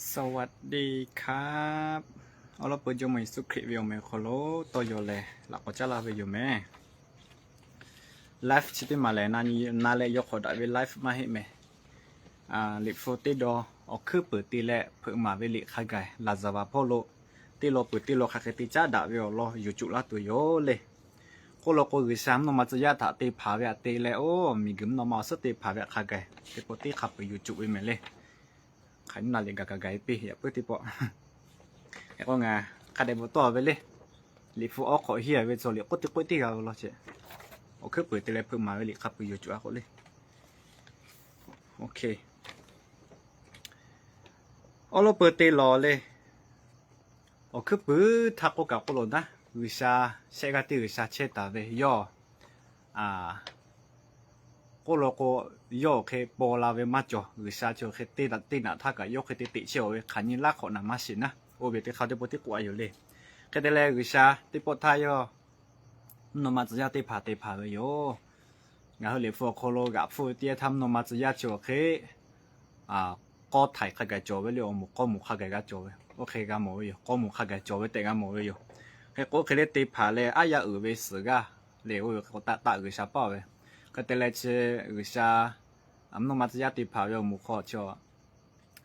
สวัสดีครับ Awˬ lawn peuˬ Jawˇmawˇ Yeˍsuˆ Hkriꞈ ve awˬ meh awˬ hk'aw lo tawˇ yaw leh laꞈ k'awꞈ caˉ laˇ ve yoˬ meh. Live chi teˇ maˬ lehˬ, na leh yaw hk'awꞈ daꞈ ve live maˇ heˆ meh. Liꞈ hpu teˇ daw awˬ hkuiˉ puiˍ te leh hpeuꞈ maˍ ve liꞈ hk'a gaˬ laˍzaˍvaˍ hpawˇ lo teˇ law peuˬ teˇ law hk'aˬ hk'e te caˉ daꞈ ve awˬ lawn yuˬ cuˬ laˇ tuˬ yoˬ le. K'oˆ law k'o, G'uiˬsha mvuhˇ naw ma tcuh yaˇ htaꞈ te hpanˍ ve htaꞈ te leh, oˇ miˬguiˬ mvuhˇ naw ma awˬ suhˉ te hpanˍ ve htaꞈ hk'a gaˬ teˇ pawˆ teˇ hk'a peuˬ yuˬ cuˬ ve mehˍ le. Hk'aˬ nyi na liꞈ gaˬ kaꞈ gaˬ e piˇ yaꞈ puiˉ teˇ pawˆ. Hk'e k'o ngaˬ hk'a dehꞈ bvuhꞈ tawˆ ve le. Liꞈ hpu awˉ hk'awꞈ hiˉ ve tcuh liꞈ k'oˆ teˇ k'oˆ teˇ g'a ve law ce. Awˬ hkuiˉ puiˍ te leh hpeuꞈ maˍ ve liꞈ hk'a peuˬ yuˬ cuˬ a k'o le. Awˬ lawn peuˬ te lawˬ le. Awˬ hkuiˉ puiˍ htaˇ k'oˆ kaꞈ k'oˆ lo naˉ, G'uiˬsha shehˆ g'aˇ teˇ G'uiˬsha chehˇ taˍ ve yawˇ k'oˆ law k'o, yawˇ awˬ hk'e paw la ve maˇ cawˬ. G'uiˬsha chi awˬ hk'e teˇ naꞈ teˇ naꞈ htaˇ kaꞈ yawˇ hk'e te teꞈ chehˇ-oˬ ve hk'aˬ nyi laˇ hk'awꞈ naˍ maˇ shiˍ naˉ, oˇ ve teˇ hk'aˇ teˇ pawˆ teˇ k'oˆ a yoˬ le. Hk'e te leh G'uiˬsha teˇ pawˆ htaˇ yawˇ mvuhˇ naw ma tcuh yaˇ te hpanˍ te hpanˍ ve yoˬ. Ngaˬ hui liꞈ hpu awˬ hk'aw lo g'aꞈ hpfuhˇ ve teˇ yanˇ htaˇ mvuhˇ naw ma tcuh yaˇ chi awˬ hk'e k'awˇ htaiˍ hk'a gaˬ cawˬ ve le, awˬ moˍ k'awˇ moˍ hk'a gaˬ g'a cawˬ ve, oˇ hk'e g'a mawˬ ve yoˬ. K'awˇ moˍ hk'a gaˬ cawˬ ve tehꞈ g'a mawˬ ve yoˬ. Hk'e k'o, oˇ hk'e le te hpanˍ leh aˉ yaˇ uiˍ ve suhˍ g'aˇ le, oˇ ve hk'e k'o taˆ taˆ G'uiˬsha paˇ ve. Hk'e te leh chi G'uiˬsha mvuhˇ naw ma tcuh yaˇ te hpanˍ ve awˬ moˍ hk'aw chi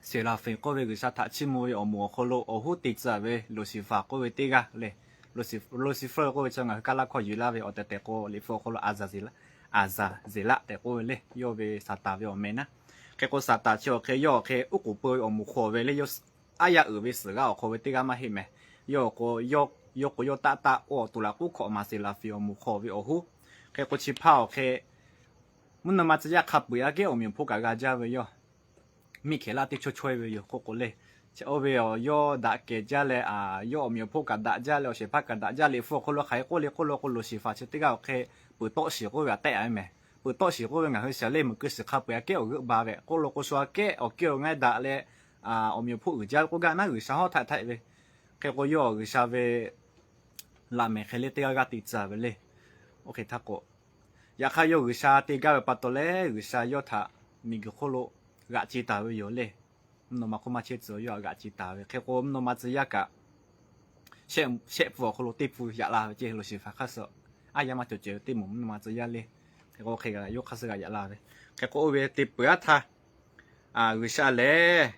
Seˍlaˍfiˍ k'oˆ ve G'uiˬsha htaꞈ chiˇ mvuh ve awˬ moˍ awˬ hk'aw lo awˬ hoˉ te tcuh ve Luˍsiˍfaˍ k'oˆ ve teˇ g'aˇ le. Luˍsiˍfaˍ k'oˆ ve chi ngaˬ hui kaˇ laˇ hkawˇ yuˬ laˇ ve awˬ tehˬ tehˬ k'o, liꞈ hpu awˬ hk'aw lo Aˍzaˍzeˍlaˆ, Aˍzaˍzeˍlaˆ tehꞈ k'oˆ ve le, yawˇ ve Saˍtanˍ ve awˬ meh naˉ. Hk'e k'o, Saˍtanˍ chi awˬ hk'e yawˇ awˬ hk'e uˉ k'oˍ peu ve awˬ moˍ hk'aw ve le, yawˇ aˉ yaˇ uiˍ ve suhˍ g'aˇ awˬ hk'aw ve teˇ g'aˇ maˇ heˆ meh. Yawˇ k'o, yawˇ k'o yawˇ taˆ taˆ oˇ awˬ to laꞈ k'oˉ hkawꞈ maˍ Seˍlaˍfiˍ awˬ moˍ hk'aw ve awˬ hoˉ. Hk'e k'o, chi hpaˇ awˬ hk'e mvuhˇ naw ma tcuh yaˇ hk'a peuˬ aꞈ kehˉ awˬ meꞈ awˬ hponˇ kaꞈ g'a jaˇ ve yoˬ. Miˇhkeˍlaˆ teˇ chawˇ chaweh ve yoˬ k'oˆ k'o le. Oˇ ve awˬ yawˇ daꞈ kehˬ jaˇ leh, yawˇ awˬ meꞈ awˬ hponˇ kaꞈ daꞈ jaˇ leh, awˬ shehˍ hpaˇ kaꞈ daꞈ jaˇ. Liꞈ hpu awˬ hk'aw lo hk'aˬ hk'e k'oˆ le k'oˆ law k'o, Luˍsiˍfaˍ chi teˇ g'aˇ awˬ hk'e peuˬ tawˆ shiˍ k'oˆ ve aꞈ tehˆ a ve meh. Peuˬ tawˆ shiˍ k'oˆ ve ngaˬ hui shaˍ le meuꞈ keu shiˍ hk'a peu-eˬ aꞈ kehˉ awˬ g'euˆ ba ve k'oˆ law k'o, shu aꞈ kehˉ awˬ kehˉ awˬ ngaˇ daꞈ leh, awˬ meꞈ awˬ hponˇ uiˍ jaˇ ve k'oˆ gaˇ naˉ, G'uiˬsha hawˉ htaꞈ htaiꞈ ve. Hk'e k'o, yawˇ G'uiˬsha ve laꞈ mehˍ hk'e le teˇ g'aˇ g'aˇ te tcuh ve le. Oˇ hk'e htaˇ k'o, yaꞈ hk'aˇ yawˇ G'uiˬsha te gaˇ ve pa taw leh, G'uiˬsha yawˇ htaꞈ miˬguiˬ hk'oˆ lo g'aꞈ ce taˍ ve yoˬ le. Mvuhˇ naw ma hk'oˆ maˇ chehˇ tcuh yawˇ htaꞈ g'aꞈ ce taˍ ve. Hk'e k'o, mvuhˇ naw ma tcuh yaˇ kaꞈ shehˆ pfuhˇ awˬ hk'aw lo teˇ pfuhˇ yaꞈ la ve ceˇ, Luˍsiˍfaˍ hk'aˇ suh aˉ yaˇ maˇ cawˬ caweh ve teˇ moˍ mvuhˇ naw ma tcuh yaˇ le. Hk'e k'o, hk'e kaꞈ yawˇ hk'aˇ suh g'a yaꞈ la ve. Hk'e k'o, oˇ ve te peuˬ aˉ htaˇ, G'uiˬsha lehˬ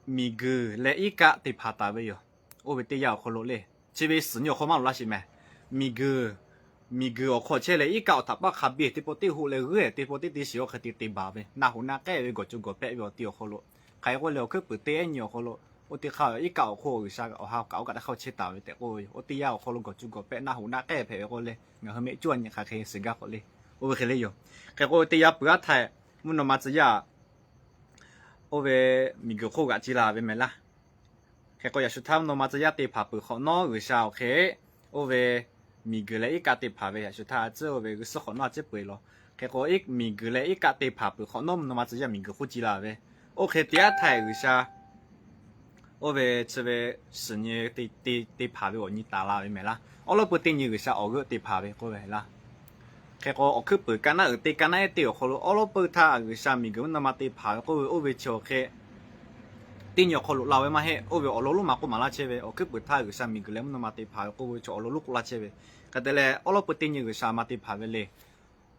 miˬguiˬ leh iˉ kaˆ te hpanˍ taˍ ve yoˬ. Oˇ ve teˇ yanˇ awˬ hk'aw lo le, chi ve suhˍ nyi awˬ hk'aw maˇ loꞈ laˇ sheˍ meh. Miˬguiˬ, miˬguiˬ awˬ hk'aw chehˇ leh iˉ kaˆ awˬ htaꞈ paˆ hk'a biˇ teˇ pawˆ teˇ hoˆ leh g'uiˇ teˇ pawˆ teˇ teˇ shiˍ oˇ hk'e te te baˬ ve, na hoꞈ na k'ehˆ ve gawˬ cu gawˬ pehˆ ve awˬ ti awˬ hk'aw lo, hk'aˬ hk'e k'oˆ leh awˬ hkuiˉ puiˍ te ehˉ nyi awˬ hk'aw lo, oˇ teˇ hk'aˇ iˉ kaˆ awˬ hk'oˆ G'uiˬsha awˬ ha kaꞈ oˇ kaꞈ teˇ hk'aˇ chehˇ taˍ ve tehꞈ k'oˆ ve yoˬ. Oˇ teˇ yanˇ awˬ hk'aw lo gawˬ cu gawˬ pehˆ na hoꞈ na k'ehˆ hpehꞈ ve k'oˆ leh, ngaˬ hui mehˆ cuˇ a nyi hk'aˬ hk'e shiˍ gaˇ k'awꞈ le. Oˇ ve hk'e le yoˬ. Hk'e k'o, teˇ yanˇ peuˬ aˉ htaˇ mvuhˇ naw ma tcuh yaˇ oˇ ve miˬguiˬ hk'oˆ g'aꞈ ce la ve meh laˇ. Hk'e k'o, yaꞈ shu htaˇ mvuhˇ naw ma tcuh yaˇ te hpanˍ peuˬ hk'awꞈ nawˉ, G'uiˬsha awˬ hk'e oˇ ve miˬguiˬ leh iˉ kaˆ te hpanˍ ve, yaꞈ shu htaˇ a ciˉ oˇ ve g'uˇ suhˉ hk'awꞈ nawˉ a ciˉ peu-eˬ law. Hk'e k'o, miˬguiˬ leh iˉ kaˆ te hpanˍ peuˬ hk'awꞈ nawˉ mvuhˇ naw ma tcuh yaˇ miˬguiˬ hk'oˆ ce la ve. Oˇ hk'e te aˉ htaˇ G'uiˬsha oˇ ve chi ve suhˍ nyi te hpanˍ ve awˬ nyi taˍ la ve meh laˇ. Awˉ lawˉ peu teˇ nyi G'uiˬsha awˬ g'euˆ te hpanˍ ve k'oˆ ve laˇ. Hk'e k'o, awˬ hkuiˉ puiˍ ka naˉ uiˍ te ka naˉ ehˉ te awˬ hk'aw lo awˉ lawˉ peu htaˇ G'uiˬsha miˬguiˬ mvuhˇ naw ma te hpanˍ ve k'oˆ ve oˇ ve chi awˬ hk'e teˇ nyi awˬ hk'aw lo la ve maˇ heˆ. Oˇ ve awˬ lawn lonˉ ma k'oˆ maˍ laˇ chehˇ ve, awˬ hkuiˉ puiˍ htaˇ G'uiˬsha miˬguiˬ leh mvuhˇ naw ma te hpanˍ ve k'oˆ ve chi awˬ lawn lonˉ k'oˆ laˇ chehˇ ve. Hk'e te leh, awˉ lawˉ peu teˇ nyi G'uiˬsha ma te hpanˍ ve le.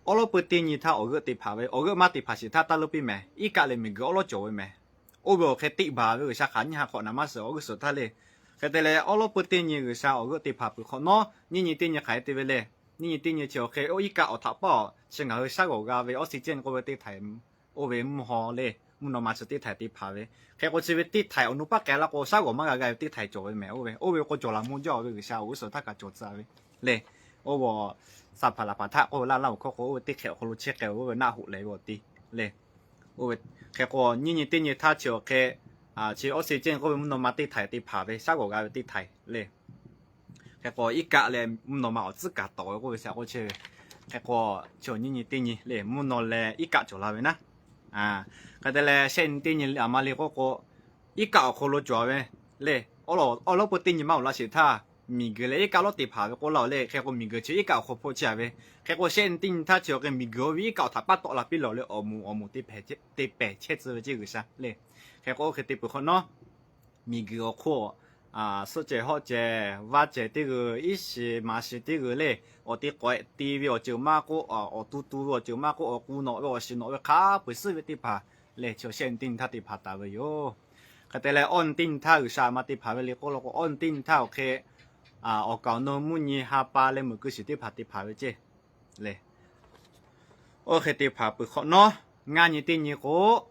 Awˉ lawˉ peu teˇ nyi htaˇ awˬ g'euˆ te hpanˍ ve, awˬ g'euˆ maˇ te hpanˍ sheˍ htaˇ taˇ leuˉ piˇ meh. Iˉ kaˆ leh miˬguiˬ awˉ lawˉ cawˬ ve meh. Oˇ ve awˬ hk'e teˇ baˬ ve G'uiˬsha hk'aˬ nyi ha hk'awꞈ naˍ maˇ suhˍ awˬ g'uˇ suhˍ htaˇ le. Hk'e te leh, awˉ lawˉ peu teˇ nyi G'uiˬsha awˬ g'euˆ te hpanˍ peuˬ hk'awꞈ nawˉ, nyiˇ nyi teˇ nyi hk'aˬ hk'e te ve le. Nyiˇ nyi teˇ nyi chi awˬ hk'e oˇ iˉ kaˆ awˬ htaꞈ paˆ awˬ chi ngaˬ hui shaˉ g'awˬ g'a ve oxygen k'oˆ ve teˇ htaiˍ, oˇ ve mvuhˇ haw le, mvuhˇ naw ma chi teˇ htaiˍ te hpanˍ ve. Hk'e k'o, chi ve teˇ htaiˍ awˬ nu paˆ k'ai la k'o, shaˉ g'awˬ maˇ g'a g'a ve teˇ htaiˍ cawˬ ve meh. Oˇ ve, oˇ ve k'o cawˬ laˬ mvuh jaˇ ve G'uiˬsha awˬ g'uˇ suhˍ htaˇ kaꞈ cawˬ tcuh ve le. Oˇ ve, saˍ hpaˍ laˍ hpaˍ htaˇ k'oˆ ve laˇ laˇ awˬ hkawˇ k'o, oˇ ve teˇ hk'ehꞈ awˬ hk'aw lo chehˇ k'ai ve oˇ ve naˆ hoꞈ leh ve awˬ ti le. Oˇ ve, hk'e k'o, nyiˇ nyi teˇ nyi htaˇ chi awˬ hk'e chi oxygen k'oˆ ve mvuhˇ naw ma teˇ htaiˍ te hpanˍ ve, shaˉ g'awˬ g'a ve teˇ htaiˍ le. Hk'e k'o, iˉ kaˆ leh mvuhˇ naw ma awˬ tcuhˉ kaˍ tawˍ ve k'oˆ ve shaꞈ k'oˆ chehˇ ve. Hk'e k'o, chi nyiˇ nyi teˇ nyi le, mvuhˇ naw leh iˉ kaˆ cawˬ la ve naˉ. Hk'e te leh, shehˆ nyi teˇ nyi aˬ ma le k'oˆ k'o, iˉ kaˆ awˬ hk'aw lo cawˬ ve le. Awˉ lawˉ peu teˇ nyi maˇ awˬ laˇ sheˍ htaˇ, miˬguiˬ leh iˉ kaˆ lawˉ te hpanˍ ve k'oˆ laˇ-oˬ le. Hk'e k'o miˬguiˬ chi iˉ kaˆ awˬ hk'aw hpawˇ chehˇ-a ve. Hk'e k'o shehˆ nyi teˇ nyi htaˇ chi awˬ hk'e miˬguiˬ oˇ ve iˉ kaˆ awˬ htaꞈ paˉ tawˆ la piˇ lawˬ leh awˬ moˍ awˬ moˍ te hpehꞈ chehˇ tcuh ve ceˇ G'uiˬsha le. Hk'e k'o oˇ hk'e te peuˬ hk'awꞈ nawˉ, miˬguiˬ awˬ hk'oˆ suhˆ cehˬ hawˆ cehˬ vaˇ cehˬ teˇ g'uiˬ, iˉ shiˍ maˍ shiˍ teˇ g'uiˬ le, awˬ te k'awehꞈ te ve awˬ ceuˬ maˇ k'oˆ, awˬ tu tu ve awˬ ceuˬ maˇ k'oˆ, awˬ k'u nawꞈ ve awˬ shiˍ nawꞈ ve hk'a peu-eˬ suhˉ ve teˇ hpaˍ lehˬ, chi awˬ shehˆ nyi teˇ nyi htaˇ te hpanˍ taˍ ve yoˬ. Hk'e te leh awˇ nyi teˇ nyi htaˇ G'uiˬsha maˇ te hpanˍ ve le k'oˆ law k'o, awˇ nyi teˇ nyi htaˇ awˬ hk'e awˬ kaˍ awˬ nu mvuhˇ nyi ha pa leh meuꞈ keu shiˍ teˇ hpaˍ te hpanˍ ve ceˇ le. Oˇ hk'e te hpanˍ peuˬ hk'awꞈ nawˉ, ngaˇ nyi teˇ nyi k'o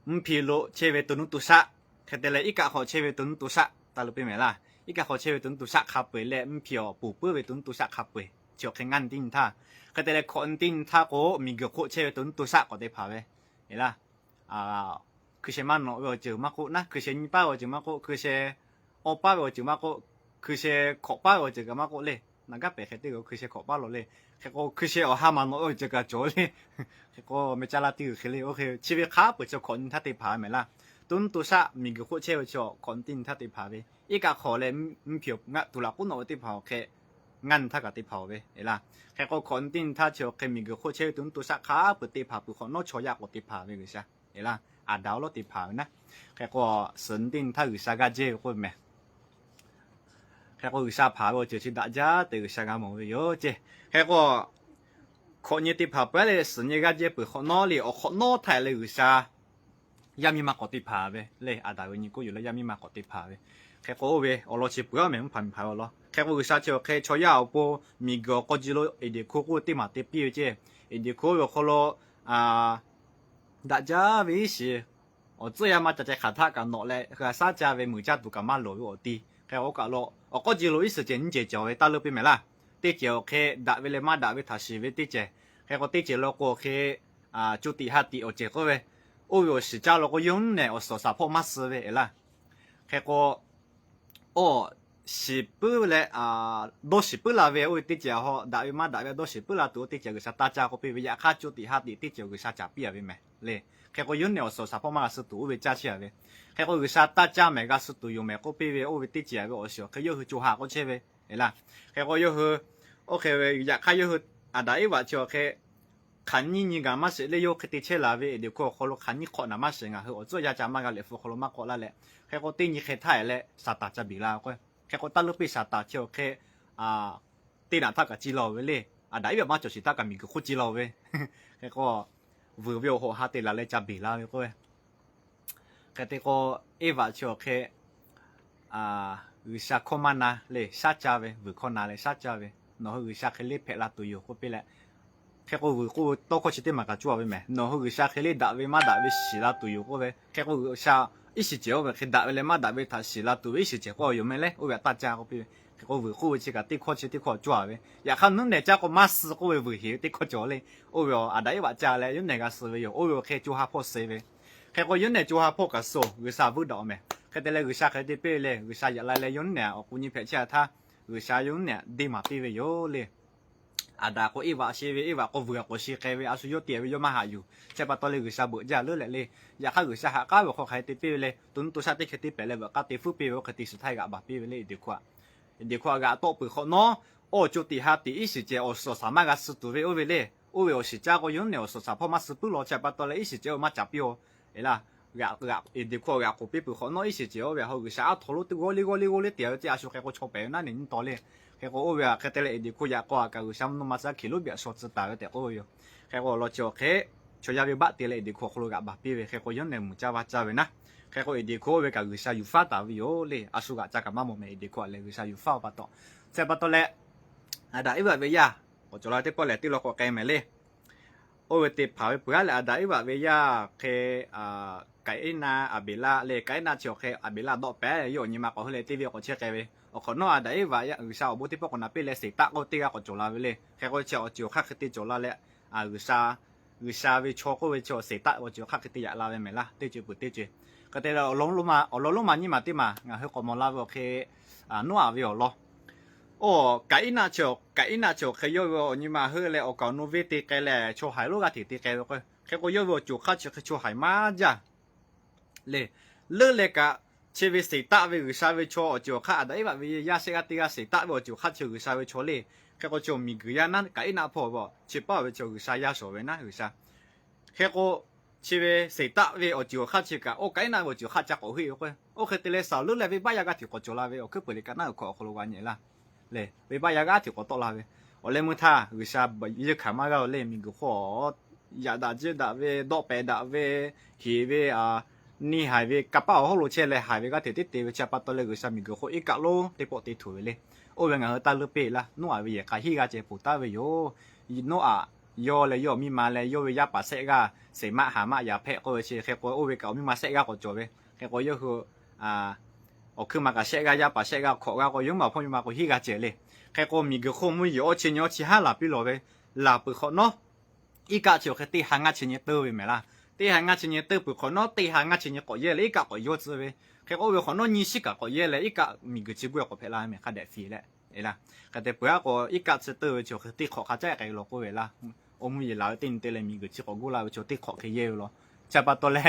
mvuhˇ hpi lo chehˇ ve to nuˇ to shaˆ, hk'e te leh iˉ kaˆ hk'aw chehˇ ve to nuˇ to shaˆ taˇ lo piˇ mehˍ laˇ. Iˉ kaˆ hk'aw chehˇ ve to nuˇ to shaˆ hk'a peu-eˬ leh mvuhˇ hpi awˬ poˬ puiˉ ve to nuˇ to shaˆ hk'a peu-eˬ chi awˬ hk'e ngaˇ nyi teˇ nyi htaˇ. Hk'e te leh hkawꞈ nyi teˇ nyi htaˇ k'o miˬguiˬ hk'oˆ chehˇ ve to nuˇ to shaˆ k'awꞈ te hpanˍ ve e laˇ. Hkui sheh maˇ nawꞈ ve awˬ ceuˬ maˇ k'oˆ naˉ, hkui sheh nyi paˉ ve awˬ ceuˬ maˇ k'oˆ, hkui sheh awˇ paˉ ve awˬ ceuˬ maˇ k'oˆ, hkui sheh hkawꞈ paˉ ve awˬ ceuˬ kaꞈ maˇ k'oˆ le. Naˍ gaˉ pehˍ hk'e teˇ g'uiˬ hkui sheh hkawꞈ paˉ lawˬ le. Hk'e k'o hkui sheh awˬ ha maˍ nawꞈ ve awˬ ceuˬ kaꞈ cawˬ le. Hk'e k'o meh caˇ laˇ teˇ g'uiˬ hk'e le. Oˇ hk'e chi ve hk'a peu-eˬ chi hkawꞈ nyi htaˇ te hpanˍ ve mehˍ laˇ. To nuˇ to shaˆ miˬguiˬ hk'oˆ chehˇ ve chi hkawꞈ nyi teˇ nyi htaˇ te hpanˍ ve. Iˉ kaˆ hk'aw leh mvuhˇ hpi ngaˆ tuˬ laꞈ k'oˆ nawꞈ ve teˇ hpaˍ awˬ hk'e ngaˇ nyi htaˇ kaꞈ te hpanˍ-oˬ ve e laˇ. Hk'e k'o hkawꞈ nyi teˇ nyi htaˇ chi awˬ hk'e miˬguiˬ hk'oˆ chehˇ ve to nuˇ to shaˆ hk'a peu-eˬ te hpanˍ peuˬ hk'awꞈ nawˉ chaw yaˇ k'awꞈ te hpanˍ ve G'uiˬsha e laˇ. Aˍdanˍ awˬ lawˉ te hpanˍ ve naˉ. Hk'e k'o suhˍ nyi teˇ nyi htaˇ G'uiˬsha g'aˇ jehˇ ve k'oˆ ve mehˍ. Hk'e k'o G'uiˬsha hpanˍ ve awˬ ceuˬ chi daꞈ jaˇ tehꞈ G'uiˬsha g'a mawˬ ve yoˬ ceˇ. Hk'e k'o hkawꞈ nyi te hpanˍ peuˬ leh suhˍ nyi g'aˇ jehˇ peuˬ hk'awꞈ nawˉ le, awˬ hk'awꞈ nawˉ htaˇ leh G'uiˬsha yaˇ miˇ ma k'awꞈ te hpanˍ ve le. Aˍdanˍ ve nyi k'oˆ yoˬ leh yaˇ miˇ ma k'awꞈ te hpanˍ ve. Hk'e k'o oˇ ve awˬ lawn chi peuˬ-a mehˍ, mvuhˇ hpanˍ miˬ hpanˍ ve awˬ lawn. Hk'e k'o G'uiˬsha chi awˬ hk'e chaw yaˇ awˬ pon miˬguiˬ awˬ k'aw ji lo Eˍdenˍ hkuˇ k'oˆ ve teˇ maˬ te piˇ ve ceˇ. Eˍdenˍ hkuˇ ve awˬ hk'aw lo daꞈ jaˇ ve iˉ shiˍ awˬ tcuhˉ yaˇ maˇ ca ceh hk'aˬ htaˆ kaꞈ nawꞈ leh g'a shaˉ caˇ ve meuꞈ caˇ tuˬ kaꞈ maˇ lawˬ ve awˬ ti. Hk'e k'o kaꞈ lo awˬ k'aw ji lo iˉ shiˍ cehˬ nyiˇ cehˬ cawˬ ve taˇ leuˇ piˇ mehˍ laˇ. Teˇ cehˬ awˬ hk'e daꞈ ve leh maˇ daꞈ ve htaꞈ shiˍ ve teˇ cehˬ. Hk'e k'o teˇ cehˬ law k'o awˬ hk'e co tiꞈ ha tiꞈ awˬ cehˬ k'oˆ ve, oˇ ve awˬ shiˍ caˇ law k'o yawˇ nehˬ awˬ suhˍ awˬ shaˍ hpawˇ maˇ suh ve e laˇ. Hk'e k'o awˬ shiˍ puiˉ leh dawˇ shiˍ puiˉ la ve oˇ ve teˇ cehˬ hawˉ daꞈ ve maˇ daꞈ ve dawˇ shiˍ puiˉ la tuˬ oˇ teˇ cehˬ G'uiˬsha taˇ caˇ k'oˆ piˇ ve, yaꞈ hk'aˇ co tiꞈ ha tiꞈ teˇ cehˬ G'uiˬsha caˍ piˇ-a ve mehˍ le. Hk'e k'o yawˇ nehˬ awˬ suhˍ awˬ shaˍ hpawˇ maˇ g'a suh tuˬ oˇ ve caˇ chehˇ-a ve. Hk'e k'o G'uiˬsha taˇ caˇ mehˍ g'a suh tuˬ yoˬ mehˍ k'oˆ piˇ ve, oˇ ve teˇ cehˬ ve awˬ shiˍ awˬ hk'e yawˇ hui co ha k'oˆ chehˇ ve e laˇ. Hk'e k'o yawˇ hui oˇ hk'e ve yaꞈ hk'aˇ yawˇ hui Aˍdanˍ Eˇvaꞈ chi awˬ hk'e hk'aˬ nyiˇ nyi gaˬ maˇ sheˍ le, yawˇ hk'e te chehˇ laˬ ve Eˍdenˍ hkuˇ awˬ hk'aw lo hk'aˬ nyiˇ hk'awꞈ naˍ maˇ sheˍ, ngaˬ hui awˬ tcuhˉ yaˇ ca maˇ g'a leh hpu hk'aw lo maˇ k'awꞈ laˇ leh. Hk'e k'o teˇ nyi hk'e htaˇ e leh Saˍtanˍ ca beˬ la k'o, hk'e k'o taˇ leuˇ piˇ Saˍtanˍ chi awˬ hk'e teˇ naꞈ htaˇ kaꞈ ci la-oˬ ve le. Aˍdanˍ Eˇvaꞈ maˇ cawˬ shiˍ htaˇ kaꞈ miˬguiˬ hk'oˆ ci la-oˬ ve. Hk'e k'o vuiˬ ve awˬ hoꞈ ha te laˬ leh ca beˬ la ve k'o, hk'e te k'o Eˇvaꞈ chi awˬ hk'e G'uiˬsha hkawˇ maˇ na leh shaˉ caˇ ve, vuiˬ hkawˇ na leh shaˉ caˇ ve, nawˬ hui G'uiˬsha hk'e le hpehꞈ la tuˬ yoˬ k'oˆ piˇ leh, hk'e k'o vuiˬ k'oˆ ve tawˇ hkawˇ chi teˇ maˬ kaꞈ cawˇ-a ve mehˍ. Nawˬ hui G'uiˬsha hk'e le daꞈ ve maˇ daꞈ ve shiˍ la tuˬ yoˬ k'oˆ ve, hk'e k'o G'uiˬsha iˉ shiˍ cehˬ oˇ ve hk'e daꞈ ve leh maˇ daꞈ ve htaꞈ shiˍ la tuˬ ve iˉ shiˍ cehˬ k'oˆ yoˬ mehˍ leh, oˇ ve htaꞈ taˇ caˇ k'oˆ piˇ ve. Hk'e k'o vuiˬ k'oˆ ve chi kaꞈ teˇ hkawˇ chi teˇ hkawˇ cawˇ-a ve. Yaꞈ hk'aˇ nuˉ nehˬ caˇ k'o maˇ suh k'oˆ ve vuiˬ heˍ ve teˇ hkawˇ cawˬ le. Oˇ ve Aˍdanˍ Eˇvaꞈ ca leh yawˇ nehˬ g'a suh ve yoˬ. Oˇ ve awˬ hk'e co ha hpawˇ suh ve. Hk'e k'o yawˇ nehˬ co ha hpawˇ kaꞈ suh-oˬ, G'uiˬsha vuiˬ daꞈ-oˬ mehˍ. Hk'e te leh G'uiˬsha hk'e te piˇ ve le, G'uiˬsha yaꞈ la leh yawˇ nehˬ awˬ k'u nyi hpehꞈ chehˇ htaˇ, G'uiˬsha yawˇ nehˬ deˇ maˍ piˇ ve yoˬ le. Aˍdanˍ k'o Eˇvaꞈ sheˍ ve, Eˇvaꞈ k'o vuiˬ g'a k'awꞈ sheˍ k'ai ve, a shu yawˇ te ve yawˇ maˇ haꞈ yuˬ. Chi pa taw leh G'uiˬsha beuꞈ jaˇ leuˉ leh le. Yaꞈ hk'aˇ G'uiˬsha ha k'aˉ ve awˬ hk'aw hk'a hk'e te piˇ ve le, to nuˇ to shaˆ teˇ hk'e te pehˍ leh veuꞈ k'aˇ te fuˉ piˇ ve, oˇ hk'e te shiˍ htaˇ g'aꞈ baˬ piˇ ve le Eˍdenˍ hkuˇ-a. Eˍdenˍ hkuˇ-a g'aꞈ tawˆ peuˬ hk'awꞈ nawˉ, awˬ co tiꞈ ha tiꞈ iˉ shiˍ cehˬ awˬ suhˍ awˬ shaˍ maˇ g'a suh tuˬ ve oˇ ve le. Oˇ ve awˬ shiˍ caˇ k'o yawˇ nehˬ awˬ suhˍ awˬ shaˍ hpawˇ maˇ suh puiˉ law chi pa taw leh iˉ shiˍ cehˬ oˇ ve maˇ caˍ piˇ-oˬ. Eˬ laˇ, Eˍdenˍ hkuˇ g'aꞈ k'oˍ piˇ peuˬ hk'awꞈ nawˉ iˉ shiˍ cehˬ oˇ ve a ho G'uiˬsha aˉ htaw lo teˇ g'awˇ le g'awˇ le g'awˇ le te ve ceˇ, a shu hk'e k'o chaw pehˍ ve naˉ nehˬ nyiˇ taw le. Hk'e k'o oˇ ve hk'e te leh Eˍdenˍ hkuˇ yaꞈ k'aw a kaꞈ G'uiˬsha mvuhˇ naw ma suh hkiˬ lonˉ biˇ a shaw tcuh taˍ ve tehꞈ k'oˆ ve yoˬ. Hk'e k'o awˬ lawn chi awˬ hk'e chaw yaˇ ve baˆ te leh Eˍdenˍ hkuˇ awˬ hk'aw lo g'aꞈ baˬ piˇ ve, hk'e k'o yawˇ nehˬ mvuhˬ caˇ vaˇ caˇ ve naˉ. Hk'e k'o Eˍdenˍ hkuˇ oˇ ve kaꞈ G'uiˬsha yuˬ faˉ taˍ ve yoˬ le. A shu g'aꞈ ca kaꞈ maˇ mawˬ mehˍ, Eˍdenˍ hkuˇ a lehˬ G'uiˬsha yuˬ faˉ-oˬ pa taw. Chi pa taw leh Aˍdanˍ Eˇvaꞈ ve yaˇ k'awꞈ cawˬ la teˇ pawˆ lehˬ teˇ law k'awꞈ k'ai mehˍ le. Oˇ ve te hpanˍ ve peuˬ-a leh Aˍdanˍ Eˇvaꞈ ve yaˇ hk'e Kaˍiˉnaˆ Aˍbeˍlaˆ le, Kaˍiˉnaˆ chi awˬ hk'e Aˍbeˍlaˆ dawˆ pehˍ yawˇ awˬ nyi ma k'awꞈ heuˆ leh teˇ ve k'awꞈ chehˇ k'ai ve. Awˬ hk'awꞈ nawˉ Aˍdanˍ Eˇvaꞈ G'uiˬsha awˬ bon teˇ pawˆ k'awꞈ naꞈ piˇ leh Seˍtaˆ k'oˆ ve teˇ g'aˇ k'awꞈ cawˬ la ve le. Hk'e k'o chi awˬ ceuˬ awˬ hk'aˇ hk'e te cawˬ la leh G'uiˬsha, G'uiˬsha ve chaw k'oˆ ve chi Seˍtaˆ awˬ ceuˬ awˬ hk'aˇ hk'e te yaꞈ la ve mehˍ laˇ, teˇ ceuˬ peuˬ teˇ ceuˬ. Hk'e te leh awˬ lawn lonˉ ma nyi ma teˇ maˬ ngaˬ hui k'awꞈ mawˬ la ve awˬ hk'e Noˉaꞈ ve awˬ lawn. Oˇ Kaˍiˉnaˆ chi, Kaˍiˉnaˆ chi awˬ hk'e yawˇ ve awˬ nyi ma heuˆ leh awˬ kaˍ awˬ nu venˇ te k'ai leh chaw haiˬ lonˉ g'aˇ hteꞈ te k'ai ve k'o, hk'e k'o yawˇ ve awˬ ceuˬ awˬ hk'aˇ chi hk'e chaw haiˬ maˇ jaˇ le. Leuˉ leh kaꞈ chi ve seˍ taˆ ve G'uiˬsha ve chaw awˬ ceuˬ awˬ hk'aˇ, Aˍdanˍ Eˇvaꞈ ve yaˇ shehˆ g'aˇ teˇ g'aˇ seˍ taˆ ve awˬ ceuˬ awˬ hk'aˇ chi G'uiˬsha ve chaw le. Hk'e k'o chi miˬguiˬ yaˇ naˉ kaꞈ iˉ naˆ hpawˇ ve, chi paˉ ve chi G'uiˬsha yaˇ shawˍ ve naˉ G'uiˬsha. Hk'e k'o, chi ve seˍ taˆ ve awˬ ceuˬ awˬ hk'aˇ chi kaꞈ, oˇ kaꞈ iˉ naˆ ve awˬ ceuˬ awˬ hk'aˇ ca k'awꞈ heˆ ve k'o, oˇ hk'e te leh Saˍlonˉ leh venˇbaˆ yaˇ g'aˇ hteꞈ k'awꞈ cawˬ la ve awˬ hkuiˉ peuˬ liꞈ ka naˉ uiˍ hk'aw awˬ hk'aw lo g'a nyi laˇ. Lehˬ, venˇbaˆ yaˇ g'aˇ hteꞈ k'awꞈ tawˆ la ve, awˬ leh meuˇ htaˇ G'uiˬsha yeuˇ hkanˍ maˇ g'a-o le. Miˬguiˬ hk'oˆ yaꞈ daꞈ jiˇ daꞈ ve, dawˆ pehˍ daꞈ ve, heˍ ve, neˇ haiˬ ve, kanˇ paˆ awˬ hawˉ lo chehˇ leh haiˬ ve g'aˇ hteꞈ teˉ te ve chi pa taw leh G'uiˬsha miˬguiˬ hk'oˆ iˉ kaˆ lonˉ teˇ pawˆ te tuˬ ve le. Oˇ ve ngaˬ hui taˇ leuˉ peˇ laˇ. Noˉaꞈ ve yehˬ k'a hiˉ g'aˇ ceh poˬ taˉ ve yoˬ. Noˉaꞈ yawˇ leh yawˇ miˇ ma leh yawˇ ve yaˇ paˍ shehˆ g'aˇ, Seˍmaˆ, Haˍmaˆ, Yaˍhpehˆ k'oˆ ve chi hk'e k'o, oˇ ve kaꞈ awˬ miˇ ma shehˆ g'aˇ k'awꞈ cawˬ ve. Hk'e k'o yawˇ hui awˬ hkuiˉ ma kaꞈ shehˆ g'aˇ, yaˇ paˍ shehˆ g'aˇ, hkawꞈ g'aˇ k'o, yawˇ maˬ hpawˇ miˇ ma k'o hiˉ g'aˇ ceh le. Hk'e k'o miˬguiˬ hk'oˆ mvuhˇ yeˬ awˇ chi nyi awˇ chi haˉ laˬ piˇ lawˬ ve, laˬ peuˬ hk'awꞈ nawˉ iˉ kaˆ chi awˬ hk'e teˇ ha ngaˇ chi nyi teuˇ ve mehˍ laˇ. Teˇ ha ngaˇ chi nyi teuˇ peuˬ hk'awꞈ nawˉ teˇ ha ngaˇ chi nyi k'awꞈ yehˇ leh iˉ kaˆ k'awꞈ yawˇ tcuh ve. Hk'e k'o oˇ ve hk'awꞈ nawˉ nyiˇ shiˉ kaꞈ k'awꞈ yehˇ leh iˉ kaˆ miˬguiˬ chi guˇ k'awꞈ hpehꞈ la mehˍ hk'a dehꞈ fiˍ leh. Hk'e te peuˬ aˉ k'o iˉ kaˆ chi teuˇ ve chi awˬ hk'e teˇ hk'awꞈ hk'a caˉ k'ai lawˬ k'oˆ ve laˇ. Oˇ mvuhˇ yeˬ laˬ ve teˇ nyi te leh miˬguiˬ chi k'awꞈ guˇ la ve chi teˇ hk'awꞈ hk'e yehˇ ve law. Chi pa taw leh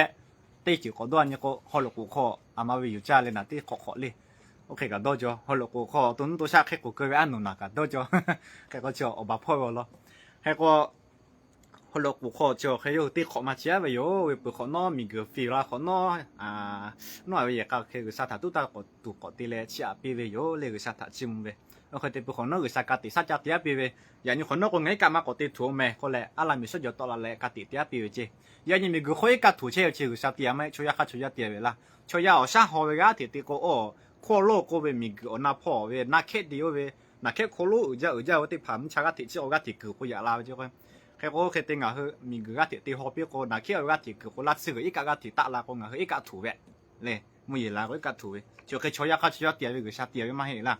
teˇ ceuˬ k'awꞈ dawˇ nyi k'o, haw loꞈ k'oˍ hk'aw aˬ ma ve yuˬ caˇ leh naˬ teˇ hk'awꞈ hk'awꞈ le. Oˇ hk'e kaꞈ dawˇ jaw, haw loꞈ k'oˍ hk'aw to nuˇ to shaˆ hk'e k'oˍ keu ve aˉ nawˬ naˬ kaꞈ dawˇ jaw. Hk'e k'o chi awˬ baˬ hpawˇ ve awˬ lawn. Hk'e k'o haw loꞈ k'oˍ hk'aw chi awˬ hk'e yawˇ hui teˇ hk'awꞈ maˇ chehˇ aˉ ve yoˬ. Oˇ ve peuˬ hk'awꞈ nawˉ miˬguiˬ fiˍ la hk'awꞈ nawˉ, Noˉaꞈ ve yehˬ k'a hk'e G'uiˬsha htaꞈ tuˉ taˇ k'awꞈ tuˬ k'awꞈ te leh chiˇ aꞈ piˇ ve yoˬ le. G'uiˬsha htaꞈ chiˇ mvuh ve, oˇ hk'e te peuˬ hk'awꞈ nawˉ G'uiˬsha ka tiꞈ shaˉ caˇ te aˉ piˇ ve, yaꞈ nyi hk'awꞈ nawˉ k'o ngaˬ iˉ kaˆ maˇ k'awꞈ te tuˬ-oˬ mehˍ k'oˆ leh aˉ laˇ miˬ shawˉ jaw tawˆ la leh ka tiꞈ te aˉ piˇ ve ceˇ. Yaꞈ nyi miˬguiˬ hk'oˆ iˉ kaˆ tuˬ chehˇ ve chi G'uiˬsha te aꞈ maˇ heˆ. Chaw yaˇ hk'aˇ chaw yaˇ te ve laˇ. Chaw yaˇ awˬ shaˉ haw ve g'aˇ hteꞈ te k'o, oˇ hk'oˆ lo k'oˆ ve miˬguiˬ awˬ na hpawˇ ve naˬ hkehˉ te oˇ ve, naˬ hkehˉ hk'oˆ lo uiˍ jaˇ uiˍ jaˇ ve teˇ hpaˍ mvuhˇ cha g'aˇ hteꞈ chi awˬ g'aˇ hteꞈ kuiˬ k'o yaꞈ la ve ceˇ. Hk'e k'o oˇ hk'e te ngaˬ hui miˬguiˬ g'aˇ hteꞈ te haw piˇ k'o, naˬ hkehˉ awˬ g'aˇ hteꞈ kuiˬ k'o laˇ tsuhˇ g'uiˬ iˉ kaˆ g'aˇ hteꞈ taˆ la k'o ngaˬ hui iˉ kaˆ tuˬ ve le. Mvuhˇ yeˬ la k'o iˉ kaˆ tuˬ ve chi awˬ hk'e chaw yaˇ hk'aˇ chaw yaˇ te ve G'uiˬsha te ve maˇ heˆ laˇ.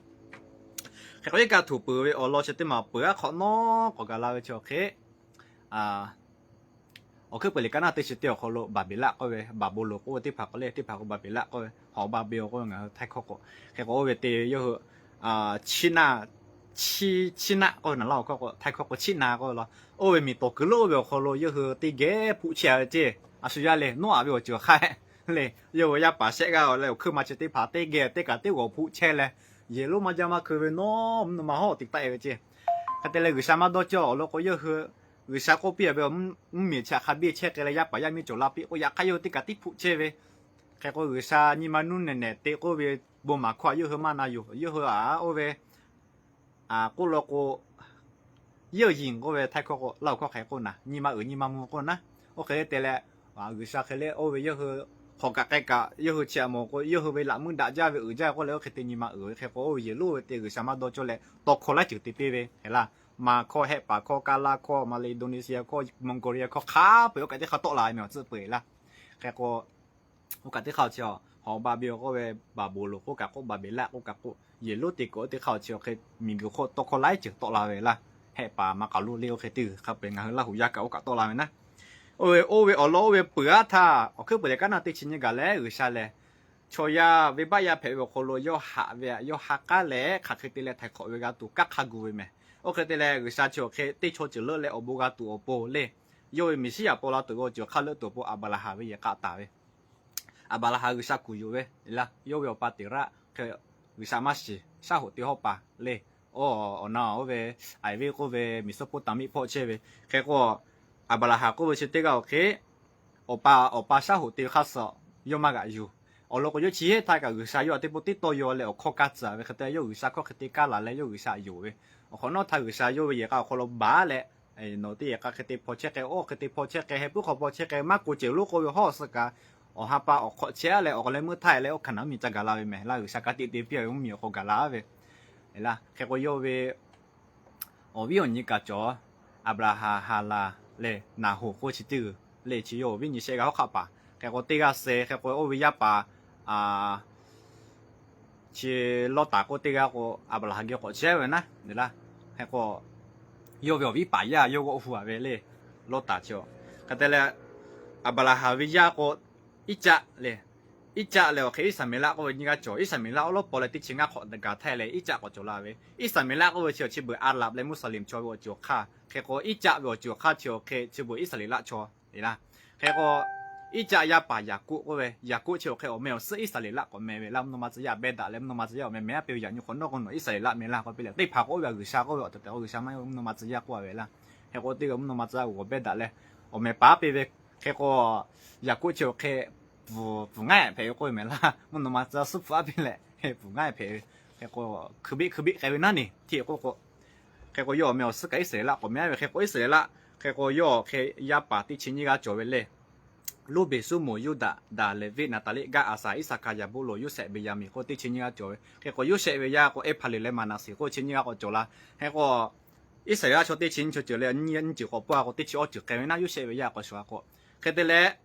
Hk'e k'o iˉ kaˆ tuˬ peuˬ ve awˬ lawn chi teˇ maˬ peuˬ aˉ hk'awꞈ nawˉ k'awꞈ gaˬ la ve chi awˬ hk'e awˬ hkuiˉ peuˬ liꞈ ka naˉ teˇ chi teˇ awˬ hk'aw lo Baˍbeˍlaˆ k'oˆ ve, Baˍbuˍlonˍ k'oˆ ve teˇ hpaˍ k'o le, teˇ hpaˍ k'o Baˍbeˍlaˆ k'oˆ ve, Hawˍbaˍbeˍonˍ k'oˆ ve ngaˬ hui Htaiˇ hkawˇ k'o. Hk'e k'o oˇ ve te ve yawˇ hui chiˇ naˆ, chiˇ naˆ k'oˆ ve naˬ laˇ awˬ hkawˇ k'o, Htaiˇ hkawˇ k'o chiˇ na k'oˆ ve law. Oˇ ve miˬ tawˍ kuiˬ lonˉ oˇ ve awˬ hk'aw lo yawˇ hui teˇ geh hpuˆ chehˇ ve ceˇ. A shu yaˇ le, Noˉaꞈ ve awˬ ceuˬ awˬ hk'aˇ le, yawˇ hui yaˇ paˍ shehˆ g'aˇ leh awˬ hkuiˉ ma chi teˇ hpaˍ teˇ geh teˇ kaꞈ teˇ g'awˬ hpuˆ chehˇ leh, yehˬ lonˉ maˇ jaˇ maˇ hkeu ve nawˉ mvuhˇ naw ma hawˉ tiꞈ taˆ e ve ceˇ. Hk'e te leh G'uiˬsha maˇ dawˇ cawˇ awˬ lawn k'o, yawˇ hui G'uiˬsha k'oˆ piˇ ve, mvuhˇ miˬ chi htaꞈ hk'a biˇ chehˇ k'ai leh yaˇ paˍ yaˇ miˇ cawˬ la piˇ k'o, yaꞈ hk'aˇ yawˇ hui teˇ kaꞈ tiˉ hpuˆ chehˇ ve. Hk'e k'o G'uiˬsha nyi ma nuˇ nehˬ nehˬ te k'oˆ ve bon maˍ hkawˇ yawˇ hui maˇ na yoˬ. Yawˇ hui a oˇ ve k'oˆ law k'o, yawˇ yiˍ k'oˆ ve Htaiˇ hkawˇ k'o, Laˇ huˍ hkawˇ hk'e k'oˆ naˍ, nyi ma uiˍ nyi ma mvuh k'oˆ naˉ. Oˇ hk'e te leh G'uiˬsha hk'e le oˇ ve yawˇ hui hk'awꞈ kaꞈ k'ai kaꞈ yawˇ hui chi a mawˬ k'o, yawˇ hui ve laꞈ meuˇ daꞈ jaˇ ve uiˍ jaˇ k'oˆ leh oˇ hk'e te nyi ma uiˍ ve. Hk'e k'o oˇ ve yehˬ lonˉ ve te G'uiˬsha maˇ dawˇ cawˇ leh tawˇ hkawˇ laiˉ ceuˬ te piˇ ve hk'e laˇ. Maˍ hkawˇ, Hehˆ paˍ hkawˇ, Kaˇ laˇ hkawˇ, Maˍleˍdoˍneˍsiˍyaˍ hkawˇ, Monˍgoˍliˍyaˍ hkawˇ, hk'a peu-eˬ oˇ kaꞈ teˇ hk'aˇ tawˆ la ve mehˬ awˬ tcuhˆ peu-eˬ laˇ. Hk'e k'o oˇ kaꞈ teˇ hk'aˇ chi Hawˍbaˍbeˍonˍ k'oˆ ve, Baˍbuˍlonˍ k'oˆ kaꞈ k'oˆ, Baˍbeˍlaˆ k'oˆ kaꞈ k'oˆ, yehˬ lonˉ te kuiˬ oˇ teˇ hk'aˇ chi hk'e miˬguiˬ hk'oˆ tawˇ hkawˇ laiˉ ceuˬ tawˆ la ve laˇ. Hehˆ paˍ maˇ k'aoˍ lo le oˇ hk'e te g'uiˬ hk'a peu-eˬ ngaˬ hui Laˇ huˍ yaˇ kaꞈ oˇ kaꞈ tawˆ la ve naˉ. Oˇ ve oˇ ve awˬ lawn oˇ ve peuˬ aˉ htaˇ awˬ hkuiˉ peuˬ liꞈ ka naˉ teˇ chi nyi gaˬ leh G'uiˬsha lehˬ chaw yaˇ venˇbaˆ yaˇ hpehꞈ ve awˬ hk'aw lo yawˇ haꞈ ve, yawˇ ha k'aˉ leh hk'aˬ hk'e te leh htaiˍ hk'awꞈ ve g'a tuˬ kanˉ hk'a gu ve mehˬ. Oˇ hk'e te leh G'uiˬsha chi awˬ hk'e teˇ chaw ceuˬ leuˆ leh awˬ bon g'a tuˬ awˬ pon le, yawˇ ve Meˍsiˉyaꞈ paw la tuˬ ve awˬ ceuˬ hk'a leuˆ tuˬ awˬ pon Aˍbraˍhanˍ ve yehˬ k'a taˍ ve. Aˍbraˍhanˍ G'uiˬsha kuˬ yuˬ ve laˇ. Yawˇ ve awˬ pa Teˍraˆ hk'e G'uiˬsha maˇ shiˍ, shaˉ hoꞈ te hawˉ paˍ le. Oˇ awˬ na oˇ ve Aˍviˆ k'oˆ ve Meˍsoˇpoˍtanˍmiˆ hpawˇ chehˇ ve. Hk'e k'o Aˍbraˍhanˍ k'oˆ ve chi teˇ g'aˇ awˬ hk'e awˬ pa awˬ pa shaˉ hoꞈ te ve hk'aˇ suh yawˇ maˇ g'aꞈ yuˬ. Awˬ lawn k'o yawˇ chi hehˉ htaˇ kaꞈ G'uiˬsha yawˇ htaꞈ teˇ pawˆ tiˉ tawˇ yaw leh awˬ hkawˇ kaˇ tcuh ve hk'e te yawˇ G'uiˬsha hkawˇ hk'e te kaˇ laˬ leh yawˇ G'uiˬsha yonˍ ve. Awˬ hk'awꞈ nawˉ htaˇ G'uiˬsha yawˇ ve yehˬ k'a awˬ hk'aw lo baˬ leh, nawˬ teˇ yehˬ k'a hk'e te hpaw chehˇ k'ai, oˇ hk'e te hpaw chehˇ k'ai, heh puiˉ hk'aw hpaw chehˇ k'ai, maˇ k'oˆ ceuˬ lonˉ k'oˆ ve hawˉ suh kaꞈ, awˬ ha pa awˬ hk'awꞈ chehˇ leh awˬ hk'aw leh meuˇ htaˇ leh oˇ hkanˍ naˍ mvuhˇmiˬ ca gaˬ la ve mehˬ laˇ. G'uiˬsha ka tiꞈ te piˇ ve mvuhˇmiˬ awˬ hk'aw gaˬ la ve laˇ. Hk'e k'o yawˇ ve awˬ viˉ awˬ nyi kaꞈ cawˬ. Aˍbraˍhanˍ, Haˍlaˍ leh Naˍhoˍ k'oˆ chi teˇ g'uiˬ le, chi yawˇ awˬ viˉ nyi shehˆ g'aˇ hawˉ hk'aˆ paˍ. Hk'e k'o teˇ g'aˇ suh, hk'e k'o oˇ ve yaˇ paˍ chi Lawˇtaˍ k'oˆ teˇ g'aˇ k'o Aˍbraˍhanˍ geh k'awꞈ chehˇ ve naˉ laˇ. Hk'e k'o yawˇ ve awˬ viˉ paˍ yaˇ yawˇ g'awˆ hu-a ve le, Lawˇtaˍ chi. Hk'e te leh Aˍbraˍhanˍ ve yaˇ k'o Iˉcaˆ le. Iˉcaˆ leh awˬ hk'e Iˉsaˍmeˍlaˆ k'oˆ ve nyiˇ g'aˇ cawˬ. Iˉsaˍmeˍlaˆ awˉ lawˉ paw leh teˇ chi ngaˇ hk'awꞈ gaˬ htaˇ leh Iˉcaˆ k'awꞈ cawˬ la ve. Iˉsaˍmeˍlaˆ k'oˆ ve chi awˬ chi beuꞈ Aˍraˍ leh Muˇsaˍliˍ chaw ve awˬ ceuˬ awˬ hk'aˇ. Hk'e k'o Iˉcaˆ ve awˬ ceuˬ awˬ hk'aˇ chi awˬ hk'e chi beuꞈ Iˉsaˍreˍlaˆ chaw le laˇ. Hk'e k'o Iˉcaˆ yaˇ paˍ Yaˍkoˆ k'oˆ ve, Yaˍkoˆ chi awˬ hk'e awˬ meh awˬ suhˉ Iˉsaˍreˍlaˆ k'awꞈ meh ve laˇ. Mvuhˇ naw ma tcuh yaˇ a behˇ daꞈ leh mvuhˇ naw ma tcuh yaˇ awˬ meh meh aˉ piˇ ve, yaꞈ nyi hk'awꞈ nawˉ k'o nawˬ Iˉsaˍreˍlaˆ meh laˇ k'oˆ piˇ leh, teˇ hpaˍ k'o oˇ ve G'uiˬsha k'oˆ ve awˬ tehˬ tehˬ k'o G'uiˬsha maˇ heˆ, mvuhˇ naw ma tcuh yaˇ k'oˆ a ve laˇ. Hk'e k'o teˇ g'aˇ mvuhˇ naw ma tcuh yaˇ g'awˬ g'awˬ behˇ daꞈ leh awˬ meh paˍ aˉ piˇ ve. Hk'e k'o Yaˍkoˆ chi awˬ hk'e pfuhˍ ngaˇ hpehꞈ ve k'oˆ ve meh laˇ. Mvuhˇ naw ma tcuh yaˇ suhˉ hpfuhˍ aˉ piˇ leh hpfuhˍ ngaˇ hpehꞈ ve. Hk'e k'o hkui biˆ hkui biˆ k'ai ve naˉ neˬ hteˇ k'oˆ k'o, hk'e k'o yawˇ awˬ meh awˬ suhˉ kaꞈ Iˉsaˍreˍlaˆ k'awꞈ meh ve. Hk'e k'o Iˉsaˍreˍlaˆ hk'e k'o yawˇ awˬ hk'e yaˇ paˍ teˇ chi nyiˇ g'aˇ cawˬ ve le. Ruˇbenˍ, Suˇmonˍ, Yuˇdaꞈ, Daˍleˍviˆ, Naˍtaˍliˆ, Gaˇ, Aˍsaˍ, Iˉsaˍkaˍ, Yaˍbuˇlonˍ, Yoˇsehꞈ, Beˍyaˍmenˍ k'oˆ teˇ chi nyiˇ g'aˇ cawˬ ve. Hk'e k'o Yoˇsehꞈ ve yaˇ k'o Eˇhpaˍleˍ leh Maˍnaˍseˍ k'oˆ chi nyiˇ g'aˇ k'awꞈ cawˬ la. Hk'e k'o Iˉsaˍreˍlaˆ chaw teˇ chi nyiˇ chaw ceuˬ leh nyiˇ ceuˬ k'awꞈ pawˇ a k'o teˇ chi awˇ ceuˬ k'ai ve naˉ, Yoˇsehꞈ ve yaˇ k'awꞈ shuˍ a k'o, hk'e te leh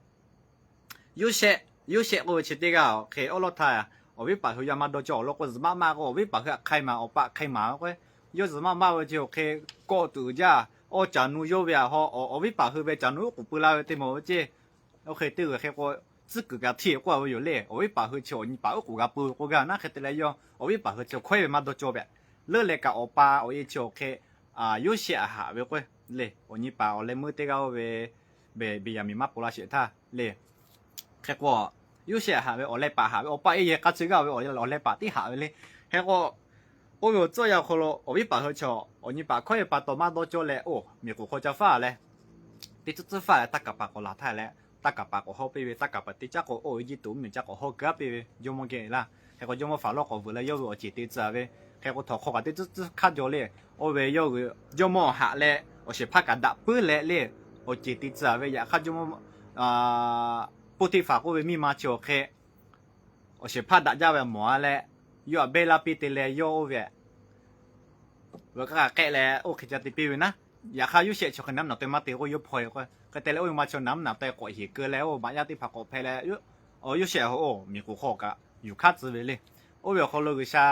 Yoˇsehꞈ, Yoˇsehꞈ k'oˆ ve chi teˇ g'aˇ hk'e awˉ lawˉ htaˇ awˬ viˉ paˍ hui yaˇ maˇ dawˇ cawˇ awˬ lawn k'o, zuhꞈ maˆ maˆ k'o awˬ viˉ paˍ hui htaꞈ hk'ai maˍ, awˬ pa htaꞈ hk'ai maˍ k'o, yawˇ zuhꞈ maˆ maˆ ve chi awˬ hk'e kawˆ tuˬ uiˍ jaˇ. Awˬ caˬ nu yawˇ ve a haw, awˬ viˉ paˍ hui ve caˬ nu uˉ k'oˍ pui la ve teˇ maˬ ve ceˇ. Oˇ hk'e teˇ g'uiˬ hk'e k'o tcuhˉ kuiˬ kaꞈ htiˇ k'oˆ a ve yoˬ le. Awˬ viˉ paˍ hui chi awˬ nyi paˍ uˉ k'oˍ g'a pui ve k'oˆ gaˇ naˉ, hk'e te leh yawˇ awˬ viˉ paˍ hui chi hkawehˉ ve maˇ dawˇ cawˇ ve. Leuˉ leh kaꞈ awˬ pa awˬ e chi awˬ hk'e Yoˇsehꞈ haꞈ ve k'o le, awˬ nyi paˍ awˬ leh meuˇ teˇ g'aˇ oˇ ve Beˍyaˍmenˍ maˇ paw la sheˍ htaˇ le. Hk'e k'o Yoˇsehꞈ haꞈ ve awˬ leh paˍ haꞈ ve, awˬ pa e yehˬ k'a chi g'aˇ ve awˬ leh paˍ tiˉ haꞈ ve le. Hk'e k'o oˇ ve awˬ tcuhˉ awˬ yanˇ awˬ hk'aw lo awˬ viˉ paˍ hui chaw awˬ nyi paˍ hkawehˉ ve pa taw maˇ dawˇ cawˇ leh, oˇ miˬ k'oˍ hk'aw ca faˇ leh teˇ tcuhˉ tcuhˉ faˇ leh taˇ kaˍ paˍ k'awꞈ laˬ htaˇ leh, taˇ kaˍ paˍ k'awꞈ hawˇ piˇ ve, taˇ kaˍ paˍ teˇ caˉ k'o oˇ Eˇjiˇtuꞈ mvuhˇmiˬ caˇ k'awꞈ hawˇ keu aˉ piˇ ve jawˇmawˇ geh laˇ. Hk'e k'o jawˇmawˇ Faˍlawˇ k'awꞈ vuiˬ leh yawˇ ve awˬ ceˬ te tcuh ve. Hk'e k'o htawnˍ hk'aw kaꞈ teˇ tcuhˉ tcuhˉ hk'aˇ jaw le. Oˇ ve yawˇ hui jawˇmawˇ haꞈ leh awˬ shehˍ hpaˇ kaꞈ daꞈ puiˉ leh le, awˬ ceˬ te tcuh ve. Yaꞈ hk'aˇ jawˇmawˇ Poˇtiˇfaˍ k'oˆ ve miˇ ma chi awˬ hk'e awˬ shehˍ hpaˇ daꞈ jaˇ ve mawˬ a leh, yawˇ htaꞈ behˇ laˇ piˇ te leh yawˇ oˇ ve k'aˇ k'ehˆ leh oˇ hk'e ca te piˇ ve naˉ. Yaꞈ hk'aˇ Yoˇsehꞈ chi awˬ hk'e naˉ mvuhˇ naꞈ taweh maˇ te k'o yawˇ hpaw e k'o, hk'e te leh oˇ ve ma chi naˉ mvuhˇ naꞈ taweh k'awꞈ heˍ keu leh oˇ maꞈ yaˇ teˇ hpaˍ k'awꞈ hpehꞈ leh, Yoˇsehꞈ oˇ miˬ k'oˍ hk'aw kaꞈ yuˬ hk'aˇ tcuh ve le. Oˇ ve awˬ hk'aw lo G'uiˬsha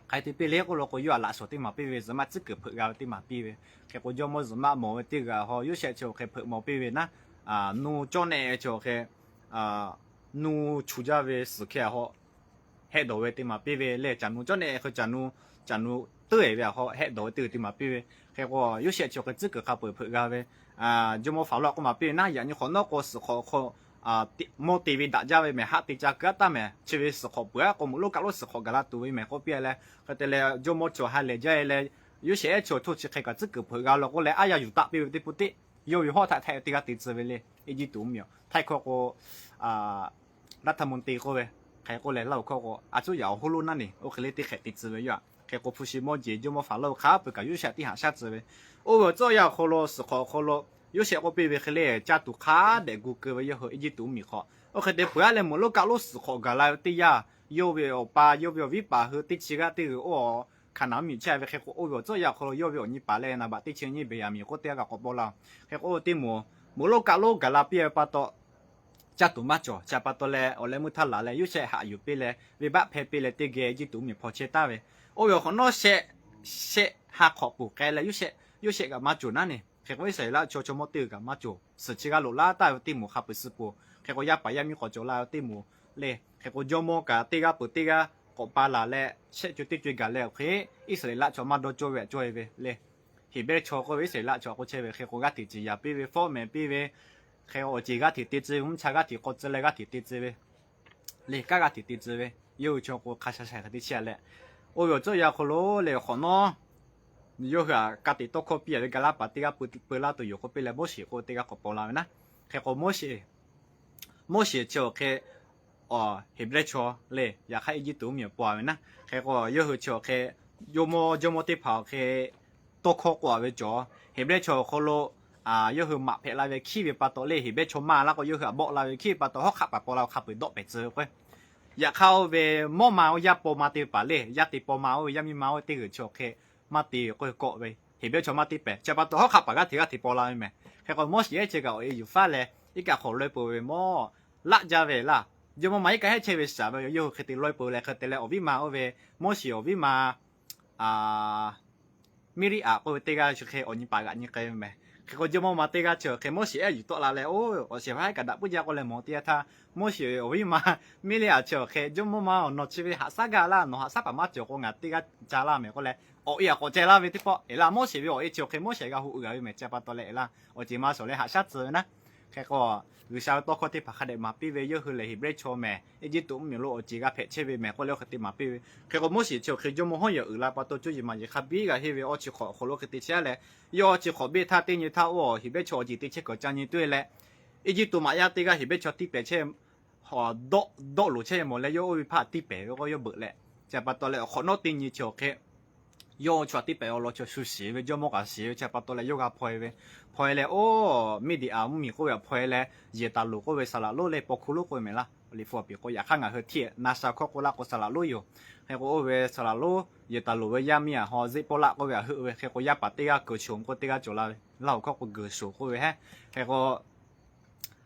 hk'aˬ hk'e te piˇ le k'oˆ lo k'o, yawˇ htaꞈ laꞈ shawnˍ teˇ maˬ piˇ ve, zuhꞈ maˆ tcuhˉ kuiˬ hpeuꞈ g'a ve teˇ maˬ piˇ ve. Hk'e k'o jawˇmawˇ zuhꞈ maˆ mawˬ ve teˇ g'aˇ hawˬ Yoˇsehꞈ chi awˬ hk'e hpeuꞈ mawˬ piˇ ve naˉ, nuˇ cawˇ nehˆ ve chi awˬ hk'e nuˇ chu jaˇ ve suhˍ hkeh hawˬ hehˆ dawˬ ve teˇ maˬ piˇ ve le. Caˬ nu cawˇ nehˆ hk'e caˬ nu, caˬ nu teuˉ e ve a hawˬ hehˆ dawˬ ve teˇ g'uiˬ teˇ maˬ piˇ ve. Hk'e k'o Yoˇsehꞈ chi awˬ hk'e tcuhˉ kuiˬ hk'a peu-eˬ hpeuꞈ g'a ve, jawˇmawˇ Faˍlawˇ k'oˆ maˍ piˇ ve naˉ, yaꞈ nyi hk'awꞈ nawˉ k'o suhˍ hk'awꞈ hk'aw mawˇ te ve daꞈ jaˇ ve mehˬ, haˆ te ca keu aˉ taˇ mehˬ, chi ve suhˍ hk'awꞈ peuˬ aˉ k'o meuꞈ lonˉ kaˆ lonˉ suhˍ hk'awꞈ gaˬ la tuˬ ve mehˬ k'oˆ piˇ leh, hk'e te leh jawˇmawˇ chi awˬ ha lehˬ jaˇ e leh, Yoˇsehꞈ ehˉ chi awˬ htoˇ chi hk'e kaꞈ tcuhˉ kuiˬ hpeuꞈ g'a law k'oˆ leh, aˉ yaˇ yuˬ taˆ piˇ ve teˇ pawˆ teˇ yawˇ ve hawˉ htaꞈ htaiꞈ teˇ g'aˇ te tcuh ve le. Eˇjiˇtuꞈ mvuhˇmiˬ aw htaˇ hkawˇ k'o, laˇ htaˇ mvuhˇ te k'oˆ ve, hk'e k'oˆ leh laˇ awˬ hkawˇ k'o, a cuˉ yaꞈ awˬ hoˉ lonˉ naˉ neˬ oˇ hk'e le teˇ hk'ehꞈ te tcuh ve yoˬ. Hk'e k'o hpu shi mawˇ jeˬ jawˇmawˇ Faˍlawˇ hk'a peu-eˬ kaꞈ Yoˇsehꞈ tiˉ haꞈ shaˉ tcuh ve. Oˇ ve awˬ tcuhˉ awˬ yanˇ awˬ hk'aw lo suhˍ hk'awꞈ awˬ hk'aw lo Yoˇsehꞈ k'oˆ piˇ ve hk'e le, caˇ tuˬ hk'a dehꞈ gu keu ve yawˇ hui Eˇjiˇtuꞈ mvuhˇmiˬ hk'aw. Oˇ hk'e te peuˬ aˉ leh meuꞈ lonˉ kaˆ lonˉ suhˍ hk'awꞈ gaˬ la ve teˇ yanˇ, yawˇ ve awˬ pa yawˇ ve awˬ viˉ paˍ hui teˇ chi g'aˇ teˇ g'uiˬ oˇ Hkaˍnanˍ mvuhˇmiˬ chehˇ ve. Hk'e k'o oˇ ve awˬ tcuhˉ awˬ yanˇ awˬ hk'aw lo yawˇ ve awˬ nyi paˍ leh naˍ baꞈ teˇ chi nyiˇ Beˍyaˍmenˍ k'oˆ teˇ g'aˇ kaꞈ k'awꞈ paw la. Hk'e k'o oˇ ve teˇ moˍ meuꞈ lonˉ kaˆ lonˉ gaˬ la piˇ ve pa taw, caˇ tuˬ maˇ cawˬ. Chi pa taw leh awˬ leh meuˇ htaˇ laˬ leh Yoˇsehꞈ haꞈ yuˬ piˇ leh venˇbaˆ hpehˇ piˇ leh teˇ geh Eˇjiˇtuꞈ mvuhˇmiˬ hpaw chehˇ taˍ ve. Oˇ ve awˬ hk'awꞈ nawˉ shehˆ, shehˆ ha hk'awꞈ peuˬ k'ai leh Yoˇsehꞈ, Yoˇsehꞈ kaꞈ maˇ cawˬ naˉ neˬ. Hk'e k'o Iˉsaˍreˍlaˆ chaw chaw mawˇ teˇ g'uiˬ kaꞈ maˇ cawˬ. Suhˍ chi g'aˇ loꞈ laˇ taˍ ve teˇ moˍ hk'a peu-eˬ suh poˬ. Hk'e k'o yaˇ paˍ yaˇ miˇ k'awꞈ cawˬ la ve teˇ moˍ le. Hk'e k'o jawˇmawˇ kaꞈ teˇ g'aˇ peuˬ teˇ g'aˇ k'awꞈ pa laˬ leh shehˆ co teˇ co e gaˬ leh awˬ hk'e Iˉsaˍreˍlaˆ chaw maˇ dawˇ cawˇ ve aꞈ cawˇ e ve le. Heˍbrehˇ chaw k'oˆ ve Iˉsaˍreˍlaˆ chaw k'oˆ chehˇ ve. Hk'e k'o g'aˇ hteꞈ ciˍ yaˍ piˇ ve, fawˉ mehˍ piˇ ve, hk'e awˬ ceˬ g'aˇ hteꞈ te tcuh ve, mvuhˇ cha g'aˇ hteꞈ k'aw tcuh leh g'aˇ hteꞈ te tcuh ve le. Kanˉ g'aˇ hteꞈ te tcuh ve, yawˇ hui chaw k'o hk'a sha sha hk'e te chehˇ leh, oˇ ve awˬ tcuhˉ awˬ yanˇ awˬ hk'aw lo lehˬ awˬ hk'awꞈ nawˉ yawˇ hui htaꞈ ka tiꞈ tawˇ hkawˇ piˇ a ve ga laˇ paˍ teˇ g'aˇ peu-, peu laˇ tuˬ yoˬ k'oˆ piˇ leh Moˉseˍ k'oˆ ve teˇ g'aˇ k'awꞈ paw la ve naˉ. Hk'e k'o Moˉseˍ, Moˉseˍ chi awˬ hk'e Heˍbrehˇ chaw le, yaꞈ hk'aˇ Eˇjiˇtuꞈ mvuhˇmiˬ paw a ve naˉ. Hk'e k'o yawˇ hui chi awˬ hk'e jawˇmawˇ, jawˇmawˇ teˇ hpaˍ awˬ hk'e tawˇ hkawˇ k'oˆ a ve cawˬ. Heˍbrehˇ chaw awˬ hk'aw lo yawˇ hui maꞈ hpehꞈ la ve hkiˉ ve pa taw le, Heˍbrehˇ chaw maˇ laˇ k'o yawˇ hui htaꞈ bawˆ la ve hkiˉ ve pa taw hawˉ hk'aˆ paˍ paw la ve hk'a peu-eˬ dawˆ pehˍ tcuh ve k'o, yaꞈ hk'aˇ oˇ ve mawˇ ma oˇ yaˇ paw ma te ve paˍ le, yaˇ te paw ma oˇ ve yaˇ miˇ ma oˇ ve teˇ g'uiˬ chi awˬ hk'e maˇ te ve k'oˆ ve, Heˍbrehˇ chaw maˇ te pehˍ. Chi pa taw hawˉ hk'aˆ paˍ g'aˇ hteꞈ g'aˇ hteꞈ paw la ve mehˬ. Hk'e k'o Moˉseˍ ehˉ chi kaꞈ awˬ e yuˬ faˉ leh iˉ kaˆ hk'awꞈ laweh peuˬ ve mawˇ laˆ jaˇ ve laˇ. Jawˇmawˇ ma iˉ kaˆ hehˉ chehˇ ve shaˍ ve yawˇ hui hk'e te laweh peuˬ leh hk'e te leh awˬ viˉ ma oˇ ve Moˉseˍ awˬ viˉ ma Miˇriˆaꞈ k'oˆ ve teˇ g'aˇ chi hk'e awˬ nyi paˍ g'aꞈ nyi k'ai ve mehˬ. Hk'e k'o jawˇmawˇ ma teˇ g'aˇ chi awˬ hk'e Moˉseˍ ehˉ yuˬ tawˆ la leh, oˇ awˬ shehˍ hpaˇ ehˉ kaꞈ daꞈ puiˉ jaˇ k'oˆ leh mawˬ teˇ yanˇ htaˇ, Moˉseˍ awˬ viˉ ma Miˇriˆaꞈ chi awˬ hk'e, Jawˇmawˇ ma awˬ nawˬ chi ve haꞈ shaˉ gaˇ laˇ, nawˬ haꞈ shaˉ paˍ maˇ cawˬ k'o ngaˬ teˇ g'aˇ ca laˇ mehˬ k'oˆ leh, awˬ e aꞈ k'awꞈ ceh laˇ ve teˇ pawˆ eˬ laˇ. Moˉseˍ ve awˬ e chi awˬ hk'e Moˉseˍ g'a hoꞈ g'a ve mehˬ. Chi pa taw leh eˬ laˇ, awˬ ceˬ ma shawˍ leh haꞈ shaˉ tcuh ve naˉ. Hk'e k'o, G'uiˬsha ve tawˇ hkawˇ teˇ hpaˍ hk'a dehꞈ maˍ piˇ ve, yawˇ hui lehˬ Heˍbrehˇ chaw mehˍ, Eˇjiˇtuꞈ mvuhˇmiˬ lo awˬ ceˬ g'a hpehꞈ chehˇ ve mehˍ k'oˆ leh, oˇ hk'e te maˍ piˇ ve. Hk'e k'o, Moˉseˍ chi awˬ hk'e jawˇmawˇ hawˉ yawˬ uiˍ la pa taw, cuˇ yiˍ maˍ yiˍ hk'a biˇ g'a henˇ ve awˇ chi hk'awꞈ awˬ hk'aw lo hk'e te chehˇ leh, yawˇ awˇ chi hk'awꞈ beˆ htaˇ teˇ nyi htaˇ oˇ Heˍbrehˇ chaw awˬ ceˬ te chehˇ kuiˬ ca nyi tuˬ e leh, Eˇjiˇtuꞈ maꞈ yaˇ teˇ g'aˇ Heˍbrehˇ chaw tiˇ pehˍ chehˇ, dawˆ dawˆ loˍ chehˇ mawˬ leh, yawˇ oˇ ve hpaˇ tiˇ pehˍ ve k'o yawˇ beuꞈ leh, chi pa taw leh awˬ hk'awꞈ nawˉ teˇ nyi chi awˬ hk'e yawˇ chaw tiˇ pehˍ awˬ lawn chaw shu shiˍ ve, jawˇmawˇ k'a shiˍ ve, chi pa taw leh yawˇ g'a hpaw e ve. Hpaw e leh, oˇ Meˇdiˍaˍ mvuhˇmiˬ k'oˆ ve htaꞈ hpaw e leh, Yeˍtaˍloˍ k'oˆ ve saˍlaˍ lonˉ leh paw hkuˇ lonˉ k'oˆ ve mehˍ laˇ. Liꞈ hpu awˬ piˍ k'o, yaꞈ hk'aˇ ngaˬ hui htiˇ Naˍsaˍ hkawˇ k'o laˇ k'o saˍlaˍ lonˉ yoˬ. Hk'e k'o, oˇ ve saˍlaˍ lonˉ Yeˍtaˍloˍ ve yaˇ miˇ aꞈ haw Zeˇpoˇlaˆ k'oˆ ve aꞈ heuˆ ve. Hk'e k'o, yaˇ paˍ teˇ g'aˇ Kuˬ shoˍ k'oˆ teˇ g'aˇ cawˬ la ve, Laˇ huˍ hkawˇ k'o Guˬ shoˍ k'oˆ ve heˆ. Hk'e k'o,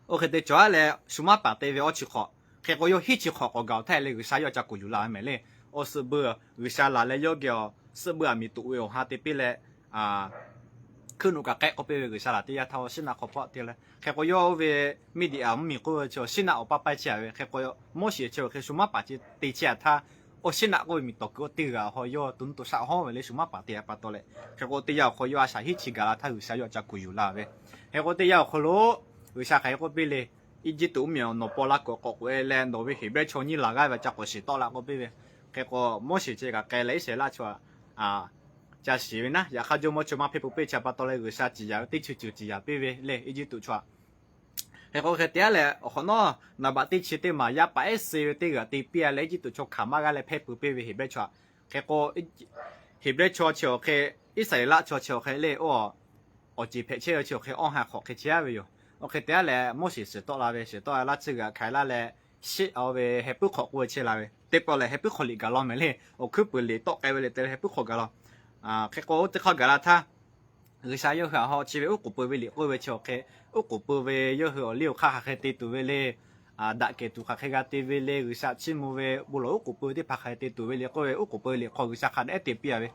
oˇ hk'e te cawˬ a leh, shu maˇ paˍ te ve awˇ chi hk'awꞈ. Hk'e k'o, yawˇ hiˉ chi hk'awꞈ k'awꞈ gaˬ-oˬ htaˇ leh, G'uiˬsha yawˇ ca kuˬ yuˬ la ve mehˍ le. Awˬ suhˍ beuꞈ G'uiˬsha laˬ leh yawˇ geh awˬ suhˍ beuꞈ aˬ miˍ toꞈ ve awˬ ha te piˇ leh, hkuiˉ nuˆ kaꞈ k'ehˆ k'oˆ piˇ ve, G'uiˬsha laˬ teˇ yanˇ htaˇ awˬ shiˉ naˆ hk'aw hpawˆ te leh, hk'e k'o, yawˇ oˇ ve Meˇdiˍaˍ mvuhˇmiˬ k'oˆ ve chi awˬ shiˉ naˆ awˬ paˇ paiˇ chehˇ a ve. Hk'e k'o, Moˉseˍ chi awˬ hk'e shu maˇ paˍ te chehˇ a htaˇ, awˬ shiˉ naˆ k'oˆ ve miˬ tawˍ kuiˬ oˇ teˇ g'aˇ awˬ haw yawˇ to nuˇ to shaˆ hawˉ ve le, shu maˇ paˍ te a pa taw leh. Hk'e k'o, teˇ yanˇ awˬ hk'aw yawˇ a shaꞈ hiˉ chi gaˬ la htaˇ G'uiˬsha yawˇ ca kuˬ yuˬ la ve. Hk'e k'o, teˇ yanˇ awˬ hk'aw lo G'uiˬsha hk'aˬ hk'e k'oˆ piˇ le, Eˇjiˇtuꞈ mvuhˇmiˬ awˬ nawˬ paw la kuiˬ k'awꞈ k'oꞈ e leh, nawˬ ve Heˍbrehˇ chaw nyiˇ laˬ g'aˇ ve ca k'awꞈ shiˍ tawˆ la k'oˆ piˇ ve. Hk'e k'o, Moˉseˍ chi kaꞈ k'ai leh Iˉsaˍreˍlaˆ chaw ca shiˍ ve naˉ, yaꞈ hk'aˇ jawˇmawˇ chaw maˇ hpehˇ peuˬ piˇ, chi pa taw leh G'uiˬsha ciˍ yanˍ ve teˇ ceuˬ ceuˬ ciˍ yanˍ piˇ ve le, Eˇjiˇtuꞈ chaw Hk'e k'o, hk'e te a leh, awˬ hk'awꞈ nawˉ naˍ baꞈ teˇ chi teˇ maˬ yaˇ paˍ ehˉ suh ve teˇ g'aˇ te piˇ a leh, Eˇjiˇtuꞈ chaw hkanˍ maˇ g'a leh hpehˇ peuˬ piˇ ve Heˍbrehˇ chaw. Hk'e k'o, Heˍbrehˇ chaw chi awˬ hk'e, Iˉsaˍreˍlaˆ chaw chi awˬ hk'e le, oˇ awˬ ceˬ hpehꞈ chehˇ ve chi awˬ hk'e awˇ ha hk'awꞈ hk'e chehˇ a ve yoˬ. Oˇ hk'e te a leh, Moˉseˍ shiˍ tawˆ la ve, shiˍ tawˆ la laˇ tcuhˇ g'aꞈ hk'aiˍ laˇ leh, shiˆ a ve heh puiˉ hk'awꞈ k'oˆ ve chehˇ la ve, teˇ pawˆ lehˬ heh puiˉ hk'awꞈ liꞈ gaˬ law mehˍ le. Awˬ hkuiˉ puiˍ liꞈ tawˆ k'ai ve le te leh heh puiˉ hk'awꞈ gaˬ law. Hk'e k'o, oˇ teˇ hk'awꞈ gaˬ la htaˇ, G'uiˬsha yawˇ hui aꞈ haw chi ve uˉ k'oˍ pui ve liꞈ k'oˆ ve chi awˬ hk'e, uˉ k'oˍ pui ve yawˇ hui awˬ liˇ awˬ hk'aˇ hk'aˬ hk'e te tuˬ ve le, daꞈ kehˬ tuˬ hk'aˬ hk'e g'a te ve le, G'uiˬsha chiˇ mvuh ve bon lawˬ uˉ k'oˍ pui ve teˇ hpaˍ hk'aˬ hk'e te tuˬ ve le k'oˆ ve, uˉ k'oˍ pui ve liꞈ hk'aw G'uiˬsha hk'a dehꞈ te piˇ a ve.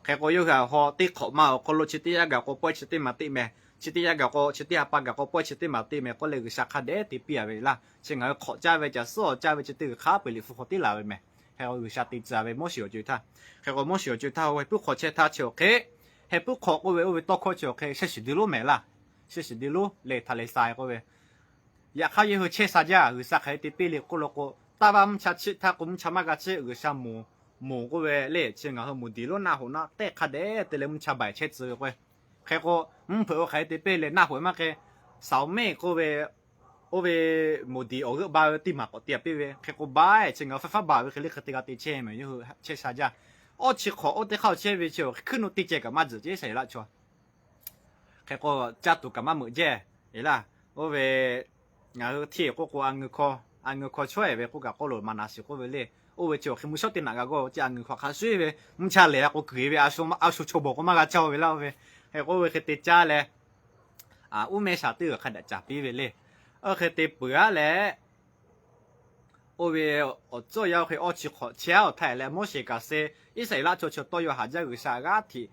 Hk'e k'o, yawˇ hui aꞈ haw teˇ hk'awꞈ ma awˬ hk'aw lo chi teˇ yanˇ gaˬ k'o pawehˇ chi teˇ maˬ teˇ mehˍ, chi teˇ yanˇ gaˬ k'o chi teˇ ha pa gaˬ k'o pawehˇ chi teˇ maˬ teˇ mehˍ k'oˆ leh, G'uiˬsha hk'a dehꞈ te piˇ a ve laˇ. Chi ngaˬ hui hk'awꞈ caˇ ve caˬ suhˉ awˬ caˇ ve chi teˇ g'uiˬ hk'a peu-eˬ liꞈ hpu hk'aw tiˉ la ve mehˍ. Hk'e k'o, G'uiˬsha te tcuh ve Moˉseˍ awˬ co-e htaˇ, hk'e k'o, Moˉseˍ awˬ co-e htaˇ, heh puiˉ hk'awꞈ chehˇ htaˇ chi awˬ hk'e, heh puiˉ hk'awꞈ k'oˆ ve oˇ ve tawˇ hkawˇ chi awˬ hk'e, shehˇ shiˍ deˇ lonˉ mehˍ laˇ. Shehˇ shiˍ deˇ lonˉ leh htaꞈ leh sa k'oˆ ve, yaꞈ hk'aˇ yawˇ hui chehˇ sha jaˇ. G'uiˬsha hk'aˬ hk'e te piˇ le k'oˆ lo k'o, taˇ vaˇ mvuhˇ cha chiˆ htaˇ k'o mvuhˇ cha maˇ g'a chiˆ. G'uiˬsha moˍ, moˍ k'oˆ ve le, chi ngaˬ hui moˍ diˍ lonˉ naˆ hoꞈ naˆ tehˆ hk'a dehꞈ te leh mvuhˇ cha baiˬ chehˇ tcuh ve k'o, hk'e k'o, mvuhˇ hpeuꞈ k'o hk'aˬ hk'e te piˇ le, naˆ hoꞈ maˇ hk'e, saˍoˍ meˆ k'oˆ ve, oˇ ve moˍ diˍ awˬ g'euˆ ba ve teˇ maˬ k'awꞈ te a piˇ ve. Hk'e k'o, baˬ e chi ngaˬ hui faˇ faˉ baˬ ve hk'e le hk'e te g'a te chehˇ mehˍ, yawˇ hui chehˇ sha jaˇ. Awˇ chi hk'awꞈ oˇ teˇ hk'aˇ chehˇ ve chi hk'e hkuiˉ nuˆ teˇ ceh kaꞈ maˇ tzuhꞈ ceˇ Iˉsaˍreˍlaˆ chaw. Hk'e k'o, caˇ tuˬ kaꞈ maˇ meuꞈ jehˇ. Eˬ laˇ, oˇ ve ngaˬ hui htiˇ k'oˆ k'o, a ngeu hkawˇ, a ngeu hkawˇ chaweh ve k'oˆ kaꞈ k'oˆ lo, Maˍnaˍseˍ k'oˆ ve le. Oˇ ve chi awˬ hk'e mvuhˇ shawˉ teˇ naꞈ g'a g'awˇ ve, a ngeu hkawˇ hk'a shuˍ ve mvuhˇ cha lehˬ a k'o kuiˬ ve, a shu chaw bawˬ k'o maˇ g'a caˇ ve laˇ oˇ ve. Hk'e k'o, oˇ ve hk'e te caˇ leh, uˉ mehˇ shaˍ teˇ g'uiˬ hk'a dehꞈ caˍ piˇ ve le. Oˇ hk'e te peuˬ a leh, oˇ ve awˬ tcuhˉ awˬ yanˇ oˇ hk'e awˇ chi hk'awꞈ chehˇ a awˬ htaˇ leh, Moˉseˍ kaꞈ suh Iˉsaˍreˍlaˆ chaw chi tawˇ yaw haˍ jaˇ G'uiˬsha g'aˇ hteꞈ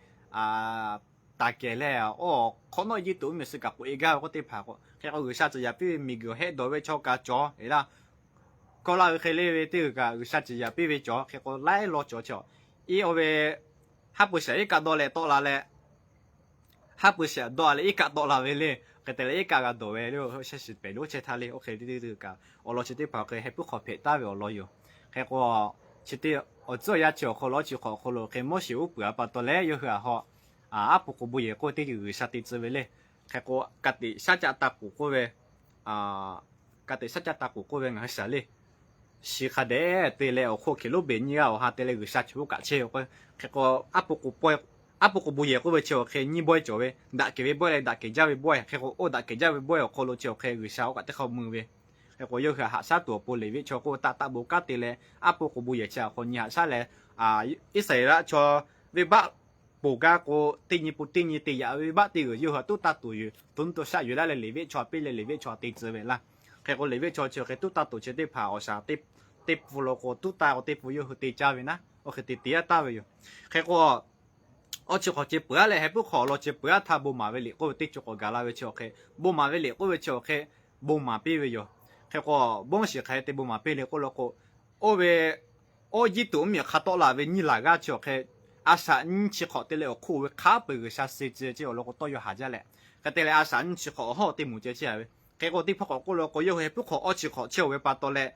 taˍ kehˬ leh, awˬ hk'awꞈ nawˉ Eˇjiˇtuꞈ mvuhˇmiˬ suh kaꞈ k'oꞈ e gaˇ ve k'oˆ teˇ hpaˍ k'o, hk'e k'o, G'uiˬsha ciˍ yanˍ piˇ ve miˬguiˬ hehˆ dawˬ ve chaw kaꞈ cawˬ eˬ laˇ. Hkawˇ laˇ ve hk'e le ve teˇ g'uiˬ kaꞈ G'uiˬsha ciˍ yanˍ piˇ ve cawˬ. Hk'e k'o, laiˉ law cawˬ chi a, iˉ oˇ ve haˉ pui shehˍ iˉ kaˆ dawˇ leh tawˆ la leh, haˉ pui shehˍ dawˇ leh iˉ kaˆ tawˆ la ve le. Hk'e te leh iˉ kaˆ g'a dawˬ ve le, shehˇ shiˍ pehˍ lo chehˇ htaˇ le. Oˇ hk'e le teˇ g'uiˬ kaꞈ awˬ lawn chi teˇ hpaˍ awˬ hk'e heh puiˉ hk'awꞈ hpehꞈ taˍ ve awˬ lawn yoˬ. Hk'e k'o, chi teˇ awˬ tcuhˉ awˬ yanˇ chi awˬ hk'aw lo, chi hk'awꞈ awˬ hk'aw lo hk'e Moˉseˍ uˉ peunˍ a pa taw leh, yawˇ hui aꞈ haw aˉ po k'o bon yehˬ k'oˆ ve teˇ ceuˬ G'uiˬsha te tcuh ve le. Hk'e k'o, ka tiꞈ shaˉ caˆ ta k'oˍ k'oˆ ve, ka tiꞈ shaˉ caˆ ta k'oˍ k'oˆ ve ngaˬ hui shaˍ le. Shi hk'a dehꞈ te leh awˬ hk'oˆ hk'e lonˉ beˬ nyiˇ g'aˇ awˬ ha te leh G'uiˬsha chi uˉ kaꞈ chehˇ ve k'o, hk'e k'o, aˉ po k'o bon yehˬ k'oˆ ve chi awˬ hk'e nyiˇ bawehˇ cawˬ ve, daꞈ kehˬ ve bawehˇ leh daꞈ kehˬ jaˇ ve bawehˇ. Hk'e k'o, oˇ daꞈ kehˬ jaˇ ve bawehˇ awˬ hk'aw lo chi awˬ hk'e G'uiˬsha oˇ kaꞈ teˇ hk'aˇ mui ve. Hk'e k'o, yawˇ hui aꞈ haꞈ shaˉ tuˬ awˬ pon Leˍviˆ chaw k'oˆ ve taˆ taˆ bon kanˉ te leh, aˉ po k'o bon yehˬ chi awˬ hk'aw nyi haꞈ shaˉ leh, Iˉsaˍreˍlaˆ chaw venˇbaˆ ponˬ gaˇ k'o, teˇ nyi pun teˇ nyi te yaꞈ ve venˇbaˆ teˇ g'uiˬ yawˇ hui aꞈ tuˉ taˇ tuˬ yoˬ. To nuˇ to shaˆ yuˬ laˇ leh Leˍviˆ chaw piˇ leh Leˍviˆ chaw te tcuh ve laˇ. Hk'e k'o, Leˍviˆ chaw chi hk'e tuˉ taˇ tuˬ chi teˇ hpaˍ awˬ shaˍ teˇ pun lo k'o, tuˉ taˇ k'o teˇ pun yawˇ hui te caˇ ve naˉ, oˇ hk'e te te yaˇ taˍ ve yoˬ. Hk'e k'o, awˇ chi hk'awꞈ ceh peuˬ a leh, heh puiˉ hk'awꞈ awˬ lawn ceh peuˬ a htaˇ, bon maˍ ve liꞈ k'oˆ ve teˇ ceuˬ k'awꞈ gaˬ la ve chi awˬ hk'e, bon maˍ ve liꞈ k'oˆ ve chi awˬ hk'e bon maˍ piˇ ve yoˬ. Hk'e k'o, bon shiˍ hk'aˬ hk'e te bon maˍ piˇ le k'oˆ lo k'o, oˇ ve awˇ Eˇjiˇtuꞈ mvuhˇmiˬ hk'a tawˆ la ve nyiˇ laˬ g'aˇ chi awˬ hk'e, a shaꞈ nyiˇ chi hk'awꞈ te leh awˬ hk'oˆ ve hk'a peu-eˬ G'uiˬsha suh tcuh ceh awˬ lawn k'o tawˇ yaw haˍ jaˇ leh, hk'e te leh a shaꞈ nyiˇ chi hk'awꞈ awˬ hawˉ teˇ moˍ ceh chehˇ a ve Hk'e k'o, teˇ hpawˇ k'awꞈ k'oˆ lo k'o, yawˇ hui heh puiˉ hk'awꞈ awˇ chi hk'awꞈ chehˇ-oˬ ve pa taw leh,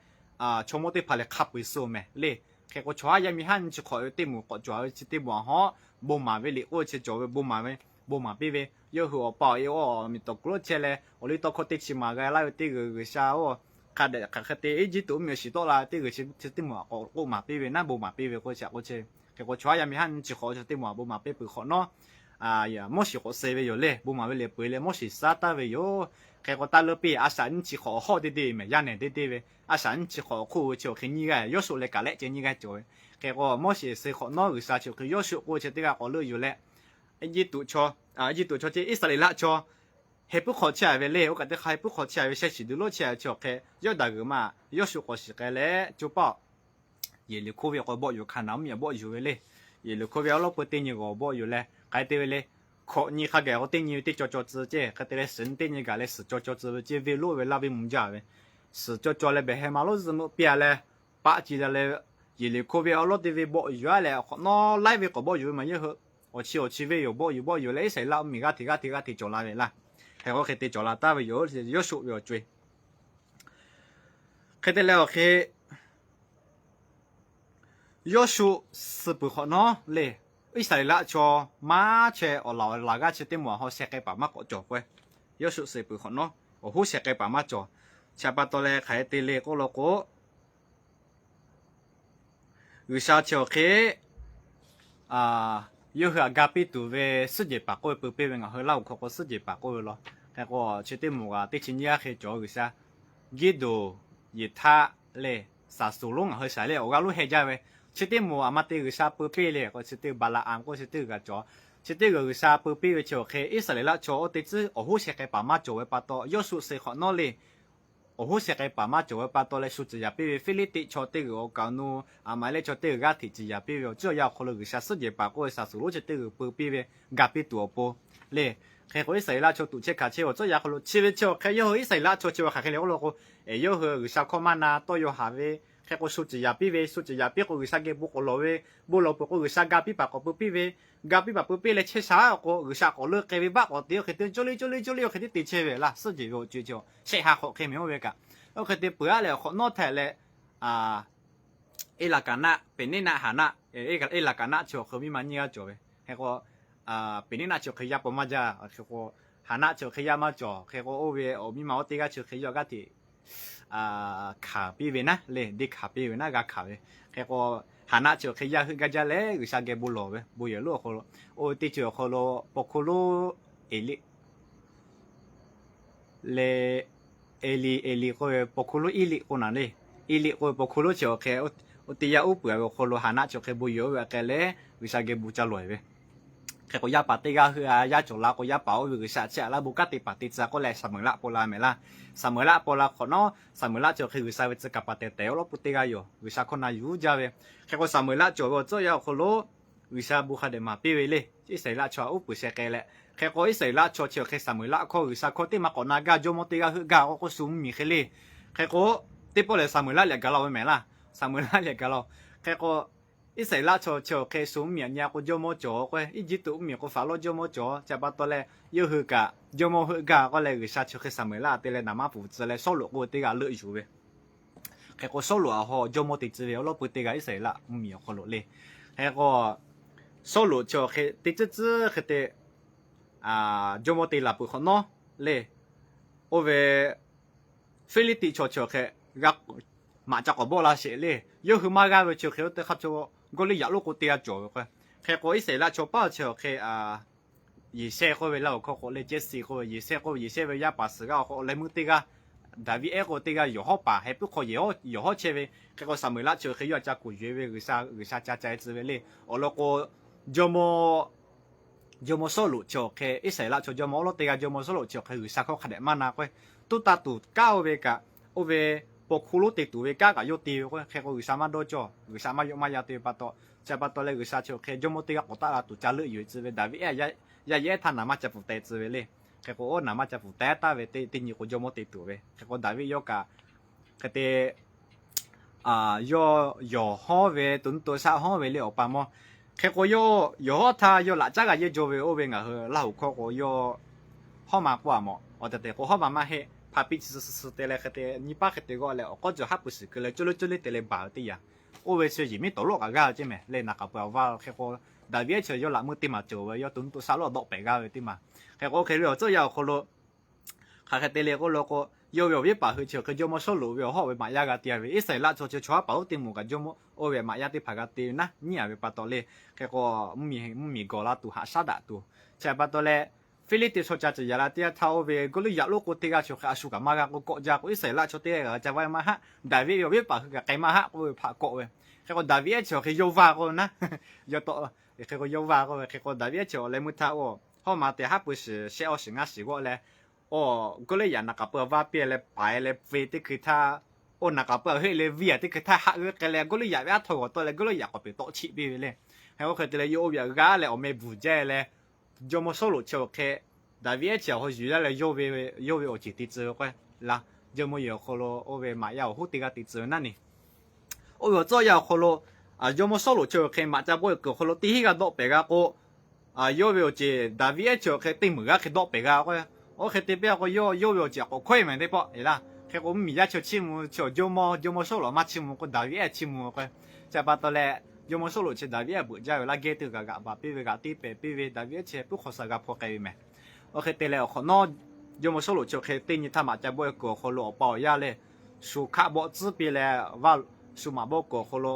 chaw mawˇ teˇ hpaˍ lehˬ hk'a peu-eˬ suh-oˬ mehˍ le. Hk'e k'o, chaw haˉ yaˇ miˇ haˉ nyiˇ chi hk'awꞈ ve teˇ moˍ k'awꞈ cawˬ ve chi teˇ moˍ htaꞈ bon maˍ ve liꞈ k'oˆ ve chi cawˬ ve, bon maˍ ve, bon maˍ piˇ ve, yawˇ hui awˬ pa awˬ e oˇ miˬ tawˍ kuiˬ lonˉ chehˇ leh, awˬ liˇ tawˇ hkawˇ teˇ chi maˍ g'a laˇ ve teˇ g'uiˬ G'uiˬsha oˇ hk'a dehꞈ hk'aˬ hk'e te Eˇjiˇtuꞈ mvuhˇmiˬ shiˍ tawˆ la ve teˇ g'uiˬ chi teˇ moˍ htaꞈ k'awꞈ k'oˆ maˍ piˇ ve naˉ, bon maˍ piˇ ve k'oˆ chi k'o, hk'e k'o, chaw haˉ yaˇ miˇ haˉ nyiˇ chi hk'awꞈ chi teˇ moˍ htaꞈ bon maˍ piˇ peuˬ hk'awꞈ nawˉ, Moˉseˍ k'awꞈ suh ve yoˬ le. Bon maˍ ve liꞈ peuˬ leh Moˉseˍ suh taˍ ve yoˬ. Hk'e k'o, taˇ leuˉ piˇ, a shaꞈ nyiˇ chi hk'awꞈ awˬ hawˉ teˇ deˇ mehˍ, yaˇ nehˬ teˇ deˇ ve, a shaꞈ nyiˇ chi hk'awꞈ awˬ hk'oˆ ve chi awˬ hk'e nyiˇ g'aˇ, Yawˇsuˆ leh Kaˍlehˆ ceh nyiˇ g'aˇ cawˬ ve. Hk'e k'o, Moˉseˍ suh hk'awꞈ nawˉ G'uiˬsha chi awˬ hk'e Yawˇsuˆ k'oˆ ve chi teˇ g'aˇ k'awꞈ leuˆ yuˬ leh, Eˇjiˇtuꞈ chaw, Eˇjiˇtuꞈ chaw ceh Iˉsaˍreˍlaˆ chaw heh puiˉ hk'awꞈ chehˇ a ve le. Oˇ kaꞈ teˇ hk'aˇ heh puiˉ hk'awꞈ chehˇ a ve shehˆ shiˍ duˬ lonˉ chehˇ a ve chi awˬ hk'e, Yawˇdanˍ g'uiˬ ma Yawˇsuˆ k'awꞈ shiˍ k'ai leh, co paˆ Yeˍriˍhkoˇ venˇ k'awꞈ bawˆ yuˬ, Hkaˍnanˍ mvuhˇmiˬ bawˆ yuˬ ve le. Yeˍriˍhkoˇ venˇ awˉ lawˉ peu teˇ nyi g'awˬ bawˆ yuˬ leh, hk'aˬ hk'e te ve le. Hkawꞈ nyi hk'a gaˬ k'o, teˇ nyi ve teˇ caw caw tcuh ceh, hk'e te leh suhˍ nyi teˇ nyi gaˬ leh suhˍ caw caw tcuh ve ceh, venˇ lonˉ ve laˇ venˇ mvuh jaˇ ve, suhˍ caw caw leh behˬ heh ma lonˉ zuhꞈ meuˆ piˇ a leh, paˆ ci la leh, Yeˍriˍhkoˇ venˇ awˉ lawˉ teˇ venˇ bawˆ yuˬ a leh, hk'awꞈ nawˉ laiˉ venˇ k'awꞈ bawˆ yuˬ ve maˬ yawˇ hui, awˬ chi awˬ chi venˇ yoˬ, bawˆ yuˬ bawˆ yuˬ leh Iˉsaˍreˍlaˆ mvuhˇmiˬ g'aˇ hteꞈ g'aˇ hteꞈ g'aˇ hteꞈ cawˬ la ve laˇ. Hk'e k'o, hk'e te cawˬ la taˍ ve yoˬ, Yawˇsuˆ ve awˬ co e. Hk'e te leh awˬ hk'e Yawˇsuˆ suh peuˬ hk'awꞈ nawˉ le, Iˉsaˍreˍlaˆ chaw maˇ chehˇ awˬ laˬ awˬ laˬ g'aˇ chi teˇ moˍ htaꞈ haw sheh k'ai paˍ maˇ k'awꞈ cawˬ k'o, Yawˇsuˆ suh peuˬ hk'awꞈ nawˉ awˬ hoˉ sheh k'ai paˍ maˇ cawˬ. Chi pa taw leh hk'aˬ hk'e te le k'oˆ law k'o, G'uiˬsha chi awˬ hk'e yawˇ hui htaꞈ ga piˇ tuˬ ve suhˉ jehˬ paˍ k'oˆ ve peu piˇ ve, ngaˬ hui Laˇ huˍ hkawˇ k'o suhˉ jehˬ paˍ k'oˆ ve law. Hk'e k'o, chi teˇ moˍ g'aˇ teˇ chi nyiˇ g'aˇ hk'e cawˬ G'uiˬsha, Giˇdeonˍ, Yeˍhtaˆ leh Saˍsuˍlonˉ ngaˬ hui shaˍ leh awˬ g'aˇ lonˉ heh jaˇ ve, chi teˇ moˍ aˬ ma te G'uiˬsha peu piˇ le k'o, chi teˇ Baˍlaˍanˍ k'oˆ chi teˇ g'aˇ cawˬ. Chi teˇ g'aˇ G'uiˬsha peu piˇ ve chi awˬ hk'e Iˉsaˍreˍlaˆ chaw oˇ teˇ tcuhˉ awˬ hoˉ sheh k'ai paˍ maˇ cawˬ ve pa taw, Yawˇsuˆ suh hk'awꞈ nawˉ le, awˬ hoˉ sheh k'ai paˍ maˇ cawˬ ve pa taw leh shu ciˍ yanˍ piˇ ve Hpiˇliˇtiˆ chaw teˇ g'uiˬ awˬ kaˍ awˬ nu, Aˍmaˍlehˆ chaw teˇ g'uiˬ g'aˇ hteꞈ ciˍ yanˍ piˇ ve awˬ ceuˬ awˬ yanˇ awˬ hk'aw lo G'uiˬsha suhˉ jehˬ paˍ k'oˆ ve Saˍsuˍlonˉ chi teˇ g'uiˬ peu piˇ ve ga piˇ tuˬ awˬ pon le. Hk'e k'o, Iˉsaˍreˍlaˆ chaw tuꞈ chehˇ hkanˍ chehˇ ve awˬ ceuˬ awˬ yanˇ hk'aw lo chi ve chi awˬ hk'e yawˇ hui Iˉsaˍreˍlaˆ chaw chi ve hk'aˬ hk'e le k'oˆ law k'o, yawˇ hui G'uiˬsha hkawˇ maˇ na tawˇ yaw haˍ ve, hk'e k'o shu ciˍ yanˍ piˇ ve, shu ciˍ yanˍ piˇ k'o G'uiˬsha geh bon k'awꞈ lawˬ ve, bon lawˬ peuˬ k'o G'uiˬsha ga piˇ paˍ k'awꞈ peu piˇ ve, ga piˇ paˍ peu piˇ leh chehˇ sha k'o G'uiˬsha k'awꞈ leuˆ k'ai ve baˆ k'awꞈ te, oˇ hk'e te cawˇ le cawˇ le cawˇ le oˇ hk'e te te chehˇ ve laˇ. Suhˉ jehˬ ve awˬ co e chi shehˆ ha hk'awꞈ hk'e mehˍ oˇ ve kaꞈ, oˇ hk'e te peuˬ a leh awˬ hk'awꞈ nawˉ htaˇ leh, Eˇlaˍkaˍnaˆ, Peˍneˇnaˆ, Haˍnaˆ, Eˇlaˍkaˍnaˆ chi awˬ hk'e miˇ ma nyiˇ g'aˇ cawˬ ve. Hk'e k'o, Peˍneˇnaˆ chi awˬ hk'e yaˇ paw maˇ jaˇ. Hk'e k'o, Haˍnaˆ chi awˬ hk'e yaˇ maˇ cawˬ. Hk'e k'o, oˇ ve awˬ miˇ ma oˇ teˇ g'aˇ chi awˬ hk'e yawˇ g'aˇ hteꞈ hkanˍ piˇ ve naˉ le, deˇ hkanˍ piˇ ve naˉ, g'a hkanˍ ve. Hk'e k'o, Haˍnaˆ chi awˬ hk'e yaˇ heuˆ gaˇ jaˇ leh G'uiˬsha geh bon lawˬ ve, bon yehˬ lonˉ awˬ hk'aw lo, oˇ ve teˇ ceuˬ awˬ hk'aw lo paw hkuˇ lonˉ Eˍliˆ leh, Eˍliˆ, Eˍliˆ k'oˆ ve paw hkuˇ lonˉ Iˉliˆ k'oˆ naˍ le. Iˉliˆ k'oˆ ve paw hkuˇ lonˉ chi awˬ hk'e, oˇ teˇ yanˇ uˉ peunˍ ve awˬ hk'aw lo Haˍnaˆ chi awˬ hk'e bon yehˬ oˇ ve hk'e leh G'uiˬsha geh bon ca lawˬ ve. Hk'e k'o, yaˇ paˍ teˇ g'aˇ hui a yaˇ cawˬ la k'o, yaˇ paˍ oˇ ve G'uiˬsha chi a laˇ bon kanˉ te paˍ te tcuh k'oˆ leh Saˍmuˍeˍlaˆ paw la mehˍ laˇ. Saˍmuˍeˍlaˆ paw la hk'awꞈ nawˉ, Saˍmuˍeˍlaˆ chi awˬ hk'e G'uiˬsha ve tcuh kaˍ paˍ tehˬ tehˬ awˉ lawˉ pui teˇ g'aˇ yoˬ. G'uiˬsha hkawˇ na yuˬ jaˇ ve. Hk'e k'o, Saˍmuˍeˍlaˆ cawˬ ve awˬ tcuhˉ awˬ yanˇ awˬ hk'aw lo G'uiˬsha bon hk'a dehꞈ maˍ piˇ ve le. Iˉsaˍreˍlaˆ chaw uˉ peunˍ sheh k'ai leh, hk'e k'o, Iˉsaˍreˍlaˆ chaw chi awˬ hk'e Saˍmuˍeˍlaˆ hkawˇ G'uiˬsha hkawˇ teˇ maˇ k'awꞈ na gaˇ, jawˇmawˇ teˇ g'aˇ heuˆ gaˇ k'o k'oˆ shu mvuhˇmiˬ hk'e le. Hk'e k'o, teˇ pawˆ lehˬ Saˍmuˍeˍlaˆ lehˬ gaˬ la ve mehˍ laˇ. Saˍmuˍeˍlaˆ lehˬ gaˬ la. Hk'e k'o, Iˉsaˍreˍlaˆ chaw chi awˬ hk'e shu mvuhˇmiˬ aꞈ nyi a k'o jawˇmawˇ cawˬ k'o, Eˇjiˇtuꞈ mvuhˇmiˬ k'o Faˍlaˆ jawˇmawˇ cawˬ. Chi pa taw leh, yawˇ hui kaꞈ jawˇmawˇ heuˆ gaˇ k'oˆ leh G'uiˬsha chi awˬ hk'e Saˍmuˍeˍlaˆ te leh naˍ maˇ pfuhˍ tcuh leh Sawˉluꞈ k'oˆ ve teˇ g'aˇ leuˆ yuˬ ve. Hk'e k'o, Sawˉluꞈ awˬ hk'aw jawˇmawˇ te tcuh ve awˉ lawˉ pui teˇ g'aˇ Iˉsaˍreˍlaˆ mvuhˇmiˬ awˬ hk'aw lo le. Hk'e k'o, Sawˉluꞈ chi awˬ hk'e teˇ tcuhˉ tcuhˉ hk'e te jawˇmawˇ te laˬ peuˬ hk'awꞈ nawˉ le. Oˇ ve Hpiˇliˇtiˆ chaw chi awˬ hk'e g'a maꞈ ca k'awꞈ bawˆ la sheˍ le. Yawˇ hui maˇ g'aˇ ve chi awˬ hk'e oˇ teˇ hk'aˇ chaw Gawˇliˇyaꞈ lonˉ k'o teˇ g'aˇ cawˬ ve k'o. Hk'e k'o, Iˉsaˍreˍlaˆ chaw paˇ chi awˬ hk'e Yeˍsehˇ k'oˆ ve, Laˇ huˍ hkawˇ k'o leh Cehˇsiˆ k'oˆ ve, Yeˍsehˇ k'oˆ ve, Yeˍsehˇ ve yaˇ paˍ suhˍ g'aˇ awˬ hk'aw leh meuˇ teˇ g'aˇ, Daˍviˆ ehˉ k'oˆ ve teˇ g'aˇ yawˬ hawˉ paˍ, heh puiˉ hk'aw yawˬ hawˉ chehˇ ve. Hk'e k'o, Saˍmuˍeˍlaˆ chi awˬ hk'e yawˇ a ca kuˬ yuˬ e ve G'uiˬsha, G'uiˬsha ca ca e tcuh ve le. Awˬ lawn k'o, jawˇmawˇ jawˇmawˇ Sawˉluꞈ chi awˬ hk'e, Iˉsaˍreˍlaˆ chaw jawˇmawˇ awˉ lawˉ teˇ g'aˇ jawˇmawˇ Sawˉluꞈ chi awˬ hk'e G'uiˬsha hkawˇ hk'a dehꞈ maˇ na k'o, tuˉ taˇ tuˬ kanˉ oˇ ve kaꞈ, oˇ ve paw hkuˇ lonˉ te tuˬ ve kanˉ kaꞈ yawˇ te ve k'o, hk'e k'o G'uiˬsha maˇ dawˇ cawˇ, G'uiˬsha maˇ yawˆ maˇ yan te ve pa taw, chi pa taw leh G'uiˬsha chi awˬ hk'e jawˇmawˇ teˇ g'aˇ k'awꞈ taˆ la tuˬ ca leuˆ yuˬ e tcuh ve Daˍviˆ ehˉ yaˇ yehˉ htaˇ naˍ maˇ ca pfuhˍ teh tcuh ve le. Hk'e k'o, oˇ naˍ maˇ ca pfuhˍ teh taˍ ve teˇ nyi k'o jawˇmawˇ te tuˬ ve. Hk'e k'o, Daˍviˆ yawˇ kaꞈ hk'e te yawˬ yawˬ hawˉ ve, to nuˇ to shaˆ hawˉ ve le awˬ pa mawˇ. Hk'e k'o, yawˇ yawˬ hawˉ htaˇ yawˇ laꞈ caˉ g'a yehˇ jaw ve oˇ ve ngaˬ hui Laˇ huˍ hkawˇ k'o yawˇ hawˉ ma k'oˆ a mawˬ. Awˬ tehˬ tehˬ k'o hawˉ ma maˇ heˆ. hpa piˇ chi suh suh te leh hk'e te nyi paˉ hk'e te g'awˆ leh awˬ k'awˉ cawˬ haˉ pui shiˍ keu leh coˇ le coˇ le te leh baˬ ve teˇ yanˇ, oˇ ve chi yehˬ miˉ tawˍ lawˆ kaꞈ g'aˇ ve ceˇ mehˍ le. Naˍ k'aˍ pui awˬ va hk'e k'o, Daˍviˆ ehˉ chi yawˇ laꞈ meuˇ teˇ maˬ cawˬ ve, yawˇ to nuˇ to shaˆ lawˇ dawˆ pehˍ g'aˇ ve teˇ maˬ. Hk'e k'o oˇ hk'e ve awˬ tcuhˉ awˬ yanˇ awˬ hk'aw lo hk'aˬ hk'e te le k'oˆ lo k'o, yawˇ ve awˬ viˉ paˍ hui chi awˬ hk'e jawˇmawˇ Sawˉluꞈ ve awˬ hawˉ ve maꞈ yaˇ g'a te ve, Iˉsaˍreˍlaˆ chaw chi chaw haˉ paˍ oˇ teˇ moˍ kaꞈ jawˇmawˇ oˇ ve maꞈ yaˇ teˇ hpaˍ g'a te ve naˉ nyiˉ a ve pa taw le. Hk'e k'o, mvuhˇmiˬ gawˬ la tuˬ haꞈ shaˉ daꞈ tuˬ, chi pa taw leh, Hpiˇliˇtiˆ chaw ca ciˍ yaˍ la teˇ yanˇ htaˇ oˇ ve Goˇliˇyaꞈ lonˉ k'o teˇ g'aˇ chi awˬ hk'e a shu kaꞈ maˇ g'a k'oˆ kawˆ jaˇ k'o, Iˉsaˍreˍlaˆ chaw teˇ g'aˇ g'a ca vaˇ maˇ haˆ, Daˍviˆ ve awˬ viˉ paˍ hui kaꞈ k'ai maˇ haˆ k'oˆ ve hpaꞈ kawˆ ve. Hk'e k'o Daˍviˆ ehˉ chi awˬ hk'e yawˇ vaˇ k'o naˉ, yawˇ tawˆ, hk'e k'o yawˇ vaˇ k'oˆ ve. Hk'e k'o Daˍviˆ ehˉ chi awˬ leh meuˇ htaˇ oˇ hawˉ ma te haˉ pui shiˍ shehˆ awˇ shiˍ ngaˇ shiˍ g'awˆ leh, oˇ Goˇliˇyaꞈ naˍ k'aˍ pui awˬ va piˇ leh paiˍ leh ve teˇ hkui htaˇ, oˇ naˍ k'aˍ pui awˬ heˆ leh viˇ a teˇ hkui htaˇ haˆ g'euˆ k'ai leh Goˇliˇyaꞈ ve aˉ htaw g'awˬ tawˆ leh Goˇliˇyaꞈ k'awꞈ peˬ tawˆ chiˆ piˇ ve le. Hk'e k'o hk'e te leh yawˇ oˇ ve aꞈ g'aˇ leh awˬ meh bvuhˬ jaˇ leh, jawˇmawˇ Sawˉluꞈ chi awˬ hk'e Daˍviˆ ehˉ chi awˬ hk'aw yuˬ yaˇ leh yawˇ ve awˬ ceˬ te tcuh ve k'o, la, jawˇmawˇ yehˬ awˬ hk'aw lo oˇ ve maꞈ yaˇ awˬ hoˉ teˇ g'aˇ te tcuh ve naˉ ne. Oˇ ve awˬ tcuhˉ awˬ yanˇ awˬ hk'aw lo, jawˇmawˇ Sawˉluꞈ chi awˬ hk'e maꞈ ca bawˆ e kuiˬ awˬ hk'aw lo teˇ hinˉ g'a dawˆ pehˍ g'a k'o, yawˇ ve awˬ ceˬ Daˍviˆ ehˉ chi awˬ hk'e teˇ meunˍ g'aˇ hk'e dawˆ pehˍ g'a k'o, oˇ hk'e te piˇ k'o yawˇ, yawˇ ve awˬ ceˬ k'awꞈ hkawehˇ mehˍ teˇ pawˆ e laˇ. Hk'e k'o mvuhˇmiˬ yaˇ chi chiˇ mvuh chi awˬ jawˇmawˇ, jawˇmawˇ Sawˉluꞈ maˇ chiˇ mvuh k'o Daˍviˆ ehˉ chiˇ mvuh k'o, chi pa taw leh, jawˇmawˇ Sawˉluꞈ chi Daˍviˆ ehˉ beuꞈ jaˇ ve laˇ geh te g'a g'aꞈ baˬ piˇ ve, g'aꞈ te pehˍ piˇ ve, Daˍviˆ ehˉ chi puiˉ hk'aw suh g'a hpaw k'ai ve mehˍ. Oˇ hk'e te leh awˬ hk'awꞈ nawˉ, jawˇmawˇ Sawˉluꞈ chi awˬ hk'e teˇ nyi htaˇ maꞈ ca bawˆ e kuiˬ awˬ hk'aw lo awˬ pa awˬ yaˇ leh, shu hkaˆ bawˆ tcuhˉ piˇ leh, shu maꞈ bawˆ kuiˬ awˬ hk'aw lo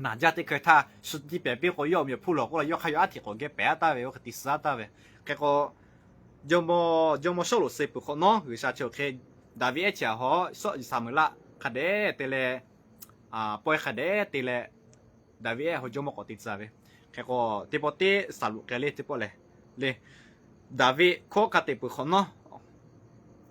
naˬ jaˇ teˇ hkui htaˇ shu tiˇ pehˍ piˇ k'o yawˇ awˬ meh hpuˇ lawˬ k'oˆ la yawˇ hk'aˇ yawˇ aˉ hteꞈ k'awꞈ geh pehˍ aˉ taˍ ve, oˇ hk'e te suh aˉ taˍ ve. Hk'e k'o, jawˇmawˇ, jawˇmawˇ Sawˉluꞈ suh peuˬ hk'awꞈ nawˉ G'uiˬsha chi awˬ hk'e Daˍviˆ ehˉ chi awˬ hawˉ Sawˉ Saˍmuˍeˍlaˆ hk'a dehꞈ te leh, pawehˇ hk'a dehꞈ te leh, Daˍviˆ ehˉ hawˉ jawˇmawˇ k'awꞈ te tcuh ve. Hk'e k'o teˇ pawˆ teˇ Saˍluꞈ k'ai le teˇ pawˆ lehˬ, le, Daˍviˆ hkawˇ hk'a teꞈ peuˬ hk'awꞈ nawˉ,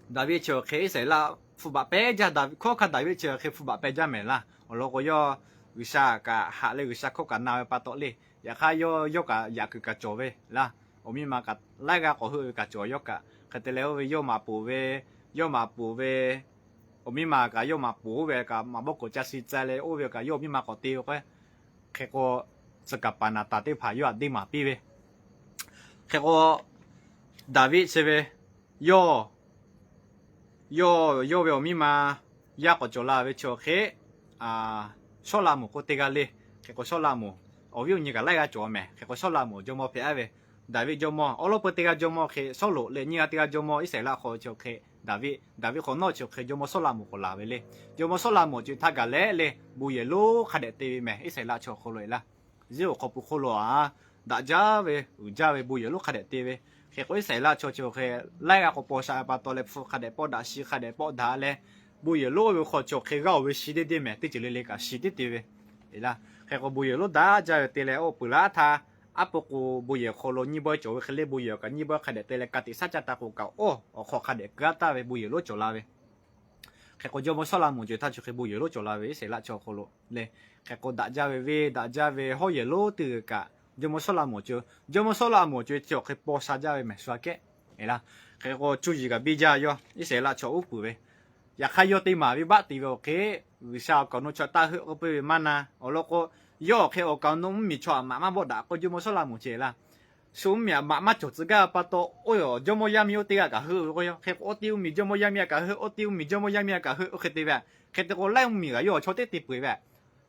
Daˍviˆ chi awˬ hk'e Iˉsaˍreˍlaˆ hpu baꞈ pehˇ jaˇ, hkawˇ hk'a Daˍviˆ chi awˬ hk'e hpu baꞈ pehˇ jaˇ mehˍ laˇ. Awˬ lawn k'o yawˇ G'uiˬsha kaꞈ haꞈ leh G'uiˬsha hkawˇ kaꞈ na ve pa taw le. Yaꞈ hk'aˇ yawˇ, yawˇ kaꞈ yaꞈ kuiˬ kaꞈ cawˬ ve laˇ. Awˬ miˇ ma kaꞈ laiˉ g'aˇ k'awꞈ heuˆ ve kaꞈ cawˬ yawˇ kaꞈ. Hk'e te leh oˇ ve yawˇ maꞈ poˬ ve, yawˇ maꞈ poˬ ve, awˬ miˇ ma kaꞈ yawˇ maꞈ poˬ ve kaꞈ maꞈ bawˆ k'awꞈ ca shi tcuh leh oˇ ve kaꞈ yawˇ awˬ miˇ ma k'awꞈ te ve k'o, hk'e k'o, tcuh kaˍ paˍ naˍ taˍ teˇ hpaˍ yawˇ htaꞈ deˇ maˍ piˇ ve. Hk'e k'o, Daˍviˆ chi ve yawˇ, yawˇ, yawˇ ve awˬ miˇ ma yaˇ k'awꞈ cawˬ la ve chi awˬ hk'e, Sawˉlaꞈmonˍ k'oˆ teˇ g'aˇ le. Hk'e k'o Sawˉlaꞈmonˍ awˬ viˉ awˬ nyi kaꞈ laiˉ g'aˇ cawˬ mehˍ. Hk'e k'o Sawˉlaꞈmonˍ jawˇmawˇ hpehꞈ aˉ ve, Daˍviˆ jawˇmawˇ awˉ lawˉ peu teˇ g'aˇ jawˇmawˇ hk'e, Sawˉluꞈ leh nyiˇ g'aˇ teˇ g'aˇ jawˇmawˇ Iˉsaˍreˍlaˆ hk'aw chi awˬ hk'e, Daˍviˆ, Daˍviˆ hk'awꞈ nawˉ chi awˬ hk'e jawˇmawˇ Sawˉlaꞈmonˍ k'awꞈ laˬ ve le. Jawˇmawˇ Sawˉlaꞈmonˍ ceuˬ htaˇ gaˬ leh le bon yehˬ lonˉ hk'a dehꞈ te ve mehˍ Iˉsaˍreˍlaˆ chaw awˬ hk'aw lo e laˇ. Ziˉ awˬ hk'aw pui hk'oˆ lo a, daꞈ jaˇ ve uiˍ jaˇ ve bon yehˬ lonˉ hk'a dehꞈ te ve. Hk'e k'o Iˉsaˍreˍlaˆ chaw chi awˬ hk'e laiˉ g'aˇ k'awꞈ paw sha ve pa taw leh hpu hk'a dehꞈ pawˆ daꞈ, shi hk'a dehꞈ pawˆ daꞈ leh, bon yehˬ lonˉ ve hk'aw chi awˬ hk'e g'aˇ oˬ ve shi deˇ deˇ mehˍ, teˇ ceuˬ le le kaꞈ shi tiˉ te ve. Eˬ laˇ, hk'e k'o bon yehˬ lonˉ daꞈ jaˇ ve te leh oˇ peuˬ laˇ htaˇ, aˉ po k'o bon yehˬ hk'aw lo nyiˇ bawehˇ cawˬ ve hk'e le bon yehˬ kaꞈ nyiˇ bawehˇ hk'a dehꞈ te leh ka tiꞈ shaˉ caˇ taˍ k'o kaꞈ oˇ awˬ hk'aw hk'a dehꞈ keu aˉ taˍ ve bon yehˬ lonˉ cawˬ la ve. Hk'e k'o jawˇmawˇ Sawˉlaꞈmonˍ ceuˬ htaˇ chi hk'e bon yehˬ lonˉ cawˬ la ve Iˉsaˍreˍlaˆ chaw awˬ hk'aw lo le. Hk'e k'o daꞈ jaˇ ve venˇ daꞈ jaˇ ve hawˉ yehˬ lonˉ teˇ g'uiˬ kaꞈ jawˇmawˇ Sawˉlaꞈmonˍ ceuˬ, jawˇmawˇ Sawˉlaꞈmonˍ ceuˬ chi awˬ hk'e paw sha jaˇ ve mehˍ shu aꞈ kehˉ. Eˬ laˇ, hk'e k'o cuˇ yiˍ kaꞈ biˇ jaˇ yawˇ Iˉsaˍreˍlaˆ chaw uˉ peunˍ ve. Yaꞈ hk'aˇ yawˇ teˇ maˬ venˇbaˆ te ve awˬ hk'e, G'uiˬsha awˬ kaˍ awˬ nu chaw taˇ heuˆ k'oˆ piˇ ve maˇ na. Awˬ lawn k'o, yawˇ awˬ hk'e awˬ kaˍ awˬ nu mvuhˇmiˬ chaw maꞈ maˇ bawˆ daꞈ k'o jawˇmawˇ Sawˉlaꞈmonˍ ceuˬ laˇ. Shu mvuhˇmiˬ maꞈ maˇ cawˬ tcuh gaˇ pa taw, oˇ jawˇmawˇ yaˇ miˇ oˇ teˇ g'aˇ kaꞈ heuˆ ve k'o, hk'e k'o oˇ teˇ mvuhˇmiˬ jawˇmawˇ yaˇ miˇ kaꞈ heuˆ, oˇ teˇ mvuhˇmiˬ jawˇmawˇ yaˇ miˇ kaꞈ heuˆ, oˇ hk'e te ve. Hk'e te k'o laiˉ mvuhˇmiˬ kaꞈ yawˇ awˬ chaw teˇ te peuˬ ve.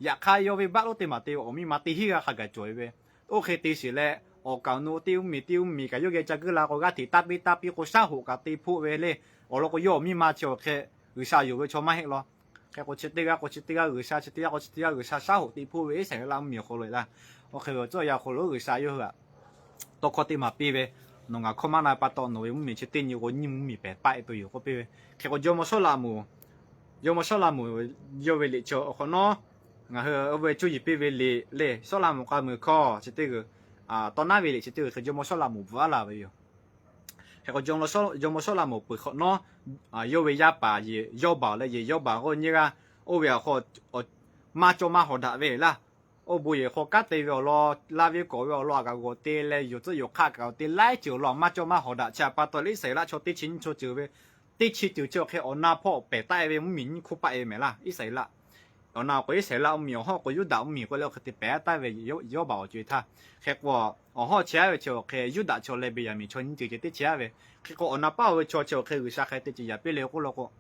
Yaꞈ hk'aˇ yawˇ venˇbaˆ lonˉ teˇ maˬ te ve awˬ miˇ ma teˇ hinˉ g'aˇ hk'a gaˬ cawˬ e ve. Oˇ hk'e te shiˍ leh, awˬ kaˍ awˬ nu teˇ mvuhˇmiˬ teˇ mvuhˇmiˬ kaꞈ yawˇ geh ca guˇ la k'o g'aˇ hteꞈ taˇ piˇ taˇ piˇ k'o shaˉ hoꞈ kaꞈ te hpoˆ ve le. Awˬ lawn k'o yawˇ awˬ miˇ ma chi awˬ hk'e G'uiˬsha yonˍ ve chaw maˇ heˆ law. Hk'e k'o chi teˇ g'aˇ k'o chi teˇ g'aˇ G'uiˬsha, chi teˇ g'aˇ k'o chi teˇ g'aˇ G'uiˬsha shaˉ hoꞈ te hpoˆ ve Iˉsaˍreˍlaˆ mvuhˇmiˬ awˬ hk'aw lo e laˇ. Oˇ hk'e ve awˬ tcuhˉ awˬ yanˇ awˬ hk'aw lo G'uiˬsha yawˇ hui aꞈ tawˇ hkawˇ teˇ maˬ piˇ ve, nawˬ ngaˬ hkawˇ maˇ na pa taw nawˬ ve mvuhˇmiˬ chi teˇ nyi k'o nyiˇ mvuhˇmiˬ pehˍ taˆ e tuˬ yoˬ k'oˆ piˇ ve. Hk'e k'o jawˇmawˇ Sawˉlaꞈmonˍ, jawˇmawˇ Sawˉlaꞈmonˍ yawˇ ve liꞈ chi awˬ hk'awꞈ nawˉ, ngaˬ hui oˇ ve cuˇ yiˍ piˇ ve liꞈ le Sawˉlaꞈmonˍ k'a muiˬ hkawˇ chi teˇ g'uiˬ, tawˇ naˉ ve liꞈ chi teˇ g'uiˬ hk'e jawˇmawˇ Sawˉlaꞈmonˍ bvuhꞈ aˉ la ve yoˬ. Hk'e k'o jawˇmawˇ Sawˉlaꞈmonˍ peuˬ hk'awꞈ nawˉ, yawˇ ve yaˇ paˍ yehˬ Yawˇbaˬ leh yehˬ Yawˇbaˬ k'o nyiˇ g'aˇ, oˇ ve awˬ hk'aw maˇ cawˇ maˇ hawˍ daꞈ ve laˇ. Oˇ bon yehˬ hk'aw kanˉ te ve awˬ lawn, laˇ ve kawꞈ ve awˬ lawn aꞈ kaꞈ g'awˬ te leh yonˍ tcuhˆ yonˍ hk'aˆ kaꞈ g'awˬ te laiˉ ceuˬ awˬ lawn maˇ cawˇ maˇ hawˍ daꞈ chi pa taw leh Iˉsaˍreˍlaˆ chaw teˇ chi nyiˇ chaw ceuˬ ve, teˇ chi ceuˬ chi awˬ hk'e awˬ na hpawˇ pehˍ taˆ e ve mvuhˇmiˬ nyiˇ hkuˇ paˆ e ve mehˍ laˇ Iˉsaˍreˍlaˆ. Awˬ na k'o Iˉsaˍreˍlaˆ mvuhˇmiˬ awˬ hawˉ k'o Yuˇdaꞈ mvuhˇmiˬ k'oˆ leh oˇ hk'e te pehˍ taˍ ve Yawˇbaˬ awˬ co e htaˇ. Hk'e k'o Awˬ hawˉ chehˇ aˉ ve chi awˬ hk'e Yuˇdaꞈ chaw leh Beˍyaˍmiˍ chaw nyiˇ ceuˬ ceh teˇ chehˇ aˉ ve. Hk'e k'o, awˬ na paˉ oˇ ve chaw chi awˬ hk'e G'uiˬsha hk'aˬ hk'e te ceh yaꞈ piˇ le k'oˆ law k'o,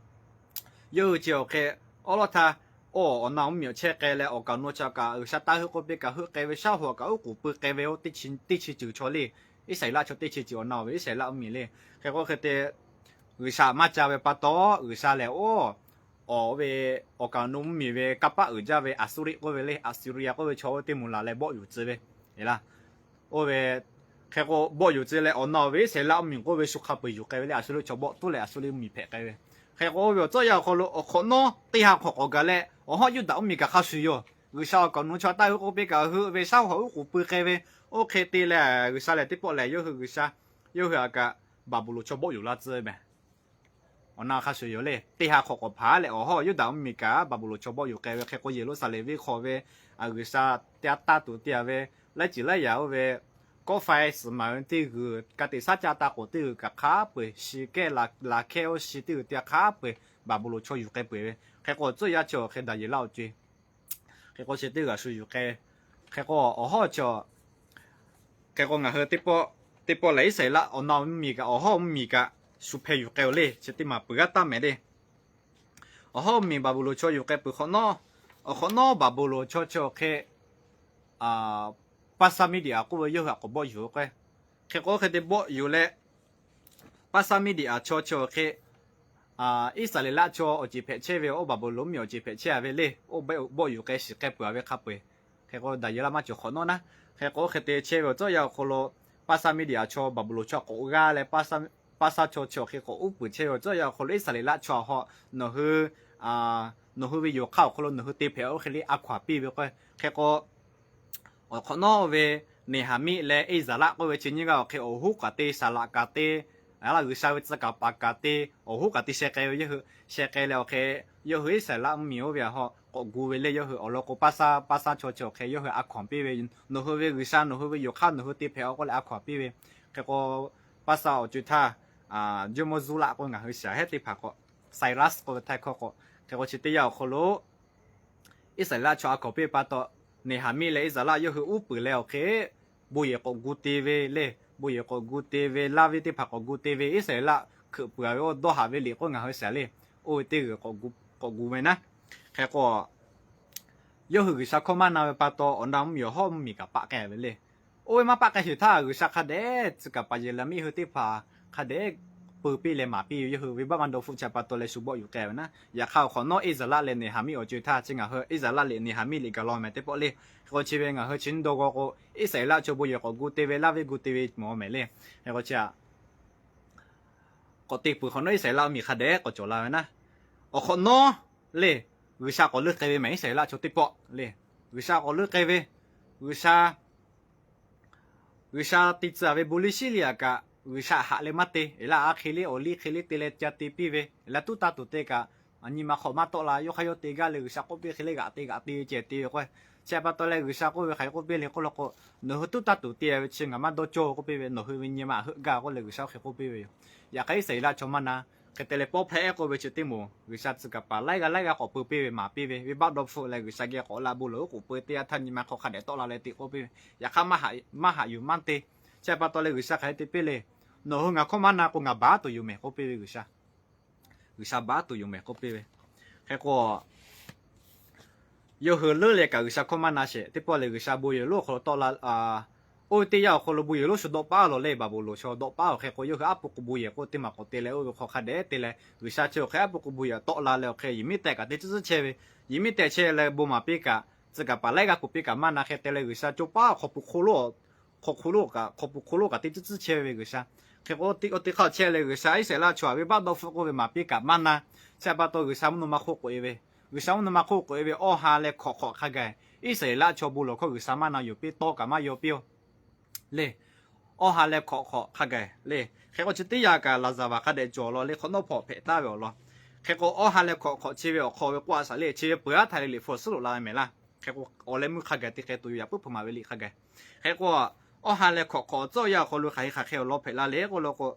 yawˇ hui chi awˬ hk'e awˉ lawˉ htaˇ, oˇ awˬ na mvuhˇmiˬ awˬ chehˇ k'ai leh awˬ kaˍ awˬ nu chi kaꞈ G'uiˬsha taˇ heuˆ k'oˆ piˇ kaꞈ heuˆ k'ai ve, shaˉ hoꞈ kaꞈ uˉ k'oˍ pui k'ai ve, oˇ teˇ chi ceuˬ chaw le. Iˉsaˍreˍlaˆ chaw teˇ chi ceuˬ awˬ na oˬ ve Iˉsaˍreˍlaˆ mvuhˇmiˬ le. Hk'e k'o hk'e te G'uiˬsha maˇ ca ve pa taw, G'uiˬsha lehˬ oˇ, awˬ ve, awˬ kaˍ awˬ nu mvuhˇmiˬ ve kanˇ paˆ uiˍ jaˇ ve Aˍsuˇriˆ k'oˆ ve le, Aˍsuˍriˍyaˍ k'oˆ ve chaw oˇ teˇ moˍ laˬ leh bawˆ yuˬ tcuh ve, eˬ laˇ. Oˇ ve, hk'e k'o bawˆ yuˬ tcuh leh awˬ na oˬ ve Iˉsaˍreˍlaˆ mvuhˇmiˬ k'oˆ ve shu hk'a peu-eˬ yuˬ k'ai ve le, Aˍsuˇriˆ chaw bawˆ tuˉ leh Aˍsuˇriˆ mvuhˇmiˬ hpehꞈ k'ai ve. Hk'e k'o oˇ ve awˬ tcuhˉ yaˇ awˬ hk'aw lo awˬ hk'awꞈ nawˉ teˇ ha hk'awꞈ k'awꞈ gaˬ leh awˬ hawˉ Yuˇdaꞈ mvuhˇmiˬ kaꞈ hk'a shuˍ yoˬ. G'uiˬsha awˬ kaˍ awˬ nu chaw taˇ heuˆ k'oˆ piˇ kaꞈ heuˆ ve, shaˉ hoꞈ uˉ k'oˍ pui k'ai ve, oˇ hk'e te leh G'uiˬsha lehˬ teˇ pawˆ lehˬ yawˇ hui G'uiˬsha, yawˇ hui aꞈ kaꞈ Baˍbuˍlonˍ chaw bawˆ yuˬ laˇ tcuh ve mehˬ. Awˬ na hk'a shuˍ yoˬ le. Teˇ ha hk'awꞈ k'awꞈ hpanˍ leh awˬ hawˉ Yuˇdaꞈ mvuhˇmiˬ kaꞈ Baˍbuˍlonˍ chaw bawˆ yuˬ k'ai ve. Hk'e k'o Yeˍruˆsaˍlehnˍ venˇ hk'aw ve G'uiˬsha te a taˇ tuˬ te a ve laiˉ ceuˬ laiˉ yaꞈ oˇ ve kawˆ faiˇ suhˍ maˍ ve teˇ g'uiˬ, ka tiꞈ shaˉ caˆ taˇ k'oˍ teˇ g'uiˬ kaꞈ hk'a peu-eˬ shi kehˉ la, la hkehˇ oˇ shi teˇ g'uiˬ te a hk'a peu-eˬ Baˍbuˍlonˍ chaw yuˬ k'ai peuˬ ve. Hk'e k'o awˬ tcuhˉ yaˇ chi awˬ hk'e Daˍyeˍlaˆ awˬ co-e. Hk'e k'o chi teˇ g'uiˬ shu yuˬ k'ai. Hk'e k'o awˬ hawˉ chi, hk'e k'o ngaˬ hui teˇ pawˆ lehˬ Iˉsaˍreˍlaˆ awˬ na mvuhˇmiˬ kaꞈ awˬ hawˉ mvuhˇmiˬ kaꞈ shu hpeh yuˬ k'ai-oˬ le. Chi teˇ maˬ peuˬ g'aˇ taˇ mehˍ le. Awˬ hawˉ mvuhˇmiˬ Baˍbuˍlonˍ chaw yuˬ k'ai peuˬ hk'awꞈ nawˉ, awˬ hk'awꞈ nawˉ Baˍbuˍlonˍ chaw chi awˬ hk'e Paˇsaˇmiˇdiˍaˍ k'oˆ ve yawˇ hui aꞈ k'awꞈ bawˆ yuˬ k'o, hk'e k'o hk'e te bawˆ yuˬ leh Paˇsaˇmiˇdiˍaˍ chaw chi awˬ hk'e Iˉsaˍreˍlaˆ chaw awˬ ceˬ hpehꞈ chehˇ ve, oˇ Baˍbuˍlonˍ mvuhˇmiˬ awˬ ceˬ hpehꞈ chehˇ ve le. Oˇ bawˆ yuˬ k'ai shiˍ k'ai peuˬ a ve hk'a peu-eˬ. Hk'e k'o Daˍyeˍlaˆ maˇ cawˬ hk'awꞈ nawˉ naˉ. Hk'e k'o hk'e te chehˇ ve awˬ tcuhˉ yaˇ awˬ hk'aw lo Paˇsaˇmiˇdiˍaˍ chaw Baˍbuˍlonˍ chaw k'awꞈ g'aˇ leh Paˇsaˇ chaw chi awˬ hk'e k'awꞈ uˉ peunˍ chehˇ ve awˬ tcuhˉ yaˇ awˬ hk'aw lo Iˉsaˍreˍlaˆ chaw awˬ hawˉ nawˬ hui, nawˬ hui ve yoˬ hk'aˇ awˬ hk'aw lo nawˬ hui te hpehꞈ oˇ hk'e le a hkaw anˬ piˇ ve k'o, hk'e k'o awˬ hk'awꞈ nawˉ ve Neˍhaˍmiˆ leh Iˉsaˍreˍlaˆ k'oˆ ve chi nyiˇ g'aˇ awˬ hk'e awˬ hoˉ kaꞈ te, saˍ laꞈ kaꞈ te, G'uiˬsha ve tcuh kaˍ paˍ kaꞈ te, awˬ hoˉ kaꞈ te sheh k'ai ve yawˇ hui. Sheh k'ai leh awˬ hk'e yawˇ hui Iˉsaˍreˍlaˆ mvuhˇmiˬ oˇ ve awˬ hawˉ k'awꞈ gu ve le. Yawˇ hui awˬ lawn k'o Paˇsaˇ, Paˇsaˇ chaw chi awˬ hk'e yawˇ hui a hkaw anˬ piˇ ve, nawˬ hui ve G'uiˬsha nawˬ hui ve yoˬ hk'aˇ nawˬ hui te hpehꞈ oˇ k'oˆ leh a hkaw anˬ piˇ ve. Hk'e k'o Paˇsaˇ awˬ co-e htaˇ, Jawˇmawˇ Zuˇlaˆ k'oˆ ve ngaˬ hui shiˍ hehˉ teˇ hpaˍ k'o, Cyrus k'oˆ ve htaiˇ hkawˇ k'o, hk'e k'o chi teˇ yanˇ awˬ hk'aw lo Iˉsaˍreˍlaˆ chaw a hkaw anˬ piˇ ve pa taw, Neˍhaˍmiˆ leh Iˉsaˍreˍlaˆ yawˇ hui uˉ peunˍ leh awˬ hk'e bon yehˬ k'awꞈ gu te ve le. Bon yehˬ k'awꞈ gu te ve, laˇ ve teˇ hpaˍ k'awꞈ gu te ve, Iˉsaˍreˍlaˆ hkeuꞈ peuˬ a ve oˇ dawˇ haꞈ ve liꞈ k'oˆ ngaˬ hui shiˍ le. Oˇ ve teˇ g'uiˬ k'awꞈ gu ve naˉ. Hk'e k'o yawˇ hui G'uiˬsha hkawˇ maˇ na ve pa taw awˬ na mvuhˇmiˬ awˬ hawˉ mvuhˇmiˬ kaꞈ paˆ k'ai ve le. Oˇ ve maˇ paˆ k'ai sheˍ htaˇ G'uiˬsha hk'a dehꞈ tcuh kaˍ paˍ Yeˍraˍmiˆ hui teˇ hpaˍ hk'a dehꞈ peu piˇ leh maˍ piˇ ve, yawˇ hui venˇbaˆ maˇ dawˇ hpfuhˆ chi pa taw leh shu bawˆ yuˬ k'ai ve naˉ. Yaꞈ hk'aˇ awˬ hk'awꞈ nawˉ Iˉsaˍreˍlaˆ leh Neˍhaˍmiˆ awˬ co-e htaˇ chi ngaˬ hui Iˉsaˍreˍlaˆ liꞈ Neˍhaˍmiˆ liꞈ gaˬ law mehˍ teˇ pawˆ le. Hk'e k'o chi ve ngaˬ hui chi nyiˇ dawˇ g'aw k'o Iˉsaˍreˍlaˆ chaw bon yehˬ k'awꞈ gu te ve, laˇ ve gu te ve mawˬ mehˍ le. Hk'e k'o chi k'awꞈ te peuˬ hk'awꞈ nawˉ Iˉsaˍreˍlaˆ mvuhˇmiˬ hk'a dehꞈ k'awꞈ cawˬ la ve naˉ. Awˬ hk'awꞈ nawˉ le G'uiˬsha k'awꞈ leuˆ k'ai ve mehˍ Iˉsaˍreˍlaˆ chaw teˇ pawˆ le. G'uiˬsha k'awꞈ leuˆ k'ai ve, G'uiˬsha G'uiˬsha te tcuh a ve bon liˇ shiˉ liˇ aꞈ kaꞈ G'uiˬsha haꞈ leh maˇ te. Eˬ laˇ a hk'e liˇ awˬ liˇ hk'e liˇ te leh ca te piˇ ve, eˬ laˇ tuˉ taˇ tuˬ te kaꞈ, nyi ma hk'aw maˇ tawˆ la, yawˇ hk'aˇ yawˇ te gaˇ leh G'uiˬsha k'oˆ piˇ hk'e le g'aꞈ te g'aꞈ te ceh te ve k'o, chi pa taw leh G'uiˬsha k'oˆ ve hk'aˬ hk'e k'oˆ piˇ le k'oˆ law k'o, nawˬ hui tuˉ taˇ tuˬ te ve chi ngaˬ maˇ dawˇ cawˇ k'oˆ piˇ ve, nawˬ hui ve nyi ma heuˆ gaˇ k'oˆ leh G'uiˬsha hk'e k'oˆ piˇ ve yoˬ. Yaꞈ hk'aˇ Iˉsaˍreˍlaˆ chaw maˇ na. Hk'e te leh pawˇ hpehˇ ehˉ k'oˆ ve chi teˇ moˍ G'uiˬsha tcuh kaˍ paˍ laiˉ g'aˇ laiˉ g'aˇ k'awꞈ peu piˇ ve maˍ piˇ ve, venˇbaˆ dawˇ hpfuhˆ leh G'uiˬsha geh k'awꞈ la bon lawˬ oˉ k'oˍ peu teˇ yanˇ htaˇ nyi ma hk'aw hk'a dehꞈ tawˆ la leh te k'oˆ piˇ ve. Yaꞈ hk'aˇ maˇ haꞈ yuˬ maˇ te. Chi pa taw leh G'uiˬsha hk'aˬ hk'e te piˇ le, nawˬ hui ngaˬ hkawˇ maˇ na k'o ngaˬ baˬ tuˬ yoˬ mehˍ k'oˆ piˇ ve G'uiˬsha. G'uiˬsha baˬ tuˬ yoˬ mehˍ k'oˆ piˇ ve. Hk'e k'o yawˇ hui leuˉ leh kaꞈ G'uiˬsha hkawˇ maˇ na sheˍ. Teˇ pawˆ lehˬ G'uiˬsha bon yehˬ lonˉ awˬ hk'aw lo tawˆ la, oˇ ve teˇ yanˇ awˬ hk'aw lo bon yehˬ lonˉ shu dawˆ paˉ lawˬ le, Baˍbuˍlonˍ chaw dawˆ paˉ awˬ hk'e k'o yawˇ hui aˉ pu k'o bon yehˬ k'oˆ teˇ maˬ k'awꞈ te leh oˇ ve hk'aw hk'a dehꞈ te leh G'uiˬsha chi awˬ hk'e aˉ pu k'o bon yehˬ tawˆ la leh awˬ hk'e yehˬ miˉ tehꞈ kaꞈ teˇ tcuhˉ tcuhˉ chehˇ ve, yehˬ miˉ tehꞈ chehˇ leh bon maˍ piˇ kaꞈ, tcuh kaˍ paˍ laiˉ g'aˇ k'oˍ piˇ kaꞈ maˇ na. Hk'e te leh G'uiˬsha co paˉ awˬ hk'aw pu hk'oˆ lo, hk'aw hk'oˆ lo kaꞈ, hk'aw pu hk'oˆ lo kaꞈ teˇ tcuhˉ tcuhˉ chehˇ ve G'uiˬsha. Hk'e k'o oˇ teˇ hk'aˇ chehˇ leh G'uiˬsha Iˉsaˍreˍlaˆ chaw htaꞈ venˇbaˆ dawˇ hpfuhˆ k'oˆ ve maˍ piˇ kaꞈ maˇ na. Chi pa taw G'uiˬsha mvuhˇ naw ma hk'oˆ k'oꞈ e ve, G'uiˬsha mvuhˇ naw ma hk'oˆ k'oꞈ e ve awˇ ha leh hk'awꞈ hk'awꞈ hk'a gaˬ Iˉsaˍreˍlaˆ chaw bon lawˬ hkawˇ G'uiˬsha maˇ na yoˬ piˇ tawˇ kaꞈ maˇ yaw piˇ-oˬ le. Awˇ ha leh hk'awꞈ hk'awꞈ hk'a gaˬ le. Hk'e k'o chi teˇ yanˇ kaꞈ laˍzaˍvaˍ hk'a dehꞈ cawˬ law le, hk'awꞈ nawˉ hpawꞈ hpehꞈ taˍ ve awˬ lawn. Hk'e k'o awˇ ha leh hk'awꞈ hk'awꞈ chi ve awˬ hk'aw ve k'oˆ a shaˍ le, chi ve peuˬ aˉ htaˇ le liꞈ hpu awˬ suhˉ loꞈ la ve mehˍ laˇ. Hk'e k'o awˬ leh meuˇ hk'a gaˬ te hk'e tuˬ yoˬ, yaꞈ puiˉ hpu maˍ ve liꞈ hk'a gaˬ. Hk'e k'o awˇ ha leh hk'awꞈ hk'awꞈ awˬ tcuhˉ awˬ yanˇ awˬ hk'aw lo hk'aˬ hk'e hk'aˬ hk'e awˬ lawn hpehꞈ la le k'oˆ law k'o,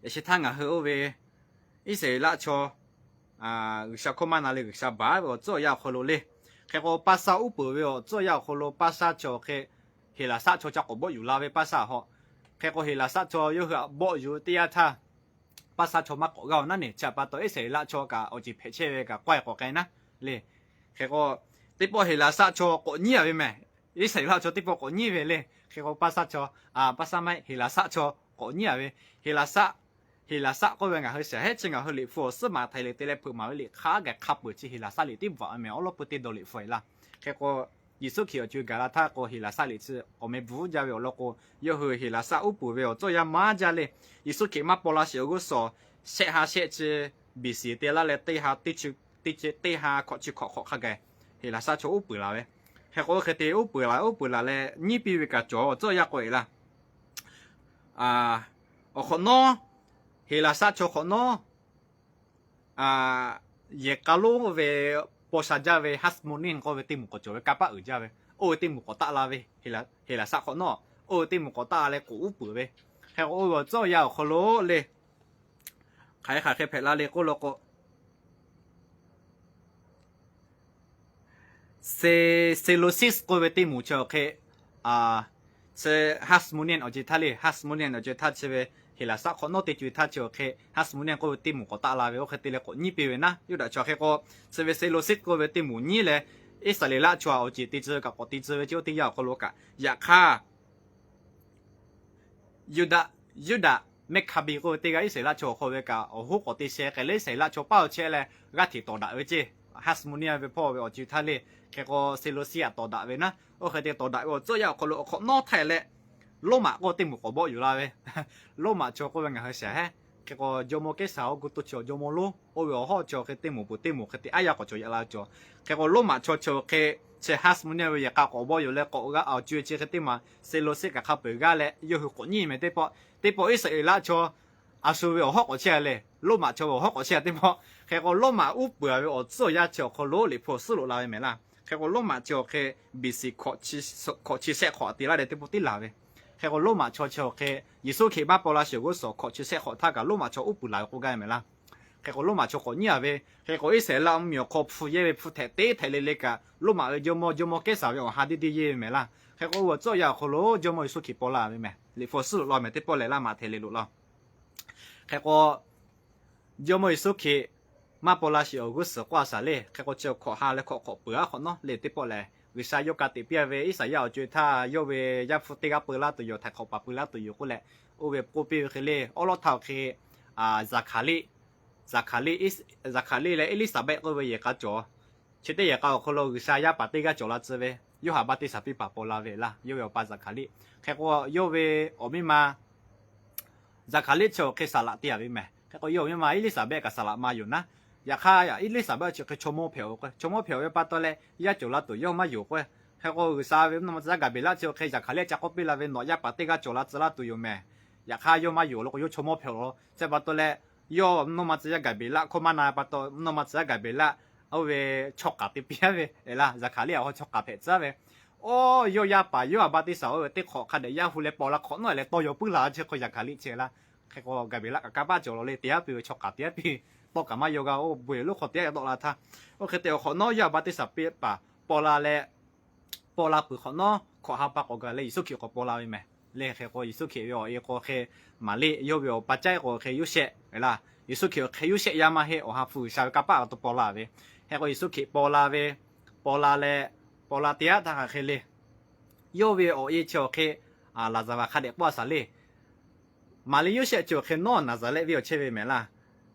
yaꞈ sheh htaˇ ngaˬ hui oˇ ve Iˉsaˍreˍlaˆ chaw G'uiˬsha hkawˇ maˇ na leh G'uiˬsha baˬ ve awˬ tcuhˉ awˬ yanˇ awˬ hk'aw lo le. Hk'e k'o Paˇsaˇ uˉ peunˍ ve awˬ tcuhˉ awˬ yanˇ awˬ hk'aw lo Paˇsaˇ chaw awˬ hk'e Heˍlaˍsaˆ chaw ca k'awꞈ bawˆ yuˬ la ve paˇ saˇ hawꞈ. Hk'e k'o Heˍlaˍsaˆ chaw yawˇ hui htaꞈ bawˆ yuˬ teˇ yanˇ htaˇ, paˇ saˇ chaw maˇ k'awꞈ g'aˇ-oˬ naˉ neˬ, chi htaꞈ pa taw Iˉsaˍreˍlaˆ chaw kaꞈ awˬ ceˬ hpehꞈ chehˇ ve kaꞈ k'awehˇ k'awꞈ k'ai naˉ le. Hk'e k'o, teˇ pawˆ Heˍlaˍsaˆ chaw k'awꞈ nyiˉ-a ve mehˬ. Iˉsaˍreˍlaˆ chaw teˇ pawˆ k'awꞈ nyiˉ ve le. Hk'e k'o paˇ saˇ chaw, paˇ saˇ maˇ heˆ, Heˍlaˍsaˆ chaw k'awꞈ nyiˉ-a ve. Heˍlaˍsaˆ, Heˍlaˍsaˆ k'oˆ ve ngaˬ hui shaˍ hehˉ chi ngaˬ hui liꞈ hpu awˬ suhˉ maˍ htaiˍ le te leh hpeuꞈ maˍ ve liꞈ hk'a gaˬ hk'a peuˬ chi Heˍlaˍsaˆ liꞈ tiˉ bvuhꞈ ve mehˬ. Awˉ lawˉ peu teˇ dawˇ liꞈ hpu e laˇ. Hk'e k'o, Yeˍsuˆ Hkriꞈ awˬ co gaˬ la htaˇ k'o Heˍlaˍsaˆ liꞈ chi awˬ meh bvuhꞈ jaˇ ve awˬ lawn k'o, yawˇ hui Heˍlaˍsaˆ uˉ peunˍ ve awˬ tcuhˇ yanˇ maˇ jaˇ le. Yeˍsuˆ Hkriꞈ maˇ paw la sheˍ awˬ g'uˇ suhˍ shehˆ ha shehˆ chi B C te laˇ leh teˇ ha teˇ chi, teˇ chi, teˇ ha hkawꞈ chi hkawꞈ hk'awꞈ hk'a gaˬ Heˍlaˍsaˆ chaw uˉ peunˍ la ve. Hk'e k'o hk'e te uˉ peunˍ la, uˉ peunˍ la leh nyiˉ piˇ ve kaꞈ cawˬ awˬ tcuhˇ yanˇ k'o e laˇ. Awˬ hk'awꞈ nawˉ Heˍlaˍsaˆ chaw hk'awꞈ nawˉ yehˬ k'a lonˉ ve paw sha jaˇ ve Hasmonean k'oˆ ve teˇ moˍ k'awꞈ cawˬ ve, kanˇ paˆ uiˍ jaˇ ve, oˇ ve teˇ moˍ k'awꞈ taˆ la ve, Heˍlaˍsaˆ hk'awꞈ nawˉ oˇ ve teˇ moˍ k'awꞈ taˆ la leh k'oꞈ uˉ peunˍ ve. Hk'e k'o oˇ ve awˬ tcuhˇ yanˇ awˬ hk'aw lo le, hk'aˬ hk'e hk'aˬ hk'e hpehꞈ la le k'oˆ lo k'o, Seleucus k'oˆ ve teˇ moˍ chi awˬ hk'e, Hasmonean awˬ ceuˬ htaˇ le, Hasmonean awˬ ceuˬ htaˇ chi ve Heˍlaˍsaˆ hk'awꞈ nawˉ teˇ ceuˬ htaˇ chi awˬ hk'e Hasmonean k'oˆ ve teˇ moˍ k'awꞈ taˆ la ve, oˇ hk'e te leh k'awꞈ nyiˉ piˇ ve naˉ. Yuˇdaꞈ chaw hk'e k'o, chi ve Seleucus k'oˆ ve teˇ moˍ nyiˉ leh, Iˉsaˍreˍlaˆ chaw awˬ ceuˬ te tcuh kaꞈ k'awꞈ te tcuh ve chi oˇ teˇ yanˇ awˬ hk'aw lo kaꞈ. Yaꞈ hk'aˇ, Yuˇdaꞈ, Yuˇdaꞈ Mehˇhkaˍbiˆ k'oˆ ve teˇ g'aˇ Iˉsaˍreˍlaˆ chaw awˬ hk'aw ve kaꞈ awˬ hoˉ k'awꞈ te sheh k'ai leh Iˉsaˍreˍlaˆ chaw paˇ awˬ chehˇ leh g'aˇ hteꞈ tawˍ daꞈ ve ceˇ. Hasmonean ve hpawˇ ve awˬ ceuˬ htaˇ le, hk'e k'o Seleucus htaꞈ tawˍ daꞈ ve naˉ. Oˇ hk'e te tawˍ daꞈ ve awˬ tcuhˇ yanˇ awˬ hk'aw lo awˬ hk'awꞈ nawˉ htaˇ leh, Roˉmaꞈ k'oˆ teˇ moˍ k'awꞈ bawˆ yuˬ la ve. Roˉmaꞈ chaw k'oˆ ve ngaˬ hui shaˍ hehˉ. Hk'e k'o jawˇmawˇ Kehˉsaˍ awˬ gu to chi awˬ jawˇmawˇ lonˉ oˇ ve awˬ hawˉ chi awˬ hk'e teˇ moˍ peuˬ teˇ moˍ hk'e te aˉ yaˇ k'awꞈ cawˬ yaꞈ la ve cawˬ. Hk'e k'o Roˉmaꞈ chaw chi awˬ hk'e chi Hasmonean ve yehˬ k'a k'awꞈ bawˆ yuˬ leh k'awꞈ g'a awˬ co e chi hk'e teˇ maˬ Seleucus kaꞈ hk'a peu-eˬ g'aˇ leh yawˇ hui k'awꞈ nyiˉ mehˍ teˇ pawˆ. Teˇ pawˆ Iˉsaˍreˍlaˆ chaw a shu ve awˬ hawˉ k'awꞈ chehˇ le, Roˉmaꞈ chaw ve awˬ hawˉ k'awꞈ chehˇ teˇ pawˆ. Hk'e k'o Roˉmaꞈ uˉ peunˍ ve awˬ tcuhˇ yanˇ chi awˬ hk'aw lo liꞈ hpu awˬ suhˉ loꞈ la ve mehˍ laˇ. Hk'e k'o Roˉmaꞈ chi awˬ hk'e B C hkawꞈ chi shehˆ hk'awꞈ te laˇ leh teˇ pawˆ tiˉ laˬ ve. Hk'e k'o Roˉmaꞈ chaw chi awˬ hk'e Yeˍsuˆ Hkriꞈ maˇ paw la sheˍ awˬ g'uˇ suhˍ hkawꞈ chi shehˆ hk'awꞈ htaˇ kaꞈ Roˉmaꞈ chaw uˉ peunˍ la ve k'oˆ gaˇ ve mehˍ laˇ. Hk'e k'o Roˉmaꞈ chaw k'awꞈ nyiˉ-a ve. Hk'e k'o Iˉsaˍreˍlaˆ mvuhˇmiˬ awˬ hk'aw hpu yehˇ ve hpu htehꞈ teˇ htehꞈ le le kaꞈ Roˉmaꞈ ve jawˇmawˇ, jawˇmawˇ Kehˉsaˍ ve awˬ ha deˇ deˇ yeˇ ve mehˍ laˇ. Hk'e k'o oˇ ve awˬ tcuhˇ yanˇ awˬ hk'aw lo jawˇmawˇ Yeˍsuˆ Hkriꞈ paw la ve mehˍ. Liꞈ hpu awˬ suhˉ loꞈ la mehˍ, teˇ pawˆ lehˬ laˇ maꞈ hteꞈ le loꞈ la. Hk'e k'o jawˇmawˇ Yeˍsuˆ Hkriꞈ maˇ paw la sheˍ awˬ g'uˇ suhˍ k'oˆ a shaˍ le. Hk'e k'o chi hkawꞈ ha leh hkawꞈ hk'awꞈ peuˬ aˉ hk'awꞈ nawˉ le teˇ pawˆ lehˬ, G'uiˬsha yawˇ ka tiꞈ piˇ-a ve Iˉsaˍyaˆ awˬ co e htaˇ yawˇ ve yaˇ hpu teˇ g'aˇ peu laˇ tuˬ yoˬ, htaiˍ hk'awꞈ paˍ peu laˇ tuˬ yoˬ k'oˆ leh, oˇ ve k'oˆ piˇ ve hk'e le, awˉ lawˉ htaˇ awˬ hk'e Zaˍhkaˍriˆ, Zaˍhkaˍriˆ, Zaˍhkaˍriˆ leh Eˇliˇsaˍbehˆ k'oˆ ve yehˬ k'a cawˬ. Chi teˇ yehˬ k'a awˬ hk'aw lo G'uiˬsha yaˇ paˍ teˇ g'aˇ cawˬ la tcuh ve, Yoˇhanˬ baˆtiˆsaˬ piˇ paˍ paw la ve laˇ. Yawˇ ve awˬ pa Zaˍhkaˍriˆ. Hk'e k'o yawˇ ve awˬ miˇ ma Zaˍhkaˍriˆ chi awˬ hk'e saˍ laꞈ te-a ve mehˍ. Hk'e k'o yawˇ awˬ miˇ ma Eˇliˇsaˍbehˆ kaꞈ saˍ laꞈ ma yoˬ naˉ. Yaꞈ hk'aˇ Eˇliˇsaˍbehˆ chi hk'e chaw mawˇ hpehꞈ-oˬ k'o, chaw mawˇ hpehꞈ-oˬ ve pa taw leh yaˇ cawˬ la tuˬ yawˇ maˇ yonˍ k'o. Hk'e k'o G'uiˬsha ve mvuhˇ naw ma tcuh yaˇ Gaˍbeˍlaˆ chi hk'e Zaˍhkaˍriˆ ca k'oˆ piˇ la ve, nawˬ yaˇ paˍ teˇ g'aˇ cawˬ la tcuh laˇ tuˬ yoˬ mehˍ. Yaꞈ hk'aˇ yawˇ maˇ yonˍ lo k'o, yawˇ chaw mawˇ hpehꞈ-oˬ lo. Chi pa taw leh yawˇ mvuhˇ naw ma tcuh yaˇ Gaˍbeˍlaˆ hkawˇ maˇ na pa taw, mvuhˇ naw ma tcuh yaˇ Gaˍbeˍlaˆ oˇ ve chaw k'aˍ te piˇ-a ve laˇ. Zaˍhkaˍriˆ awˬ hk'aw chaw k'aˍ hpehꞈ tcuh ve, oˇ yawˇ yaˇ paˍ Yoˇhanˬ baˆtiˆsaˬ oˇ ve teˇ hk'awꞈ hk'a dehꞈ yaˇ hu leh paw la hk'awꞈ nawˉ leh tawˇ yaw puiˉ la chi hk'e Zaˍhkaˍriˆ chi laˇ. Hk'e k'o Gaˍbeˍlaˆ kaꞈ kanˇ paˆ cawˬ lawˬ le, te aˉ piˇ ve chaw k'aˍ te aˉ piˇ, tawˇ kaꞈ maˇ yaw g'a, oˇ bon yehˬ lonˉ hk'aw te aˉ yaw tawˆ la htaˇ, oˇ hk'e te awˬ hk'awꞈ nawˉ Yoˇhanˬ baˆtiˆsaˬ piˇ paˍ paw la leh, paw la peuˬ hk'awꞈ nawˉ hkawꞈ ha pa k'awꞈ gaˬ leh Yeˍsuˆ Hkriꞈ k'awꞈ paw la ve mehˍ. Leh hk'e k'o Yeˍsuˆ Hkriꞈ ve awˬ e k'o hk'e Maˍriˆ, yawˇ ve awˬ pa caiˉ k'o hk'e Yoˇsehꞈ laˇ. Yeˍsuˆ Hkriꞈ hk'e Yoˇsehꞈ yaˇ maˇ heˆ, awˬ ha hpu G'uiˬsha ve kanˇ paˆ awˬ to paw la ve. Hk'e k'o Yeˍsuˆ Hkriꞈ paw la ve, paw la leh, paw la te aˉ htaˇ hk'aˬ hk'e le, yawˇ ve awˬ e chi awˬ hk'e Laˍzaˍvaˍ hk'a dehꞈ k'oˆ a shaˍ le. Maˍriˆ Yoˇsehꞈ chi awˬ hk'e nawˉ Naˍzaˍrehˆ venˇ awˬ chehˇ ve mehˍ laˇ.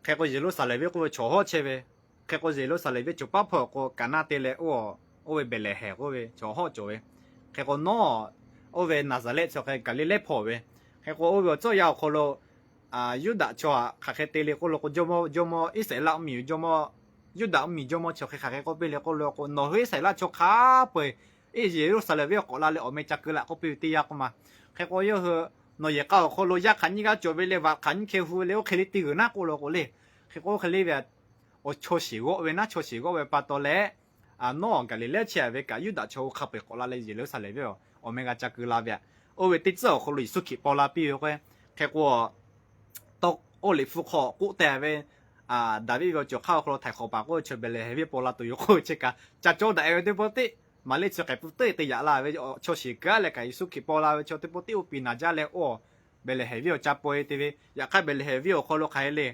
Hk'e k'o Yeˍruˆsaˍlehnˍ venˇ k'oˆ ve chaw hawˉ chehˇ ve. Hk'e k'o Yeˍruˆsaˍlehnˍ venˇ cawˬ paˉ hpawˇ k'o Kaˍnaˆ te leh oˇ, oˇ ve Behˍlehˍhehnˍ k'oˆ ve chaw hawˉ cawˬ ve. Hk'e k'o nawˉ oˇ ve Naˍzaˍrehˆ chi awˬ hk'e Gaˍliˍlehˇ hpawˇ ve. Hk'e k'o oˇ ve awˬ tcuhˉ awˬ yanˇ awˬ hk'aw lo Yuˇdaꞈ chaw htaꞈ hk'aˬ hk'e te le k'oˆ lo k'o, jawˇmawˇ, jawˇmawˇ Iˉsaˍreˍlaˆ mvuhˇmiˬ jawˇmawˇ, Yuˇdaꞈ mvuhˇmiˬ jawˇmawˇ chi awˬ hk'e hk'aˬ hk'e k'oˆ piˇ le k'oˆ lo k'o, nawˬ hui Iˉsaˍreˍlaˆ chaw hk'a peu-eˬ Yeˍruˆsaˍlehnˍ venˇ k'awꞈ la leh awˬ meh ca keu laꞈ k'oˆ piˇ ve teˇ yanˇ k'oˆ ma. Hk'e k'o yawˇ hui nawˬ yehˬ k'a awˬ hk'aw lo yaˇ hk'aˬ nyiˇ g'aˇ cawˬ ve leh vaꞈ hk'aˬ nyiˇ hkeh hu ve le, oˇ hk'e le te g'uiˬ naˉ k'oˆ lo k'o le. Hk'e k'o oˇ hk'e le ve, awˬ chaw shiˍ g'awˆ ve naˉ, chaw shiˍ g'awˆ ve pa taw leh, nawˉ Gaˍliˍlehˇ chehˇ ve kaꞈ Yuˇdaꞈ chaw hui hk'a peu-eˬ k'awꞈ la leh Yeˍruˆsaˍlehnˍ venˇ awˬ meh g'a ca keu la ve aꞈ, oˇ ve teˇ tcuhˉ awˬ hk'aw lo Yeˍsuˆ Hkriꞈ paw la piˇ ve k'o, hk'e k'o oˇ liꞈ hpu hk'aw k'oˆ teh ve, Daˍviˆ ve awˬ cawˬ hk'aˇ awˬ hk'aw lo htaiˍ hk'awꞈ paˍ k'oˆ ve chaw Behˍlehˍhehnˍ venˇ paw la tuˬ yoˬ k'oˆ ve chi kaꞈ ca cawˇ daꞈ e ve teˇ pawˆ teˇ Maˍriˆ chi hk'e pui teˇ te yaꞈ la ve chaw shiˍ kuiˬ aˉ leh kaꞈ Yeˍsuˆ Hkriꞈ paw la ve chaw teˇ pawˆ tiˉ oˇ piˍ naˍ jaˇ leh, oˇ Behˍlehˍhehnˍ venˇ awˬ ca paw e te ve, yaꞈ hk'aˇ Behˍlehˍhehnˍ venˇ awˬ hk'aw lo hk'aˬ hk'e le,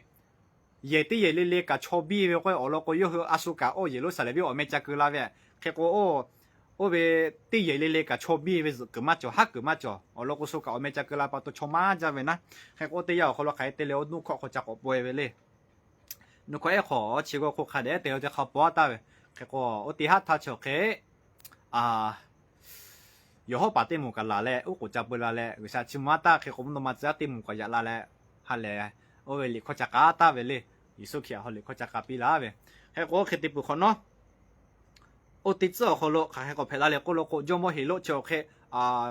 yehˬ teˇ yehˬ le le kaꞈ chaw biˇ ve k'o, awˬ lawn k'o yawˇ hui a shu kaꞈ oˇ Yeˍruˆsaˍlehnˍ venˇ awˬ meh ca keu la ve, hk'e k'o oˇ, oˇ ve teˇ yehˬ le le kaꞈ chaw biˇ ve zuhꞈ kuiˬ maˇ cawˬ, haˉ kuiˬ maˇ cawˬ. Awˬ lawn k'o shu kaꞈ awˬ meh ca keu la pa taw chaw maˇ jaˇ ve naˉ. Hk'e k'o oˇ teˇ yanˇ awˬ hk'aw lo hk'aˬ hk'e te leh oˇ nuˇ hkawˆ hk'aw ca k'awꞈ paw e ve le. Nuˇ hkawˆ ehˉ hk'awꞈ chi g'awˇ hk'oˆ hk'a dehꞈ te a te hk'a paw a taˍ ve. Hk'e k'o oˇ teˇ haˉ htaˇ chi awˬ hk'e yawˬ hawˉ paˍ teˇ moˍ kaꞈ laˬ leh oˉ k'oˍ ca peu la leh G'uiˬsha chi mvuh a taˍ. Hk'e k'o mvuhˇ naw ma tcuh aˉ teˇ moˍ kaꞈ yaꞈ la leh ha lehˬ, oˇ ve liꞈ hkawˇ ca k'a taˍ ve le. Yeˍsuˆ Hkriꞈ awˬ hk'aw liꞈ hkawˇ ca k'a piˇ laˇ ve. Hk'e k'o oˇ hk'e te peuˬ hk'awꞈ nawˉ, oˇ teˇ tcuhˉ awˬ hk'aw lo hk'aˬ hk'e k'awꞈ hpehꞈ la leh k'oˆ lo k'o, jawˇmawˇ Heˍroˆ chi awˬ hk'e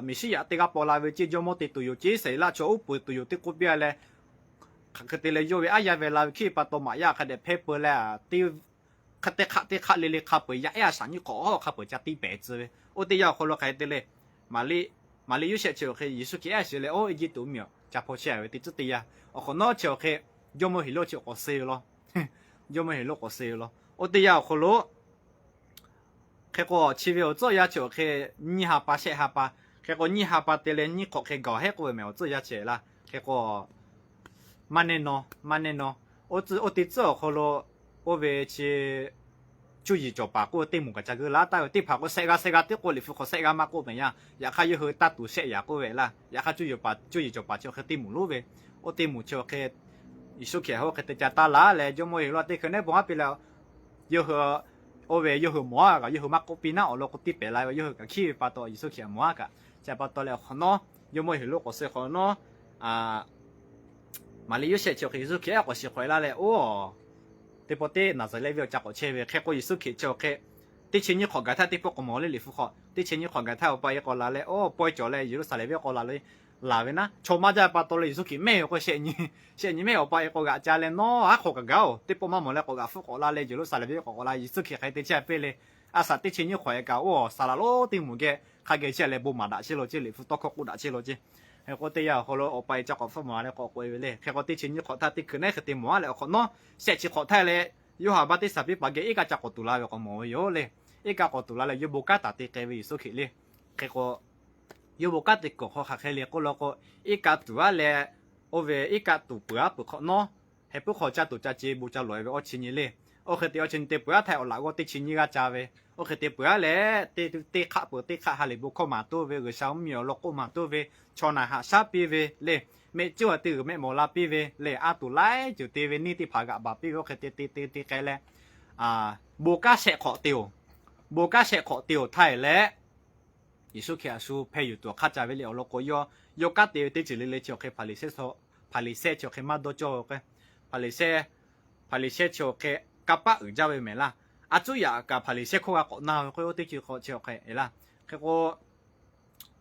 Meˍsiˉyaꞈ teˇ g'aˇ paw la ve ceˇ, jawˇmawˇ te tuˬ yoˬ ceˇ, Saˍiˍlaˆ chaw uˉ peunˍ tuˬ yoˬ teˇ k'oˆ piˇ a leh, hk'aˬ hk'e te leh yawˇ ve aˉ yaˇ ve la ve hk'e pa taw maꞈ yaˇ hk'a dehꞈ hpehˇ peu leh, teˇ hk'aˇ teˇ hk'aˆ teˇ hk'aˆ le le hk'a peu-eˬ yaꞈ ehˉ a shaꞈ nyiˇ hk'awꞈ hawˉ hk'a peu-eˬ ca tiˇ pehˍ tcuh ve. Oˇ teˇ yanˇ awˬ hk'aw lo hk'aˬ hk'e te le, Maˍriˆ, Maˍriˆ Yoˇsehꞈ chi awˬ hk'e Yeˍsuˆ Hkriꞈ ehˉ shiˍ leh oˇ Eˇjiˇtuꞈ mvuhˇmiˬ awˬ ca hpaw chehˇ ve teˇ tcuhˉ teˇ yanˇ awˬ hk'awꞈ nawˉ chi awˬ hk'e jawˇmawˇ Heˍroˆ chi k'awꞈ suh ve law. Jawˇmawˇ Heˍroˆ k'awꞈ suh ve law. Oˇ teˇ yanˇ awˬ hk'aw lo hk'e k'o chi ve awˬ tcuhˉ yaˇ chi awˬ hk'e nyiˇ ha pa shehˆ ha pa, hk'e k'o nyiˇ ha pa te leh nyiˇ hk'awꞈ hk'e gaˬ hehˉ k'oˆ ve mehˍ awˬ tcuhˉ yaˇ chi laˇ. Hk'e k'o maˇ neˇ naw, maˇ neˇ naw, oˇ teˇ tcuhˉ awˬ hk'aw lo oˇ ve chi cuˇ yiˍ cawˬ paˍ k'oˆ ve teˇ moˍ kaꞈ ca geuˆ laˇ taˍ ve. Teˇ hpaˍ k'o shehˆ g'aˇ shehˆ g'aˇ tiˉ k'oˆ, liꞈ hpu hk'aw shehˆ g'aˇ maˇ k'oˆ mehˍ yaˇ. Yaꞈ hk'aˇ yawˇ hui taˇ tuˬ shehˆ yaꞈ k'oˆ ve laˇ. Yaꞈ hk'aˇ cuˇ yiˍ cawˬ paˍ chi awˬ hk'e teˇ moˍ lonˉ ve, oˇ teˇ moˍ chi awˬ hk'e Yeˍsuˆ Hkriꞈ hk'aˬ hk'e te ca taˇ laˇ leh, jawˇmawˇ Heˍroˆ teˇ hkui neˉ bon haˉ piˇ leh, yawˇ hui oˇ ve yawˇ hui mawˬ a kaꞈ yawˇ hui maˇ k'oˆ piˇ naˉ. Awˬ lawn k'o tiˇ pehˍ la ve, yawˇ hui kaꞈ hkiˉ ve pa taw Yeˍsuˆ Hkriꞈ mawˬ a kaꞈ. Chi pa taw leh awˬ hk'awꞈ nawˉ jawˇmawˇ Heˍroˆ k'awꞈ suh hk'awꞈ nawˉ, Maˍriˆ Yoˇsehꞈ chi awˬ hk'e Yeˍsuˆ Hkriꞈ ehˉ k'awꞈ shiˍ hk'awꞈ e laˇ leh, oˇ teˇ pawˆ teˇ Naˍzaˍrehˆ venˇ awˬ ca k'awꞈ chehˇ ve. Hk'e k'o Yeˍsuˆ Hkriꞈ chi awˬ hk'e teˇ chi nyiˇ hk'awꞈ gaˬ htaˇ teˇ pawˆ k'awꞈ mawˬ le. Liꞈ hpu hk'aw teˇ chi nyiˇ hk'awꞈ gaˬ htaˇ awˬ pa e k'awꞈ laˬ leh, oˇ pawehˇ cawˬ leh Yeˍruˆsaˍlehnˍ venˇ k'awꞈ laˬ ve, laˬ ve naˉ. Chaw maˇ jaˇ pa taw leh Yeˍsuˆ Hkriꞈ mehˇ ve k'o shehˆ nyi, shehˆ nyi mehˇ awˬ pa e k'awꞈ g'aꞈ ca leh, nawˉ aˉ hk'awꞈ kaꞈ gaˬ-oˬ, teˇ pawˆ maˇ mawˬ leh k'awꞈ g'aꞈ hpfuhˆ k'awꞈ la leh Yeˍruˆsaˍlehnˍ venˇ k'awꞈ k'awꞈ la. Yeˍsuˆ Hkriꞈ hk'aˬ hk'e te chehˇ a piˇ le. A shaꞈ teˇ chi nyiˇ hk'awꞈ e kaꞈ oˇ saˍ laꞈ lonˉ teˇ moˍ geh hk'a geh chehˇ leh bon maˍ daꞈ chehˇ lo ceˇ, liꞈ hpu tawˇ hkawˇ k'oˆ daꞈ chehˇ lo ceˇ. Hk'e k'o teˇ yanˇ awˬ hk'aw lo awˬ pa e ca k'awꞈ hpfuhˆ mawˬ leh k'awꞈ k'oꞈ e ve le. Hk'e k'o teˇ chi nyiˇ hk'awꞈ htaˇ teˇ hkui neˉ hk'e te mawˬ a leh awˬ hk'awꞈ nawˉ shehˆ chi hk'awꞈ htaˇ leh Yoˇhanˬ baˆtiˆsaˬ piˇ paˍ geh iˉ kaˆ ca k'awꞈ tuˬ la ve k'awꞈ mawˬ ve yoˬ le. Iˉ kaˆ k'awꞈ tuˬ la leh yawˇ bon kanˉ taˍ te k'ai ve Yeˍsuˆ Hkriꞈ le. Hk'e k'o yawˇ bon kanˉ te kuiˬ hk'aw hk'aˬ hk'e le k'oˆ law k'o, iˉ kaˆ tuˬ aˉ leh, oˇ ve iˉ kaˆ tuˬ peuˬ aˉ peuˬ hk'awꞈ nawˉ, heh puiˉ hk'aw caˇ tuˬ ca ce bon ca lawˬ e ve awˇ chi nyi le. Oˇ hk'e te awˇ chi nyi te peuˬ aˉ htaˇ awˬ laꞈ g'awˇ teˇ chi nyiˇ g'aˇ ca ve. Oˇ hk'e te peuˬ aˉ leh, teˇ hk'aˆ peuˬ teˇ hk'aˆ ha lehˬ bon hkawˇ maˍ toˇ ve, G'uiˬsha mvuhˇmiˬ awˬ lawn k'oˆ maˍ toˇ ve, chaw naˬ haꞈ shaˉ piˇ ve le. Mehˆ cuˉ a teˇ g'uiˬ mehˆ mawˬ la piˇ ve le. A tuˬ laiˉ ceuˬ te ve neˇ teˇ hpaˍ g'aꞈ baˬ piˇ ve. Oˇ hk'e te te te te k'ai leh, bon kanˉ shehˆ hk'awꞈ te-oˬ, bon kanˉ shehˆ hk'awꞈ te-oˬ htaˇ e leh, Yeˍsuˆ Hkriꞈ a shu hpeh yuˬ tuˬ awˬ hk'aˇ ca ve le. Awˬ lawn k'o yawˇ, yawˇ kanˉ te ve teˇ ceuˬ le le chi awˬ hk'e Hpaˍriˍsehˇ, Hpaˍriˍsehˇ chi awˬ hk'e maˇ dawˇ cawˇ ve k'o, Hpaˍriˍsehˇ, Hpaˍriˍsehˇ chi awˬ hk'e kanˇ paˆ uiˍ jaˇ ve mehˍ laˇ. A cuˉ yaꞈ kaꞈ Hpaˍriˍsehˇ hkawˇ g'a k'awꞈ na ve k'o, oˇ teˇ chi hk'awꞈ chi awˬ hk'e e laˇ. Hk'e k'o,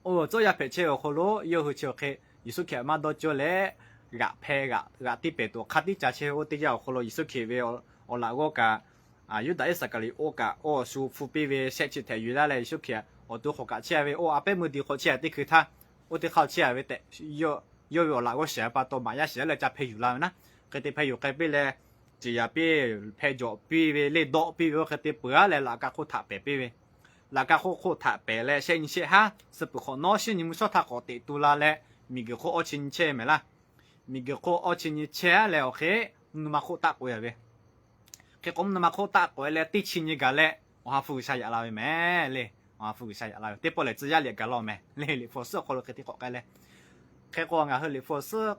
oˇ tcuhˉ yaˇ hpehꞈ chehˇ ve awˬ hk'aw lo yawˇ hui chi awˬ hk'e Yeˍsuˆ Hkriꞈ maˇ dawˇ cawˇ leh, g'aꞈ hpeh g'aꞈ tiˇ pehˍ tuˬ awˬ hk'aˇ tiˉ ca chehˇ ve. Oˇ teˇ yanˇ awˬ hk'aw lo Yeˍsuˆ Hkriꞈ ve awˬ laꞈ g'awˇ kaꞈ Yuˇdaꞈ Iˉsaˍkaˍriˍoˆ kaꞈ oˇ a shu hpu piˇ ve shehˆ chi htehꞈ yuˬ laˇ leh Yeˍsuˆ Hkriꞈ awˬ to hk'awꞈ kaꞈ chehˇ ve, oˇ a pehˉ meuˇ diˬ hk'awꞈ chehˇ teˇ hkui htaˇ, oˇ teˇ hk'aˇ chehˇ ve tehꞈ, yawˇ ve awˬ laꞈ g'awˇ shiˍ pa taw maꞈ yaˇ shiˍ leh ca hpeh yuˬ la ve naˉ. Hk'e te hpeh yuˬ k'ai piˇ leh, ciˍ yaˍ piˇ, hpeh jawꞈ piˇ ve le, dawˆ piˇ ve. Oˇ hk'e te peuˬ aˉ leh laꞈ ka hk'oˆ htaꞈ pehˍ piˇ ve, laꞈ ka hk'oˆ htaꞈ pehˍ leh shehˆ nyi shehˆ haˉ suh peuˬ hk'awꞈ nawˉ shinˉ nyi mvuhˇ shawˉ htaˇ k'awꞈ teꞈ tu la leh, miˬ guiˬ hk'oˆ awˇ chi nyi chehˇ mehˍ laˇ. Miˬ guiˬ hk'oˆ awˇ chi nyi chehˇ leh awˬ hk'e mvuhˇ naw ma hk'oˆ taˆ k'oꞈ e ve. Hk'e k'o mvuhˇ naw ma hk'oˆ taˆ k'oꞈ e leh teˇ chi nyi gaˬ leh Awˬ ha hpu G'uiˬsha yaꞈ la ve mehˍ le. Awˬ ha hpu G'uiˬsha yaꞈ la ve teˇ pawˆ lehˬ tcuh yaˇ liꞈ gaˬ law mehˍ le. Liꞈ hpu awˬ suhˉ awˬ hk'aw lo hk'e te k'awꞈ k'ai leh, hk'e k'o ngaˬ hui liꞈ hpu awˬ suhˉ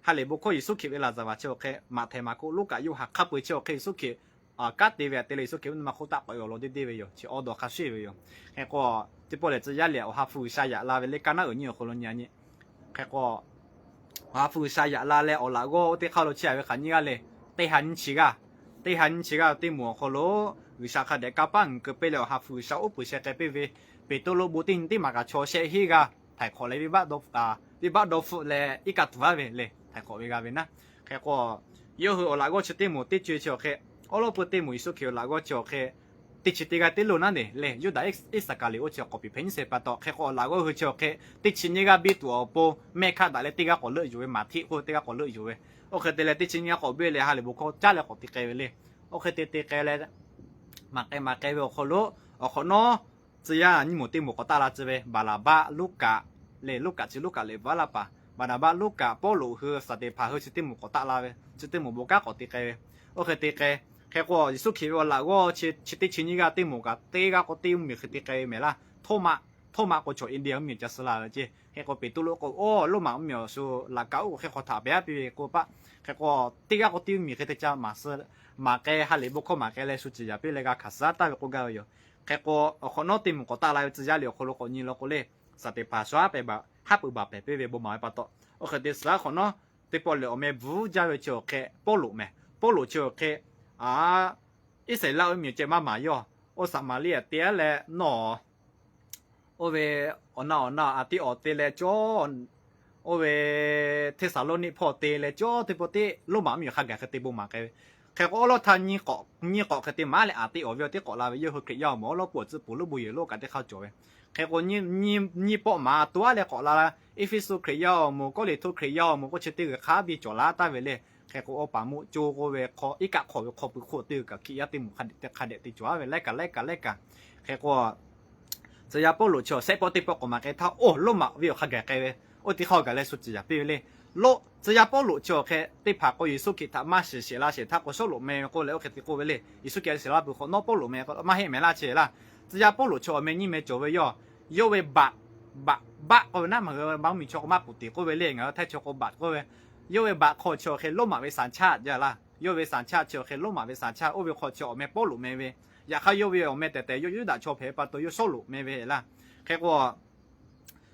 ha lehˬ bon hkawˇ Yeˍsuˆ Hkriꞈ ve laˍzaˍvaˍ chi awˬ hk'e Maꞈhtehˍ, Maˍkuˆ, Luˉkaꞈ, Yoˇhanˬ hk'a peu-eˬ chi awˬ hk'e Yeˍsuˆ Hkriꞈ kanˉ te ve aꞈ te leh Yeˍsuˆ Hkriꞈ mvuhˇ naw ma hk'oˆ taˆ k'oꞈ e awˬ lawn deˇ deˇ ve yoˬ. Chi awˇ dawˬ hk'a shuˍ ve yoˬ. Hk'e k'o teˇ pawˆ lehˬ tcuh yaˇ liꞈ Awˬ ha hpu G'uiˬsha yaꞈ la ve le, kaˇ naˉ uiˍ nyi awˬ hk'aw lo nyi a nyi. Hk'e k'o Awˬ ha hpu G'uiˬsha yaꞈ la leh awˬ laꞈ g'awˇ oˇ teˇ hk'aˇ lo chehˇ ve hk'aˬ nyiˇ g'aˇ le. Teˇ ha nyiˇ chi g'aˇ, teˇ ha nyiˇ chi g'aˇ teˇ moˍ awˬ hk'aw lo G'uiˬsha hk'a dehꞈ kanˇ paˆ uiˍ keu piˇ leh Awˬ ha hpu G'uiˬsha uˉ peunˍ sheh k'ai piˇ ve, Peˍtruˆ bon teˇ nyi teˇ maˬ kaꞈ chaw shehˆ hinˉ g'aˇ htaiˍ hk'awꞈ leh venˇbaˆ dawˇ hpfuhˆ leh iˉ kaˆ tuˬ vaˇ ve le, htaiˍ hk'awꞈ ve g'a ve naˉ. Hk'e k'o yawˇ hui awˬ laꞈ g'awˇ chi teˇ moˍ teˇ co-e chi awˬ hk'e, awˉ lawˉ peu teˇ moˍ Yeˍsuˆ Hkriꞈ awˬ laꞈ g'awˇ chi awˬ hk'e teˇ chi teˇ g'aˇ teˇ lo naˉ ne le, Yuˇdaꞈ Iˉsaˍkaˍriˍoˆ chi awˬ k'awꞈ piˍ hpehꞈ nyiˇ shehˍ pa taw. Hk'e k'o awˬ laꞈ g'awˇ hui chi awˬ hk'e teˇ chi nyiˇ g'aˇ biˇ tuˬ awˬ pon mehˆ hkaˆ daꞈ leh teˇ g'aˇ k'awꞈ leuˆ yuˬ ve, Maˍhtiˆ k'oˆ ve teˇ g'aˇ k'awꞈ leuˆ yuˬ ve. Oˇ hk'e te leh teˇ chi nyiˇ g'aˇ k'awꞈ biˇ leh ha lehˬ bon hkawˇ caˉ leh k'awꞈ te k'ai ve le. Oˇ hk'e te te k'ai leh maˍ k'ai maˍ k'ai ve awˬ hk'aw lo, awˬ hk'awꞈ nawˉ tcuh yaˇ nyiˇ moˍ teˇ moˍ k'awꞈ taˆ la tcuh ve, Baˍnaˍbaˆ, Luˉkaꞈ leh, Luˉkaꞈ chi Luˉkaꞈ leh vaˉ laˇ paˍ, Baˍnaˍbaˆ, Luˉkaꞈ, Pawˇluꞈ hui, Saˍteˍhpanˍ hui chi teˇ moˍ k'awꞈ taˆ la ve, chi teˇ moˍ bon kanˉ k'awꞈ te k'ai ve. Oˇ hk'e te k'ai, hk'e k'o Yeˍsuˆ Hkriꞈ ve awˬ laꞈ g'awˇ chi chi teˇ chi nyiˇ g'aˇ teˇ moˍ kaꞈ teˇ g'aˇ k'o teˇ mvuhˇmiˬ hk'e te k'ai ve mehˍ laˇ. Htawˇ maˆ, htawˇ maˆ k'o chaw India mvuhˇmiˬ ca suh la ve ceˇ. Hk'e k'o Peˍtruˆ k'o, oˇ Roˉmaꞈ mvuhˇmiˬ awˬ shu laꞈ kaꞈ oˉ k'oˍ hk'e hk'aw htaꞈ pehˍ a piˇ ve k'o paˆ. Hk'e k'o teˇ g'aˇ k'o teˇ mvuhˇmiˬ hk'e te ca maˍ suh, maˍ k'ai, ha lehˬ bon hkawˇ maˍ k'ai leh shu ciˍ yaˍ piˇ leh g'a hkanˍ suh taˍ ve k'oˆ gaˇ ve yoˬ. Hk'e k'o awˬ hk'awꞈ nawˉ teˇ moˍ k'awꞈ taˆ la ve tcuh yaˇ liꞈ awˬ hk'aw lo k'awꞈ nyi law k'o le, Saˍteˍhpanˍ shu haˉ pehˍ baˬ, haˉ pui baˬ pehˍ piˇ ve bon maˍ ve pa taw, oˇ hk'e te suh a hk'awꞈ nawˉ teˇ pawˆ lehˬ awˬ meh bvuhˇ jaˇ ve chi awˬ hk'e Pawˇluꞈ mehˍ. Pawˇluꞈ chi awˬ hk'e, a, Iˉsaˍreˍlaˆ oˇ miˬ ceh maˇ maˍ yawˇ, oˇ Saˍmaˍriˆ te a leh nawˬ oˇ ve awˬ na awˬ na aˬ tiˆ awˬ te leh cawˇ, oˇ ve Hteˇsaˍlawˇniˆ hpawˇ te leh cawˇ teˇ pawˆ teˇ Roˉmaꞈ mvuhˇmiˬ hk'a gaˬ hk'e te bon maˍ k'ai ve. Hk'e k'o awˉ lawˉ htaˇ nyi k'awꞈ, nyi k'awꞈ hk'e te maˍ leh aˬ tiˆ awˬ ve awˬ tiˉ k'awꞈ la ve, yawˇ hui Hkriꞈ yaˇ awˬ moˍ awˉ lawˉ pui awˬ tcuhˉ pfuhˍ lo bon yehˬ lo kaꞈ teˇ hk'aˇ cawˬ ve. Hk'e k'o nyi pawˆ maˍ tuˬ a leh k'awꞈ la la, Eˇfeˇsuꞈ Hkriꞈ yaˇ awˬ moˍ, Kawˇrenˍhtuˆ Hkriꞈ yaˇ awˬ moˍ k'oˆ chi teˇ g'uiˬ hk'a biˇ cawˬ la taˍ ve le. Hk'e k'o awˬ paˍ moˆ co k'oˆ ve hk'aw iˉ kaˆ hk'awꞈ ve hk'aw pui hk'oˆ teˇ g'uiˬ kaꞈ Hkriꞈ yaˇ teˇ moˍ hk'a dehꞈ te hk'a dehꞈ te cawˬ a ve laiˉ kaꞈ laiˉ kaꞈ laiˉ kaꞈ. Hk'e k'o tcuh yaˇ Pawˇluꞈ chi awˬ shehˆ pawˆ teˇ pawˆ k'awꞈ maˍ k'ai htaˇ, oˇ Roˉmaꞈ ve awˬ hk'a gaˬ k'ai ve, oˇ teˇ hk'aˇ gaˬ leh shu ciˍ yaˍ piˇ ve le. Lo, tcuh yaˇ Pawˇluꞈ chi awˬ hk'e teˇ hpaˍ k'o Yeˍsuˆ Hkriꞈ htaꞈ maˇ shiˍ sheˍ la sheˍ htaˇ k'o Sawˉluꞈ meh ve k'oˆ leh oˇ hk'e te k'oˆ ve le. Yeˍsuˆ Hkriꞈ shiˍ la peuˬ hk'awꞈ nawˉ Pawˇluꞈ meh k'o maˇ heˆ mehˍ laˇ chi laˇ. Tcuh yaˇ Pawˇluꞈ chi awˬ meh nyiˇ meh cawˬ ve yoˬ. Yawˇ ve baꞈ, baꞈ, baˆ k'oˆ ve naˉ maˬ hui maˇ mvuhˇmiˬ chaw k'o maˇ puˍ tiˍ k'oˆ ve le, ngaˬ hui Htaiˇ chaw k'o baꞈ k'oˆ ve. Yawˇ ve baꞈ hk'aw chi awˬ hk'e Roˉmaꞈ ve สัญชาติ jaˇ laˇ. Yawˇ ve สัญชาติ chi awˬ hk'e Roˉmaꞈ ve สัญชาติ oˇ ve hk'aw chi awˬ meh Pawˇluꞈ meh ve. Yaꞈ hk'aˇ yawˇ ve awˬ meh tehˬ tehˬ yawˇ Yuˇdaꞈ chaw hpehꞈ ve pa taw yawˇ Sawˉluꞈ meh ve laˇ. Hk'e k'o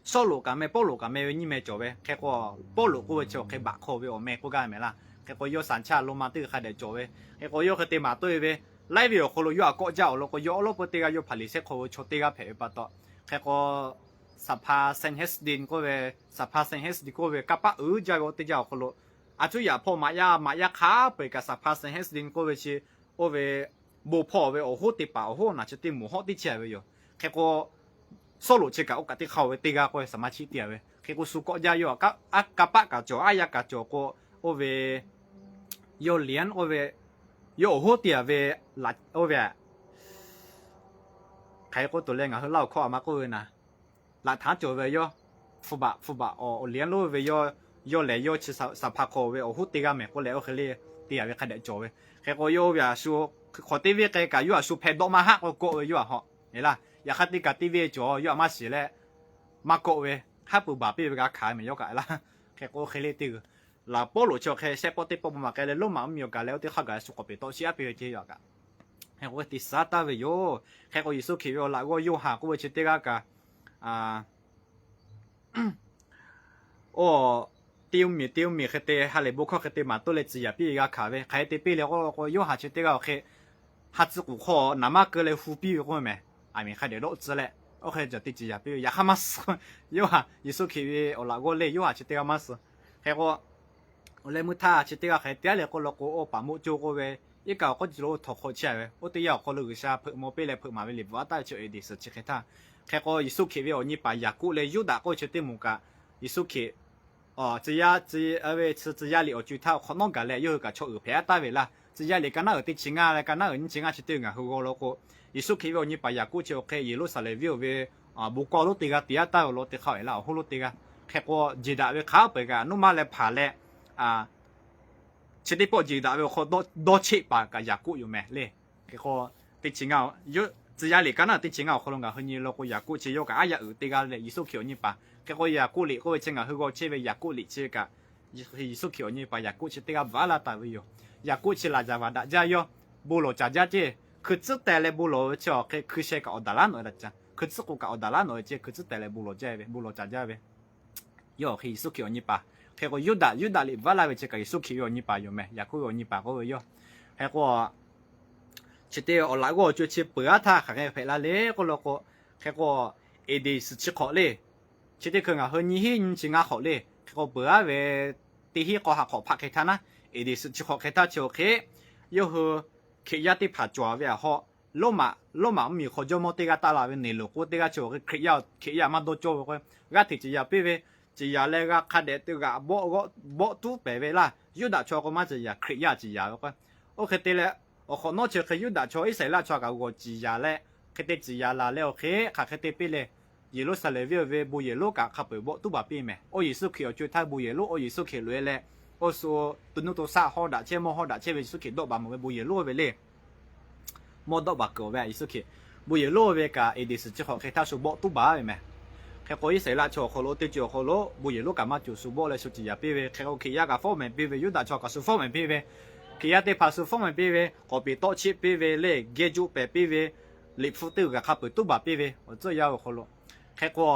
Sawˉluꞈ kaꞈ meh, Pawˇluꞈ kaꞈ meh ve nyiˇ meh cawˬ ve. Hk'e k'o Pawˇluꞈ k'oˆ ve chi awˬ hk'e baꞈ hk'aw ve awˬ meh k'oˆ gaˇ mehˍ laˇ. Hk'e k'o yawˇ สัญชาติ Roˉmaꞈ teˇ g'uiˬ hk'a dehꞈ cawˬ ve. Hk'e k'o yawˇ hk'e te maˍ tawˆ e ve, laiˉ ve awˬ hk'aw lo yawˇ aꞈ kawˆ jaˇ awˬ lawn k'o yawˇ awˉ lawˉ peuˇ teˇ g'aˇ yawˇ Hpaˍriˍsehˇ hk'aw ve chaw teˇ g'aˇ hpehꞈ ve pa taw, hk'e k'o สภา Sanhedrin k'oˆ ve, สภา Sanhedrin k'oˆ ve kanˇ paˆ uiˍ jaˇ ve oˇ teˇ jaˇ awˬ hk'aw lo, a cuˉ yaꞈ hpawˇ maꞈ yaˇ maꞈ yaˇ hk'a peu eˬ kaꞈ สภา Sanhedrin k'oˆ ve chi, oˇ ve bon hpawˇ ve awˬ hoˉ teˇ paˍ awˬ hoˉ naˬ chi teˇ moˍ hawˉ teˇ chehˇ ve yoˬ. Hk'e k'o Sawˉluꞈ chi kaꞈ oˇ kaꞈ teˇ hk'aˇ ve teˇ g'aˇ k'oˆ ve สมาชิก te a ve. Hk'e k'o shu kawˆ jaˇ yawˇ aꞈ kanˇ paˆ kaꞈ cawˬ, aˉ yaˇ kaꞈ cawˬ k'o, oˇ ve yawˇ liꞈ k'oˆ ve, yawˇ awˬ hoˉ te a ve, oˇ ve hk'aˬ hk'e k'oˆ tuˬ leh ngaˬ hui Laˇ huˍ hkawˇ a ma k'oˆ ve naˍ, laꞈ htaˉ cawˬ ve yawˇ hpu baꞈ hpu baꞈ awˬ liꞈ lonˉ ve yawˇ, yawˇ lehˬ yawˇ chi สภา hk'aw ve awˬ hoˉ teˇ g'aˇ mehˍ k'oˆ leh oˇ hk'e le te a ve hk'a dehꞈ cawˬ ve. Hk'e k'o yawˇ ve a shu hk'awꞈ teˇ venˇ k'ai kaꞈ yawˇ a shu hpeh dawˆ maˇ haˆ k'o kawˆ ve yawˇ aꞈ hawꞈ e laˇ. Yaꞈ hk'aˇ teˇ kaꞈ teˇ venˇ cawˬ yawˇ aꞈ maˇ shiˍ leh maˇ kawˆ ve, haˉ pui baˬ piˇ ve g'a hkanˍ mehˍ yawˇ kaꞈ e laˇ. Hk'e k'o oˇ hk'e le te g'uiˬ laˬ Pawˇluꞈ chi awˬ hk'e shehˆ pawˆ teˇ pawˆ bon maˍ k'ai leh Roˉmaꞈ mvuhˇmiˬ awˬ gaˬ leh oˇ teˇ hk'aˇ gaˬ leh shu k'awꞈ peˬ tawˆ shiˉ a piˇ ve ceh yoˬ kaꞈ. Hk'e k'o te suh taˍ ve yoˬ. Hk'e k'o Yeˍsuˆ Hkriꞈ ve awˬ laꞈ g'awˇ Yoˇhanˬ k'oˆ ve chi teˇ g'aˇ kaꞈ, oˇ, teˇ mvuhˇmiˬ teˇ mvuhˇmiˬ hk'e te ha lehˬ bon hkawˇ hk'e te maˍ tawˆ leh ciˍ yaˍ piˇ ve g'a hkanˍ ve. Hk'aˬ hk'e te piˇ leh k'o Yoˇhanˬ chi teˇ g'aˇ awˬ hk'e ha tcuh k'oˍ hk'aw naˍ maˇ keu leh hu piˇ ve k'oˆ ve mehˍ. Aˬ miˍ hk'a dehꞈ dawˆ tcuh leh oˇ hk'e cawˬ te ciˍ yaˍ piˇ ve. Yaꞈ hk'aˇ maˇ suh, Yoˇhanˬ, Yeˍsuˆ Hkriꞈ ve awˬ laꞈ g'awˇ le Yoˇhanˬ chi teˇ g'aˇ maˇ suh. Hk'e k'o awˬ leh meuˇ htaˇ chi teˇ g'aˇ hk'aˬ hk'e te a le k'oˆ law k'o, oˇ paˍ moˆ co k'oˆ ve, iˉ kaˆ awˬ k'awˉ ci lo oˇ htawnˍ hk'aw chehˇ a ve, oˇ teˇ yanˇ awˬ hk'aw lo G'uiˬsha hpeuꞈ maw piˇ leh hpeuꞈ maˍ ve liꞈ bvuhꞈ a taˍ ve chi awˬ e deˍ suhˍ chi hk'e htaˇ, hk'e k'o Yeˍsuˆ Hkriꞈ ve awˬ nyi paˍ Yaˍkoˆ leh Yuˇdaꞈ k'oˆ ve chi teˇ moˍ kaꞈ, Yeˍsuˆ Hkriꞈ, tcuh yaˇ, tcuh yaˇ ve tcuh, tcuh yaˇ liꞈ awˬ co e htaˇ awˬ hk'awꞈ nawˉ gaˬ leh yawˇ hui kaꞈ chaw uiˍ hpehꞈ a taˍ ve laˇ. Tcuh yaˇ liꞈ ka naˉ uiˍ teˇ chi ngaˇ leh ka naˉ uiˍ nyiˇ chi ngaˇ chi teˇ g'aˇ ngaˬ hui g'aw law k'o, Yeˍsuˆ Hkriꞈ ve awˬ nyi paˍ Yaˍkoˆ chi awˬ hk'e Yeˍruˆsaˍlehnˍ venˇ oˇ ve bon kawˇ lonˉ teˇ g'aˇ te a taˍ ve law teˇ hk'aˇ e laˇ awˬ hoˉ lonˉ teˇ g'aˇ. Hk'e k'o jeˬ daꞈ ve hk'a peu eˬ kaꞈ nuˇ maˇ leh hpanˍ leh, chi teˇ pawˆ jeˬ daꞈ ve awˬ hk'aw dawˇ cheˆ paˍ kaꞈ Yaˍkoˆ yoˬ mehˍ le. Hk'e k'o teˇ chi ngaˇ, tcuh yaˇ liꞈ ka naˉ teˇ chi ngaˇ awˬ hk'aw lo ngaˬ hui nyi law k'o Yaˍkoˆ chi yawˇ kaꞈ aˉ yaˇ uiˍ teˇ g'aˇ leh Yeˍsuˆ Hkriꞈ awˬ nyi paˍ. Hk'e k'o Yaˍkoˆ liꞈ k'oˆ ve chi ngaˬ hui g'aw chehˇ ve Yaˍkoˆ liꞈ chi kaꞈ, Yeˍsuˆ Hkriꞈ awˬ nyi paˍ Yaˍkoˆ chi teˇ g'aˇ bvuhꞈ a laˇ taˍ ve yoˬ. Yaˍkoˆ chi laˬ yaˍ vaˍ daꞈ jaˇ yawˇ, bon lawˬ caˍ jaˇ ceˇ. Hkui tcuhˉ teh leh bon lawˬ ve chi awˬ hk'e hkui sheh kaꞈ awˬ daꞈ laˉ nawˬ e daꞈ caˍ, hkui tcuhˉ k'o kaꞈ awˬ daꞈ laˉ nawˬ e ceˇ, hkui tcuhˉ teh leh bon lawˬ jaˇ ve, bon lawˬ caˍ jaˇ ve. Yawˇ awˬ hk'e Yeˍsuˆ Hkriꞈ awˬ nyi paˍ. Hk'e k'o Yuˇdaꞈ, Yuˇdaꞈ liꞈ bvuhꞈ a laˇ ve chi kaꞈ Yeˍsuˆ Hkriꞈ ve awˬ nyi paˍ yoˬ mehˍ, Yaˍkoˆ ve awˬ nyi paˍ k'oˆ ve yoˬ. Hk'e k'o chi teˇ awˬ laꞈ g'awˇ awˬ co chi peuˬ a htaˇ hk'aˬ hk'e hpehꞈ la le k'oˆ law k'o, hk'e k'o A.D. suhˍ chi hk'awꞈ le. Chi teˇ hkui ngaˬ hui nyiˇ hinˉ nyiˇ chi ngaˇ hk'awꞈ le. Hk'e k'o peuˬ a ve teˇ hinˉ k'aw ha hk'awꞈ hpaˆ hk'e htaˇ naˉ, A.D. suhˍ chi hk'awꞈ hk'e htaˇ chi awˬ hk'e yawˇ hui Hkriꞈ yaˇ teˇ hpaˍ cawˬ ve aꞈ haw, Roˉmaꞈ, Roˉmaꞈ mvuhˇmiˬ hk'aw jawˇmawˇ teˇ g'aˇ taˆ la ve Neˍroˍ k'oˆ teˇ g'aˇ chi awˬ hk'e Hkriꞈ yaˇ, Hkriꞈ yaˇ maˇ dawˇ cawˇ ve k'o, g'aˇ hteꞈ ciˍ yaˍ piˇ ve, ciˍ yaˍ leh g'a hk'a dehꞈ te g'aꞈ bawˆ tuˉ pehˍ ve laˇ. Yuˇdaꞈ chaw k'o maˇ ciˍ yaˍ, Hkriꞈ yaˇ ciˍ yaˍ ve k'o, oˇ hk'e te leh awˬ hk'awꞈ nawˉ chi hk'e Yuˇdaꞈ chaw Iˉsaˍreˍlaˆ chaw kaꞈ g'awˬ ciˍ yaˍ leh hk'e te ciˍ yanˍ laˬ leh awˬ hk'e hk'aˬ hk'e te piˇ leh, Yeˍruˆsaˍlehnˍ venˇ awˬ ve bon yehˬ lonˉ kaꞈ hk'a peuˬ bawˆ tuˉ baˬ piˇ mehˍ. Oˇ Yeˍsuˆ Hkriꞈ awˬ co e htaˇ bon yehˬ lonˉ, oˇ Yeˍsuˆ Hkriꞈ loꞈ e leh, oˇ suh to nuˇ to shaˆ hawˉ daꞈ chehˇ, mawˇ hawˉ daꞈ chehˇ ve Yeˍsuˆ Hkriꞈ dawˆ baˬ mawˬ ve bon yehˬ lonˉ ve le. Mawˇ dawˆ baˬ kuiˬ awˬ ve Yeˍsuˆ Hkriꞈ bon yehˬ lonˉ ve kaꞈ A.D. suhˍ chi hk'awꞈ hk'e htaˇ shu bawˆ tuˉ baˬ ve mehˍ. Hk'e k'o, Iˉsaˍreˍlaˆ chaw awˬ hk'aw lo, teˇ co awˬ hk'aw lo bon yehˬ lonˉ kaꞈ maˇ cawˬ, shu bawˆ leh shu ciˍ yanˍ piˇ ve. Hk'e k'o, Hkriꞈ yaˇ kaꞈ fawˉ mehˍ piˇ ve, Yuˇdaꞈ chaw kaꞈ shu fawˉ mehˍ piˇ ve, Hkriꞈ yaˇ teˇ hpaˍ shu fawˉ mehˍ piˇ ve, k'awꞈ peˍ tawˆ cheˆ piˇ ve le, geh juˆ pehˍ piˇ ve, Liꞈ hpu teˇ g'uiˬ kaꞈ hk'a peuˬ tuˉ baˬ piˇ ve awˬ tcuhˇ yaˇ awˬ hk'aw lo. Hk'e k'o,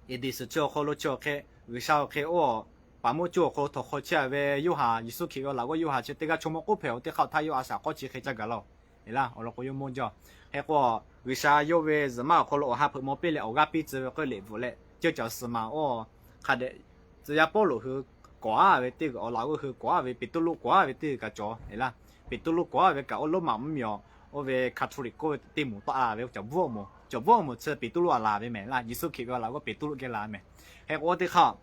A.D. suhˍ chi awˬ hk'aw lo chi awˬ hk'e, G'uiˬsha awˬ hk'e oˇ paˍ moˇ coˇ awˬ hk'aw lo htawnˍ hk'aw chehˇ ve Yoˇhanˬ, Yeˍsuˆ Hkriꞈ ve awˬ laꞈ g'awˇ Yoˇhanˬ chi teˇ g'aˇ chaw mawˇ k'oˆ hpehꞈ-oˬ teˇ hk'aˇ htaˇ, yawˇ a shaꞈ k'awˇ chi hk'e caˇ gaˬ laˇ-oˬ. Eˬ laˇ, awˬ lawn k'o yawˇ mawˇ jaˇ. Hk'e k'o, G'uiˬsha yawˇ ve zuhꞈ maˇ awˬ hk'aw lo awˬ ha hpeuꞈ maw piˇ leh awˬ g'aˇ piˇ tcuh ve k'oˆ ve liꞈ bvuhꞈ leh, ceuˇ caˬ suhˍ maˍ oˇ hk'a dehꞈ, tcuh yaˇ Pawˇluꞈ hui kawˍ-a ve teˇ g'uiˬ, awˬ laꞈ g'awˇ hui kawˍ-a ve, Peˍtruˆ kawˍ-a ve teˇ g'uiˬ kaꞈ cawˬ. Eˬ laˇ, Peˍtruˆ kawˍ-a ve kaꞈ oˇ Roˉmaꞈ mvuhˇmiˬ awˬ, oˇ ve Catholic k'oˆ ve teˇ moˍ tawˆ-a ve cawˬ bvuhˇ awˬ moˍ, cawˬ bvuhˇ awˬ moˍ chi Peˍtruˆ a laˬ ve mehˍ laˇ. Yeˍsuˆ Hkriꞈ ve awˬ laꞈ g'awˇ Peˍtruˆ geh laˬ mehˍ. Hk'e k'o, oˇ teˇ hk'aˇ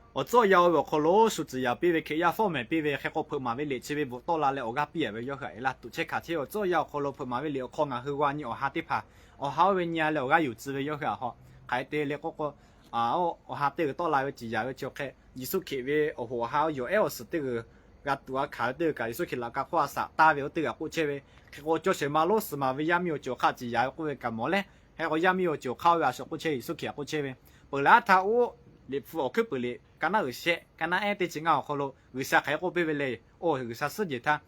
awˬ tcuhˇ yaˇ oˇ ve awˬ hk'aw lo shu ciˍ yanˍ piˇ ve, Hkriꞈ yaˇ fawˉ mehˍ piˇ ve, hk'e k'o hpeuꞈ maˍ ve liꞈ chi ve bvuhꞈ tawˆ la leh awˬ g'aˇ piˇ-a ve yawˇ hui-a. Eˬ laˇ, tuꞈ chehˇ hkanˍ chehˇ awˬ tcuhˇ yaˇ awˬ hk'aw lo hpeuꞈ maˍ ve liꞈ awˬ hk'aw ngaˬ hui g'a nyi awˬ ha teˇ hpaˍ, awˬ ha oˇ ve nyi-a leh awˬ g'aˇ yuˬ tcuh ve yawˇ hui-a haw. Hk'aˬ hk'e te le k'oˆ k'o, awˬ ha teˇ g'uiˬ tawˆ la ve ciˍ yanˍ ve chi awˬ hk'e, Yeˍsuˆ Hkriꞈ ve awˬ hoꞈ awˬ ha yawˬ ehˉ awˬ suhˍ teˇ g'uiˬ g'a tuꞈ g'a hkanˍ ve teˇ g'uiˬ kaꞈ, Yeˍsuˆ Hkriꞈ laꞈ ka hk'oˆ a shaꞈ taˇ ve oˇ teˇ g'uiˬ k'oˆ chehˇ ve. Hk'e k'o, cawˇ shehˍ ma lonˉ suhˍ maˍ ve yaˇ miˇ awˬ ceuˬ awˬ hk'aˇ ciˍ yanˍ ve k'oˆ ve kaꞈ mawˬ leh, hk'e k'o yaˇ miˇ ve awˬ ceuˬ awˬ hk'aˇ oˇ ve a shaꞈ k'oˆ chehˇ ve, Yeˍsuˆ Hkriꞈ a k'oˆ chehˇ ve, peuˬ laˇ htaˇ oˇ Liꞈ hpu awˬ hkuiˉ puiˍ liꞈ ka naˉ uiˍ shehˆ ka naˉ ehˉ teˇ chi ngaˇ awˬ hk'aw lo G'uiˬsha hk'aˬ hk'e k'oˆ piˇ ve le. Oˇ G'uiˬsha suhˉ jehˬ htaˇ,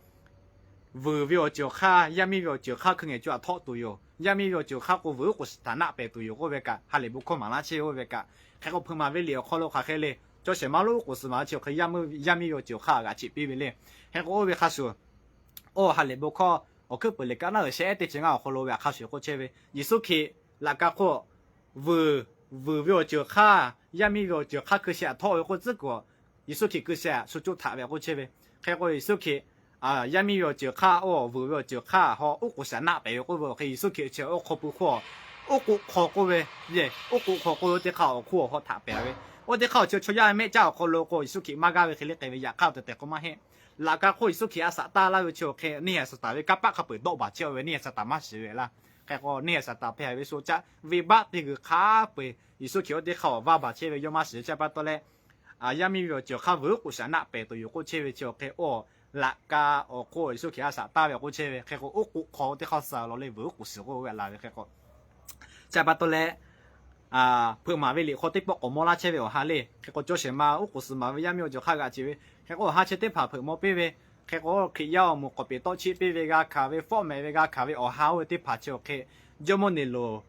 vuiˬ ve awˬ ceuˬ awˬ hk'aˇ, yaˇ miˇ ve awˬ ceuˬ awˬ hk'aˇ hkui ngehˬ co a htawˆ tuˬ yoˬ. Yaˇ miˇ ve awˬ ceuˬ awˬ hk'aˇ k'o vuiˬ uˉ k'oˍ shiˍ htaꞈ naˆ pehˍ tuˬ yoˬ k'oˆ ve kaꞈ, ha lehˬ bon hkawˇ maˍ laˇ chehˇ oˇ ve kaꞈ, hk'e k'o hpeuꞈ maˍ ve liꞈ awˬ hk'aw lo hk'aˬ hk'e le, cawˇ shehˍ ma lonˉ uˉ k'oˍ shiˍ maˍ chi awˬ hk'e yaˇ miˇ ve awˬ ceuˬ awˬ hk'aˇ g'aꞈ cheꞈ piˇ ve le. Hk'e k'o oˇ ve hk'a shuˍ, oˇ ha lehˬ bon hkawˇ awˬ hkuiˉ puiˍ liꞈ ka naˉ uiˍ shehˆ ehˉ teˇ chi ngaˇ awˬ hk'aw lo ve a hk'a shuˍ k'oˆ chehˇ ve, Yeˍsuˆ Hkriꞈ laꞈ ka hk'oˆ vuiˬ, vuiˬ ve awˬ ceuˬ awˬ hk'aˇ, yaˇ miˇ ve awˬ ceuˬ awˬ hk'aˇ hkui shehˍ htaꞈ htawˆ ve k'oˆ tcuhˉ kuiˬ, Yeˍsuˆ Hkriꞈ hkui shehˍ htaꞈ shu coˇ htaꞈ ve k'oˆ chehˇ ve. Hk'e k'o Yeˍsuˆ Hkriꞈ yaˇ miˇ ve awˬ ceuˬ awˬ hk'aˇ, oˇ vuiˬ ve awˬ ceuˬ awˬ hk'aˇ haw uˉ k'oˍ shiˍ naˆ pehˍ ve k'oˆ ve awˬ hk'e, Yeˍsuˆ Hkriꞈ chi oˇ hk'aw pui hk'oˆ, oˉ k'oˆ hk'aw k'oˆ ve, le, oˉ k'oˆ hk'aw k'oˆ ve teˇ hk'aˇ awˬ hk'oˆ awˬ haw htaꞈ pehˍ ve. Oˇ teˇ hk'aˇ awˬ chi chaw yaˇ mehˆ caˇ awˬ hk'aw lo k'o, Yeˍsuˆ Hkriꞈ maˇ g'aˇ ve hk'e le k'ai ve yaꞈ hk'aˇ awˬ tehˬ tehˬ k'o maˇ heˆ. Laꞈ ka hk'oˆ Yeˍsuˆ Hkriꞈ a shaꞈ taˇ laˇ ve chi awˬ hk'e neˇ haiˬ Saˍtanˍ ve kanˇ paˆ hk'a peuˬ dawˆ baˬ chehˇ ve, neˇ haiˬ Saˍtanˍ maˇ shiˍ ve laˇ. Hk'e k'o neˇ haiˬ Saˍtanˍ hpehꞈ ve sho caˆ venˇbaˆ teˇ g'uiˬ hk'a peu-eˬ Yeˍsuˆ Hkriꞈ oˇ teˇ hk'aˇ awˬ vaˇ baˬ chehˇ ve yawˇ maˇ shiˍ. Chi pa taw leh, yaˇ miˇ ve awˬ ceuˬ awˬ hk'aˇ vuiˬ uˉ k'oˍ shiˍ naˆ pehˍ tuˬ yoˬ k'oˆ chehˇ ve chi awˬ hk'e, oˇ laꞈ ka awˬ hk'oˆ Yeˍsuˆ Hkriꞈ a shaꞈ taˇ ve k'oˆ chehˇ ve. Hk'e k'o oˉ k'oˆ hk'aw teˇ hk'aˇ suh law le vuiˬ uˉ k'oˍ shiˍ k'oˆ ve laˬ ve. Hk'e k'o, chi pa taw leh, hpeuꞈ maˍ ve liꞈ hk'aw teˇ pawˆ k'awꞈ maw laˇ chehˇ ve awˬ ha le. Hk'e k'o cawˇ shehˍ ma uˉ k'oˍ suhˍ maˍ ve yaˇ miˇ awˬ ceuˬ awˬ hk'aˇ g'aꞈ cheꞈ ve. Hk'e k'o awˬ ha chi teˇ hpaˍ hpeuꞈ maw piˇ ve. Hk'e k'o Hkriꞈ yaˇ awˬ moˍ k'awꞈ peˍ tawˆ cheˆ piˇ ve g'a hkanˍ ve, fawˉ mehˍ ve g'a hkanˍ ve awˬ ha oˇ ve teˇ hpaˍ chi awˬ hk'e, Jawˇmawˇ Neˍroˍ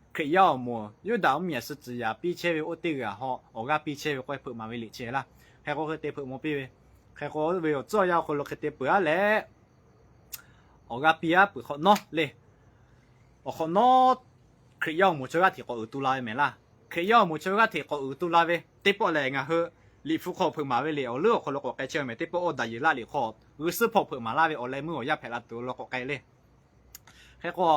Hkriꞈ yaˇ awˬ moˍ Yuˇdaꞈ mvuhˇmiˬ suh tcuhˍ yaˍ piˇ chehˇ ve oˇ teˇ g'aˇ haw awˬ g'aˇ piˇ chehˇ ve k'oˆ hpeuꞈ maˍ ve liꞈ chi laˇ. Hk'e k'o hk'e te hpeuꞈ maw piˇ ve. Hk'e k'o oˇ ve awˬ tcuhˉ awˬ yanˇ awˬ hk'aw lo hk'e te peuˬ-a leh, awˬ g'aˇ piˇ-a peuˬ hk'awꞈ nawˉ le. Awˬ hk'awꞈ nawˉ Hkriꞈ yaˇ awˬ moˍ chaw g'aˇ hteꞈ k'awꞈ uiˍ tu la ve mehˍ laˇ. Hkriꞈ yaˇ awˬ moˍ chaw g'aˇ hteꞈ k'awꞈ uiˍ tu la ve teˇ pawˆ lehˬ, ngaˬ hui Liꞈ hpu hk'aw hpeuꞈ maˍ ve liꞈ awˬ leuˉ awˬ hk'aw lo k'awꞈ k'ai chehˇ ve mehˍ. Teˇ pawˆ oˇ Daˍyeˍlaˆ liꞈ hk'aw g'uiˬ suhˉ hpawˇ hpeuꞈ maˍ laˇ ve awˬ leh meuˇ awˬ yaˇ hpehꞈ la tuˬ lo k'awꞈ k'ai le. Hk'e k'o,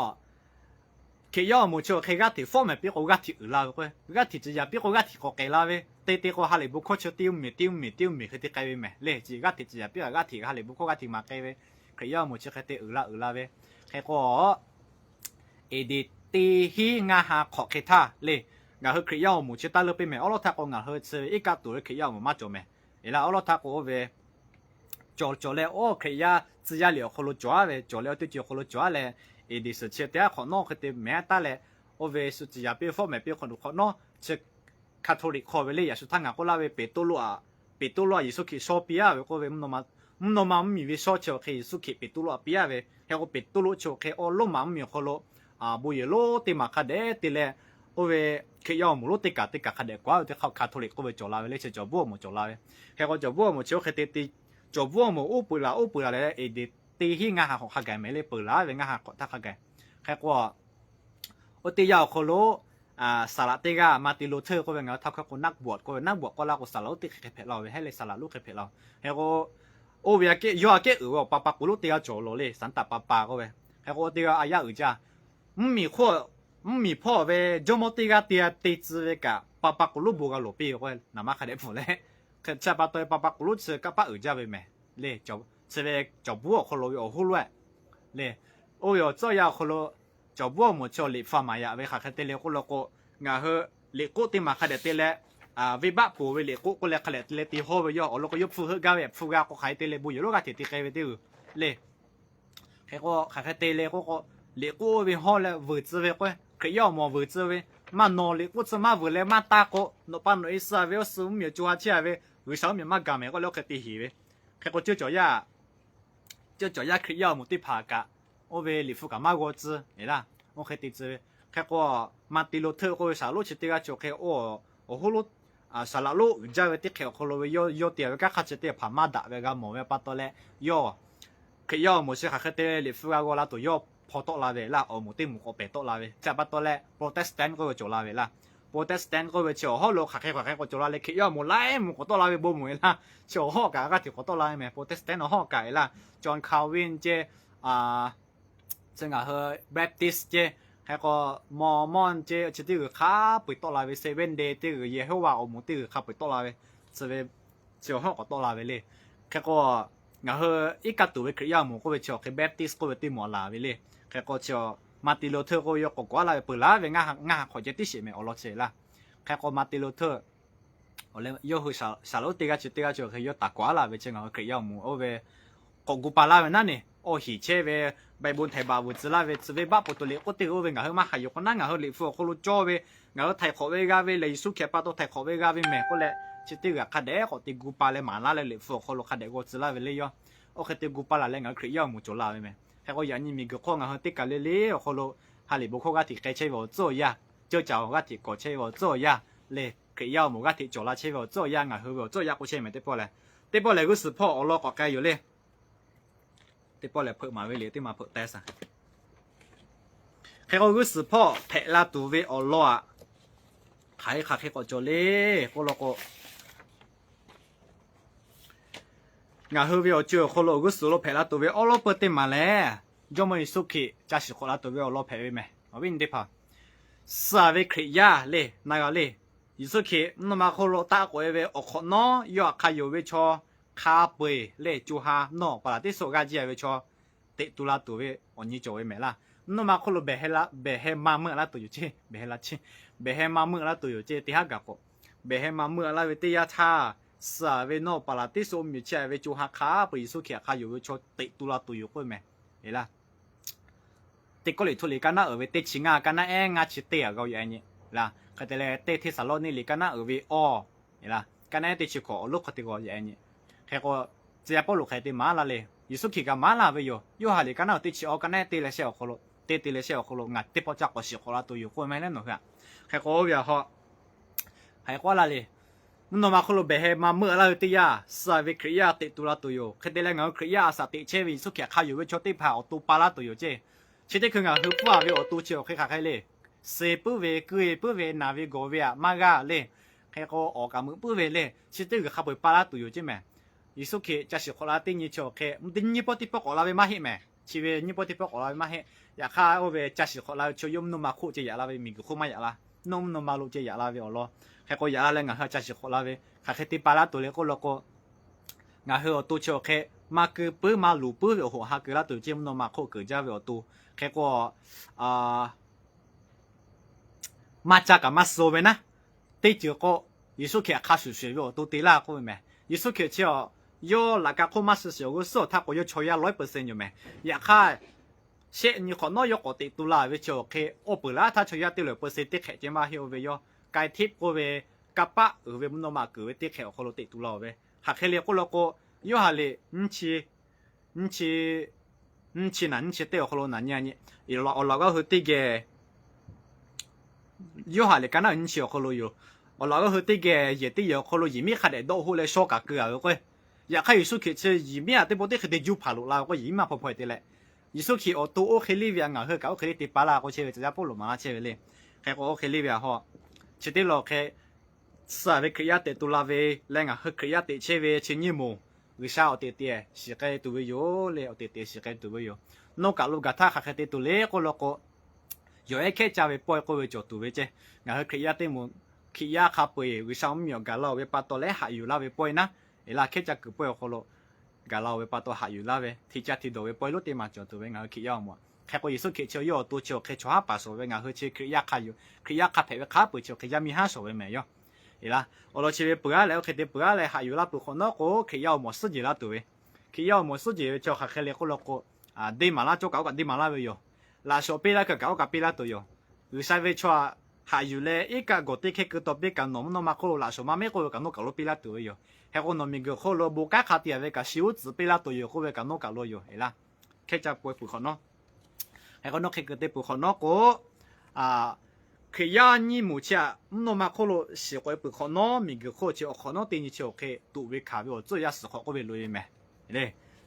Hkriꞈ yaˇ awˬ moˍ chi awˬ hk'e g'aˇ hteꞈ fawˉ mehˍ piˇ k'o g'aˇ hteꞈ uiˍ la ve k'o, g'aˇ hteꞈ ciˍ yanˍ piˇ k'o g'aˇ hteꞈ k'awꞈ k'ai la ve, te te k'o ha lehˬ bon hkawˇ chi teˇ mvuhˇmiˬ teˇ mvuhˇmiˬ teˇ mvuhˇmiˬ hk'e te k'ai ve mehˍ le. G'aˇ hteꞈ ciˍ yanˍ piˇ kaꞈ g'aˇ hteꞈ ha lehˬ bon hkawˇ g'aˇ hteꞈ maˍ k'ai ve, Hkriꞈ yaˇ awˬ moˍ chi hk'e te uiˍ la uiˍ la ve. Hk'e k'o, Eˍdeˍ teˇ hinˉ ngaˇ ha hk'awꞈ hk'e htaˇ le, ngaˬ hui Hkriꞈ yaˇ awˬ moˍ chi taˇ leuˇ piˇ mehˍ. Awˉ lawˉ htaˇ k'o ngaˬ hui chi ve iˉ kaˆ tuˬ ve Hkriꞈ yaˇ awˬ moˍ maˇ cawˬ mehˍ. Eˬ laˇ, awˉ lawˉ htaˇ k'o oˇ ve cawˬ cawˬ leh oˇ Hkriꞈ yaˇ tcuh yaˇ liꞈ awˬ hk'aw lo cawˬ-a ve, cawˬ leh oˇ teˇ ceuˬ awˬ hk'aw lo cawˬ-a leh, Eˍdeˍ suhˍ chi teˇ haˉ hk'awꞈ nawˉ hk'e te mehˍ taˉ leh, oˇ ve shu ciˍ yanˍ piˇ fawˉ mehˍ piˇ hk'awꞈ nawˉ chi Catholic hk'aw ve le, yaꞈ shu htaˇ ngaˬ k'oˆ laˇ ve Peˍtruˆ a, Peˍtruˆ a Yeˍsuˆ Hkriꞈ shaw piˇ-a ve k'oˆ ve, mvuhˇ naw ma mvuhˇmiˬ ve shawˉ chi awˬ hk'e Yeˍsuˆ Hkriꞈ Peˍtruˆ a piˇ-a ve. Hk'e k'o Peˍtruˆ chi awˬ hk'e awˬ Roˉmaꞈ mvuhˇmiˬ awˬ hk'aw lo bon yehˬ lonˉ teˇ maˬ hk'a dehꞈ te leh, oˇ ve Hkriꞈ yaˇ awˬ moˍ lonˉ teˇ kaˬ teˇ kaˬ hk'a dehꞈ k'oˆ-a ve teˇ hk'aˇ Catholic k'oˆ ve cawˬ la ve le, chi cawˬ bvuhˇ awˬ moˍ cawˬ la ve. Hk'e k'o cawˬ bvuhˇ awˬ moˍ chi oˇ hk'e te te, cawˬ bvuhˇ awˬ moˍ uˉ peunˍ laˬ uˉ peunˍ laˬ leh, Eˍdeˍ teˇ hinˉ ngaˇ ha hk'awꞈ hk'a gaˬ mehˍ le, peunˍ laˬ ve ngaˇ ha hk'awꞈ htaˇ hk'a gaˬ. Hk'e k'o, oˇ teˇ yanˇ awˬ hk'aw lo saˍ laꞈ teˇ g'aˇ Martin Luther k'oˆ ve, ngaˬ hui htaˇ hkawˇ k'o Naqbawꞈ k'oˆ ve, Naqbawꞈ k'oˆ laˇ k'o saˍ laꞈ lonˉ teˇ hk'e hpehꞈ la ve, heˉ leh saˍ laꞈ lonˉ hk'e hpehꞈ la ve. Hk'e k'o, oˇ ve yawˇ aꞈ kehˉ uiˍ ve awˬ pa pa k'oˍ lonˉ teˇ g'aˇ cawˬ lawˬ le, saˍ taˍ pa pa k'oˆ ve. Hk'e k'o teˇ g'aˇ a yaˇ uiˍ jaˇ. Mvuhˇmiˬ hpawˇ ve Jawˇmawˇ teˇ g'aˇ te te tcuh ve kaꞈ, pa pa k'oˍ lonˉ bon g'a lawˬ piˇ ve k'o, naˍ manˇ hk'a dehꞈ pfuhˍ leh, chi pa taw pa pa k'oˍ lonˉ chi kanˇ paˆ uiˍ jaˇ ve mehˍ le. Chi ve cawˬ bvuhˇ awˬ hk'aw lo ve awˬ hoˉ lonˉ-e le. Oˇ ve awˬ tcuhˉ awˬ yanˇ awˬ hk'aw lo cawˬ bvuhˇ awˬ moˍ chi awˬ liꞈ hpu maˍ yaꞈ ve hk'aˬ hk'e te le k'oˆ law k'o, ngaˬ hui liꞈ k'oˆ teˇ maˬ hk'a dehꞈ te leh, venˇbaˆ poˬ ve liꞈ k'oˆ k'oˆ leh hk'a dehꞈ te leh te hawˇ ve yawˇ awˬ lawn k'o, yawˇ hpu heuˆ gaˇ ve hpu g'a k'o hk'aˬ hk'e te le bon yehˬ lonˉ g'aˇ hteꞈ te k'ai ve teˇ g'uiˬ le. Hk'e k'o hk'aˬ hk'e te le k'oˆ k'o, liꞈ k'oˆ ve hawˇ leh vuiˬ tcuh ve k'o, Hkriꞈ yaˇ awˬ moˍ vuiˬ tcuh ve, maˇ nawˬ liꞈ k'oˆ tcuh maˇ vuiˬ leh maˇ taˇ k'o, nawˬ pa nawˬ e suh ve oˇ suh mvuhˇ miˬ co ha chehˇ a ve G'uiˬsha mvuhˇ miˬ maˇ gaˬ mehˍ k'oˆ leh oˇ hk'e te heˍ ve. Hk'e k'o ceuˇ cawˬ yaˇ ceuˇ cawˬ yaˇ Hkriꞈ yaˇ awˬ moˍ teˇ hpaˍ kaꞈ, oˇ ve liꞈ hpu kaꞈ maˇ g'aw tcuh e laˇ, oˇ hk'e te tcuh ve. Hk'e k'o, Martin Luther k'oˆ ve saˍ laꞈ lonˉ chi teˇ g'aˇ chi awˬ hk'e, oˇ, awˬ hoˉ lonˉ, saˍ laꞈ lonˉ uiˍ jaˇ ve teˇ hk'e awˬ hk'aw lo ve yawˇ, yawˇ te ve kanˉ hk'a chi teˇ hpaˍ maˇ daꞈ ve g'a mawˬ ve pa taw leh, yawˇ Hkriꞈ yaˇ awˬ moˍ chi hk'aˬ hk'e te liꞈ hpu g'a g'aw la tuˬ yawˇ hpaw tawˆ la ve laˇ, awˬ moˍ teˇ moˍ k'awꞈ pehˬ tawˆ la ve. Chi pa taw leh Protestant k'oˆ ve cawˬ la ve laˇ. Protestant k'oˆ ve chi awˬ hawˉ lo hk'aˬ hk'e hk'aˬ hk'e k'awꞈ cawˬ la leh, Hkriꞈ yaˇ awˬ moˍ laiˉ moˍ k'awꞈ tawˆ la ve bon moˍ e laˇ. Chi awˬ hawˉ kaꞈ g'aˇ hteꞈ k'awꞈ tawˆ la ve mehˍ. Protestant awˬ hawˉ kaꞈ e laˇ, John Calvin ceh, chi ngaˬ hui Baptist ceh, hk'e k'o Mormon ceh chi teˇ g'uiˬ hk'a peu-eˬ tawˆ la ve, Seventh Day teˇ g'uiˬ, Yehˬhoˇvaꞈ awˬ moˍ teˇ g'uiˬ hk'a peu-eˬ tawˆ la ve, chi ve chi awˬ hawˉ k'awꞈ tawˆ la ve le. Hk'e k'o, ngaˬ hui iˉ kaˆ tuˬ ve Hkriꞈ yaˇ awˬ moˍ k'oˆ ve chi awˬ hk'e Baptist k'oˆ ve teˇ moˍ a laˬ ve le. Hk'e k'o chi Martin Luther k'oˆ ve yawˇ k'awꞈ k'awꞈ laˇ ve peuˬ laˇ ve ngaˇ ha hk'awꞈ ceh tiˉ sheˍ mehˍ awˬ lawn chi laˇ. Hk'e k'o Martin Luther awˬ leh yawˇ hui saˍ laꞈ lonˉ teˇ g'aˇ chi teˇ g'aˇ chi awˬ hk'e yawˇ taˍ k'awꞈ laˇ ve chi ngaˬ hui Hkriꞈ yaˇ awˬ moˍ oˇ ve k'awꞈ gu pa laˇ ve naˉ ne, awˬ hinˍ chehˇ ve Bible htaiˍ baꞈ vuiˬ tcuh laˇ ve, tcuh ve baˆ po tuˬ liꞈ k'oˆ teˇ g'uiˬ oˇ ve ngaˬ hui maˇ haꞈ yuˬ k'o naˉ, ngaˬ hui liꞈ hpu awˬ hk'aw lo cawˇ ve, ngaˬ hui htaiˍ hk'awꞈ ve g'a ve lehˬ, Yeˍsuˆ Hkriꞈ pa taw htaiˍ hk'awꞈ ve g'a ve mehˍ k'oˆ leh, chi teˇ g'uiˬ hk'a dehꞈ k'awꞈ te gu pa leh maˍ laˇ leh liꞈ hpu awˬ hk'aw lo hk'a dehꞈ g'aw tcuh laˇ ve le yawˇ. Oˇ hk'e te gu pa laˬ leh ngaˬ hui Hkriꞈ yaˇ awˬ moˍ cawˬ la ve mehˍ. Hk'e k'o yaꞈ nyi miˬguiˬ hk'oˆ ngaˬ hui teˇ kaˬ le le awˬ hk'aw lo ha lehˬ bon hkawˇ g'aˇ hteꞈ k'ai chehˇ ve awˬ tcuhˇ awˬ yaˇ, ceuˇ caˬ g'aˇ hteꞈ kawˬ chehˇ ve awˬ tcuhˇ awˬ yaˇ le, Hkriꞈ yaˇ awˬ moˍ g'aˇ hteꞈ cawˬ la chehˇ ve awˬ tcuhˇ awˬ yaˇ ngaˬ hui ve awˬ tcuhˇ awˬ yaˇ k'oˆ chehˇ mehˍ teˇ pawˆ lehˬ. Teˇ pawˆ lehˬ g'uˇ suhˍ hpawˇ awˬ lawn k'awꞈ k'ai yoˬ le. Teˇ pawˆ lehˬ hpeuꞈ maˍ ve liꞈ teˇ maˬ hpeuꞈ teh shaˍ. Hk'e k'o g'uˇ suhˍ hpawˇ hpehꞈ la tuˬ ve awˬ lawn aꞈ, hk'aˬ hk'e hk'aˬ hk'e k'awꞈ cawˬ le k'oˆ law k'o, ngaˬ hui ve awˬ co awˬ hk'aw lo g'uˇ suhˍ lo hpehꞈ la tuˬ ve awˉ lawˉ peuˇ teˇ maˬ lehˬ, Jawˇmawˇ Yeˍsuˆ Hkriꞈ ca shiˍ hk'awꞈ la tuˬ ve awˬ lawn hpehꞈ ve mehˍ. Awˬ viˉ nyi teˇ hpaˍ, suh ve Hkriꞈ yaˇ le na g'a le, Yeˍsuˆ Hkriꞈ mvuhˇ naw ma hk'oˆ lo taˆ k'oꞈ e ve awˬ hk'awꞈ nawˉ yawˇ htaꞈ hk'a yonˍ ve chaw hk'a peu-eˬ leh co ha nawˇ paˍ laˬ teˇ suhˍ g'aˇ jiˇ a ve chaw teꞈ tu la tuˬ ve awˬ nyi cawˬ ve mehˍ laˇ. Mvuhˇ naw ma hk'oˆ lo behˬ heh ma meuˆ a laˇ tuˬ yoˬ ceˇ, behˬ heh la ceˇ, behˬ heh ma meuˆ a laˇ tuˬ yoˬ ceˇ, teˇ haˉ gaˬ k'o, behˬ heh ma meuˆ a laˇ ve teˇ yanˇ htaˇ, suh ve nawˇ paˍ laˬ teˇ suhˍ oˇ miˬ chi a ve co ha hk'a peu-eˬ Yeˍsuˆ Hkriꞈ htaꞈ hk'a yonˍ ve chaw teꞈ tu la tuˬ yoˬ k'oˆ ve mehˍ. Eˬ laˇ, Teˇ Kawˇrenˍhtuˆ liꞈ kaˇ naˉ uiˍ ve teˇ chi ngaˇ, kaˇ naˉ ehˉ ngaˇ chi teˇ a g'a yaꞈ nyi laˇ. Hk'e te leh teˇ Hteˇsaˍlawˇniˆ liꞈ kaˇ naˉ uiˍ ve awˇ, kaˇ naˉ ehˉ teˇ chi hkawꞈ awˬ lonˉ hk'aw te g'a yaꞈ nyi. Hk'e k'o, tcuh yaˇ Pawˇluꞈ hk'e te maˍ laˇ le, Yeˍsuˆ Hkriꞈ kaꞈ maˍ laˇ ve yoˬ. Yoˇhanˬ liꞈ kaˇ naˉ uiˍ teˇ chi awˇ, kaˇ naˉ ehˉ teˇ leh shehˆ awˬ hk'aw lo, teˇ te leh shehˆ awˬ hk'aw lo ngaˬ teˇ pawˆ ca k'awꞈ shiˍ hk'awꞈ la tuˬ yoˬ k'oˆ ve maˇ heˆ leh nawˬ hui a. Hk'e k'o oˇ ve a haw hk'aˬ hk'e k'oˆ laˇ le, mvuhˇ naw ma hk'oˆ lo behˬ heh ma meuˆ a laˇ ve teˇ yanˇ, suh ve Hkriꞈ yaˇ teꞈ tu la tuˬ yoˬ. Hk'e te leh ngaˬ hui Hkriꞈ yaˇ a shaꞈ teꞈ chehˇ ve Yeˍsuˆ Hkriꞈ hk'a yonˍ ve chaw teˇ hpaˍ awˬ to pa laˇ tuˬ yoˬ ceˇ. Chi teˇ hkui ngaˬ hui pfuhˇ a ve awˬ to chi awˬ hk'e hk'aˬ hk'e le, suh puiˉ ve, keu e puiˉ ve, naˬ ve gawˬ ve aꞈ maˇ g'aˇ le. Hk'e k'o awˬ kaꞈ meuꞈ puiˉ ve le, chi teˇ g'uiˬ hk'a peu-eˬ pa laˇ tuˬ yoˬ ceˇ mehˍ. Yeˍsuˆ Hkriꞈ ca shiˍ hk'awꞈ la teˇ nyi chi awˬ hk'e, nyiˇ pawˆ teˇ pawˆ k'awꞈ la ve maˇ heˆ mehˍ. Chi ve nyiˇ pawˆ teˇ pawˆ k'awꞈ la ve maˇ heˆ. Yaꞈ hk'aˇ oˇ ve ca shiˍ hk'awꞈ la ve chaw yawˇ mvuhˇ naw ma hk'oˆ ceh yaꞈ la ve, miˬguiˬ hk'oˆ maˇ yaꞈ la, nawˇ mvuhˇ naw ma lo ceh yaꞈ la ve awˬ lawn. Hk'e k'o yaꞈ la leh ngaˬ hui ca shiˍ hk'awꞈ la ve hk'aˬ hk'e te pa laˇ tuˬ le k'oˆ law k'o, ngaˬ hui awˬ to chi awˬ hk'e maˇ keu puiˉ maˇ luˬ puiˉ ve awˬ hoꞈ ha keu laˇ tuˬ yoˬ ceˇ, mvuhˇ naw ma hk'oˆ keunˍ jaˇ ve awˬ to. Hk'e k'o maˇ ca kaꞈ maˇ suh ve naˉ, teˇ ceuˬ k'o Yeˍsuˆ Hkriꞈ hk'a shuˍ shuˍ ve awˬ to te laˇ k'oˆ ve mehˍ. Yeˍsuˆ Hkriꞈ chi a, yawˇ laꞈ ka hk'oˆ maˇ suh shiˍ awˬ g'uˇ suhˉ awˬ htaˇ k'o yawˇ chaw yaˇ lawˉ percent yoˬ mehˍ. Yaꞈ hk'aˇ shehˆ nyi hk'awꞈ nawˉ yawˇ k'awꞈ teꞈ tu la ve chi awˬ hk'e, awˬ peuˬ laˇ htaˇ chaw yaˇ teˇ lawˬ percent teˇ hk'ehꞈ ceh maˇ heˆ oˇ ve yawˇ, k'ai hteˆ k'oˆ ve, kanˇ paˆ uiˍ ve mvuhˇ naw ma kuiˬ ve teˇ hk'ehꞈ awˬ hk'aw lo teꞈ tu la-oˬ ve. Hk'aˬ hk'e le k'oˆ law k'o, Yoˇhanˬ liꞈ nyiˇ chi, nyiˇ chi naˍ nyiˇ chi teˇ awˬ hk'aw lo naˍ nyi a nyi, awˬ laꞈ g'awˇ hui teˇ geh Yoˇhanˬ liꞈ kaˇ naˉ uiˍ nyiˇ chi awˬ hk'aw lo yoˬ. Awˬ laꞈ g'awˇ hui teˇ geh yehˬ teˇ yehˬ awˬ hk'aw lo yehˬ miˉ hk'a dehꞈ dawˆ hoˆ leh shaw kaꞈ keu a ve k'o, yaꞈ hk'aˇ Yeˍsuˆ Hkriꞈ chi yehˬ miˉ aꞈ teˇ pawˆ teˇ hk'e te juˇ hpanˍ loꞈ la ve k'o, yehˬ miˉ maˇ hpaw hpaw e te leh, Yeˍsuˆ Hkriꞈ awˬ to oˇ hk'e liˇ ve aꞈ ngaˬ hui kaꞈ oˇ hk'e liˇ te pa laˇ k'oˆ chehˇ ve tcuh yaˇ Pawˇluꞈ maˍ laˇ chehˇ ve le. Hk'e k'o oˇ hk'e liˇ ve aꞈ haw, chi teˇ lawˬ hk'e suh ve Hkriꞈ yaˇ teꞈ tu la ve leh ngaˬ hui Hkriꞈ yaˇ teꞈ chehˇ ve chi nyiˇ moˍ, G'uiˬsha awˬ teꞈ te shiˍ k'ai tuˬ ve yoˬ le, awˬ teꞈ te shiˍ k'ai tuˬ ve yoˬ. Nawˬ kaˬ lo gaˬ htaˇ hk'aˬ hk'e te tuˬ le k'oˆ law k'o, yawˬ ehˉ hkehˉ caˇ ve pawehˇ k'oˆ ve cawˬ tuˬ ve ceˇ. Ngaˬ hui Hkriꞈ yaˇ teˇ moˍ, Hkriꞈ yaˇ hk'a peu-eˬ G'uiˬsha mvuhˇmiˬ awˬ gaˬ la-oˬ ve pa taw leh haꞈ yuˬ laˇ ve pawehˇ naˉ, eˬ laˇ hkehˉ caˇ kuiˬ pawehˇ awˬ hk'aw lo gaˬ la-oˬ ve pa taw haꞈ yuˬ laˇ ve, hti caˇ hti dawˬ ve pawehˇ lonˉ teˇ maˬ cawˬ tuˬ ve ngaˬ hui Hkriꞈ yaˇ awˬ moˍ aꞈ. Hk'e k'o, Yeˍsuˆ Hkriꞈ chi yawˇ awˬ to chi awˬ hk'e chaw haˉ paˍ shawˍ ve, ngaˬ hui chi Hkriꞈ yaˇ hk'a yuˬ, Hkriꞈ yaˇ hk'a hpehꞈ ve hk'a peu-eˬ chi awˬ hk'e yaˇ miˇ haˉ shawˍ ve mehˍ yoˬ. Eˬ laˇ, awˬ lawn chi ve peuˬ-aˉ leh oˇ hk'e te peuˬ-aˉ leh haꞈ yuˬ laˇ peuˬ hk'awꞈ nawˉ k'o, Hkriꞈ yaˇ awˬ mawˬ suhˉ jehˬ laˇ tuˬ ve, Hkriꞈ yaˇ awˬ mawˬ suhˉ jehˬ ve chi hk'aˬ hk'e le k'oˆ law k'o, deˇ maˍ laˇ cawˇ kaꞈ oˇ kaꞈ deˇ maˍ laˇ ve yoˬ. Laꞈ shawnˍ piˇ laˇ kaꞈ oˇ kaꞈ piˇ laˇ tuˬ yoˬ. G'uiˬsha ve chaw haꞈ yuˬ leh iˉ kaˆ gawˬ teˇ hkehˇ keu taw piˇ kaꞈ nawˬ mvuhˇ naw ma hk'oˆ lo laꞈ shawnˍ maˇ mehˉ k'oˆ ve kaꞈ nawˬ kaꞈ lo piˇ laˇ tuˬ ve yoˬ. Hk'e k'o, nawˬ miˬguiˬ hk'oˆ lo bon kanˉ hk'a te-a ve kaꞈ shi uˉ tcuhˍ piˇ laˇ tuˬ yoˬ k'oˆ ve kaꞈ nawˬ kaꞈ lo yoˬ. Eˬ laˇ, hkehˇ ca pawehˇ peuˬ hk'awꞈ nawˉ Hk'e k'o, nawˬ hk'e keu te peuˬ hk'awꞈ nawˉ k'o, Hkriꞈ yaˇ nyiˇ moˍ chi aꞈ mvuhˇ naw ma hk'oˆ lo shiˍ k'awꞈ e peuˬ hk'awꞈ nawˉ, miˬguiˬ hk'oˆ chi awˬ hk'awꞈ nawˉ teˇ nyi chi awˬ hk'e tuꞈ ve hkanˍ ve awˬ tcuhˇ yaˇ suhˍ hk'awꞈ k'oˆ ve loꞈ-e ve mehˍ.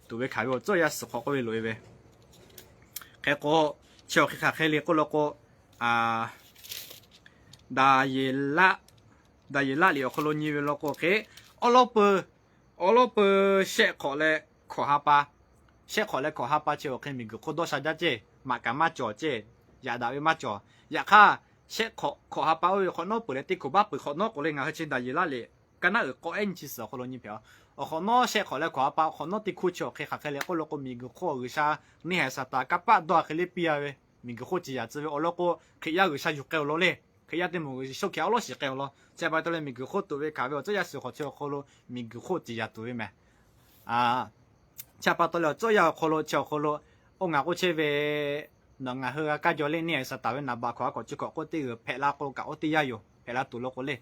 Tuꞈ ve hkanˍ ve awˬ tcuhˇ yaˇ suhˍ hk'awꞈ k'oˆ ve loꞈ-e ve. Hk'e k'o, chi awˬ hk'e hk'aˬ hk'e le k'oˆ law k'o, Daˍyeˍlaˆ, Daˍyeˍlaˆ liꞈ awˬ hk'aw lo nyi ve law k'o hk'e, awˉ lawˉ peuˬ, awˉ lawˉ peuˬ shehˆ hk'awꞈ leh hkawꞈ ha pa, shehˆ hk'awꞈ leh hkawꞈ ha pa chi awˬ hk'e miˬguiˬ hk'oˆ dawˇ sha jaˇ ceˇ, maꞈ kaˍ maˇ cawˬ ceˇ, yaꞈ daꞈ ve maˇ cawˬ. Yaꞈ hk'aˇ, shehˆ hk'awꞈ hkawꞈ ha pa oˇ ve hk'awꞈ nawˉ peuˬ leh teˇ hkoꞈ baˆ peuˬ hk'awꞈ nawˉ k'oˆ leh ngaˬ hui chi Daˍyeˍlaˆ liꞈ kaˇ naˉ uiˍ k'awꞈ ehˉ nyi chi suhˍ awˬ hk'aw lo nyi hpehꞈ-a. Awˬ hk'awꞈ nawˉ shehˆ hk'awꞈ leh hkawꞈ ha pa awˬ hk'awꞈ nawˉ teˇ hkuˇ chi awˬ hk'e hk'aˬ hk'e le k'oˆ law k'o, miˬguiˬ hk'oˆ G'uiˬsha neˇ haiˬ Saˍtanˍ kanˇ paˆ dawˇ hk'e le piˇ-a ve, miˬguiˬ hk'oˆ ciˍ yaꞈ tcuh ve awˬ lawn k'o, Hkriꞈ yaˇ G'uiˬsha yuˬ k'ai-o law le. Hkriꞈ yaˇ teˇ moˍ Yeˍsuˆ Hkriꞈ awˉ lawˉ shiˍ k'ai-o law. Chi pa taw leh miˬguiˬ hk'oˆ tuꞈ ve hkanˍ ve awˬ tcuhˇ yaˇ suhˍ hk'awꞈ chi awˬ hk'aw lo miˬguiˬ hk'oˆ ciˍ yaꞈ tuˬ ve mehˍ. Chi pa taw leh awˬ tcuhˇ yaˇ awˬ hk'aw lo chi awˬ hk'aw lo, oˇ ngaˬ k'oˆ chehˇ ve, nawˬ ngaˬ hui g'a kaˇ jaw le neˇ haiˬ Saˍtanˍ ve naˍ baꞈ hkawꞈ ha hkawꞈ chi hkawꞈ k'oˆ teˇ g'uiˬ hpehꞈ la k'o kaꞈ oˇ teˇ yanˇ yoˬ, hpehꞈ la tuˬ law k'o le.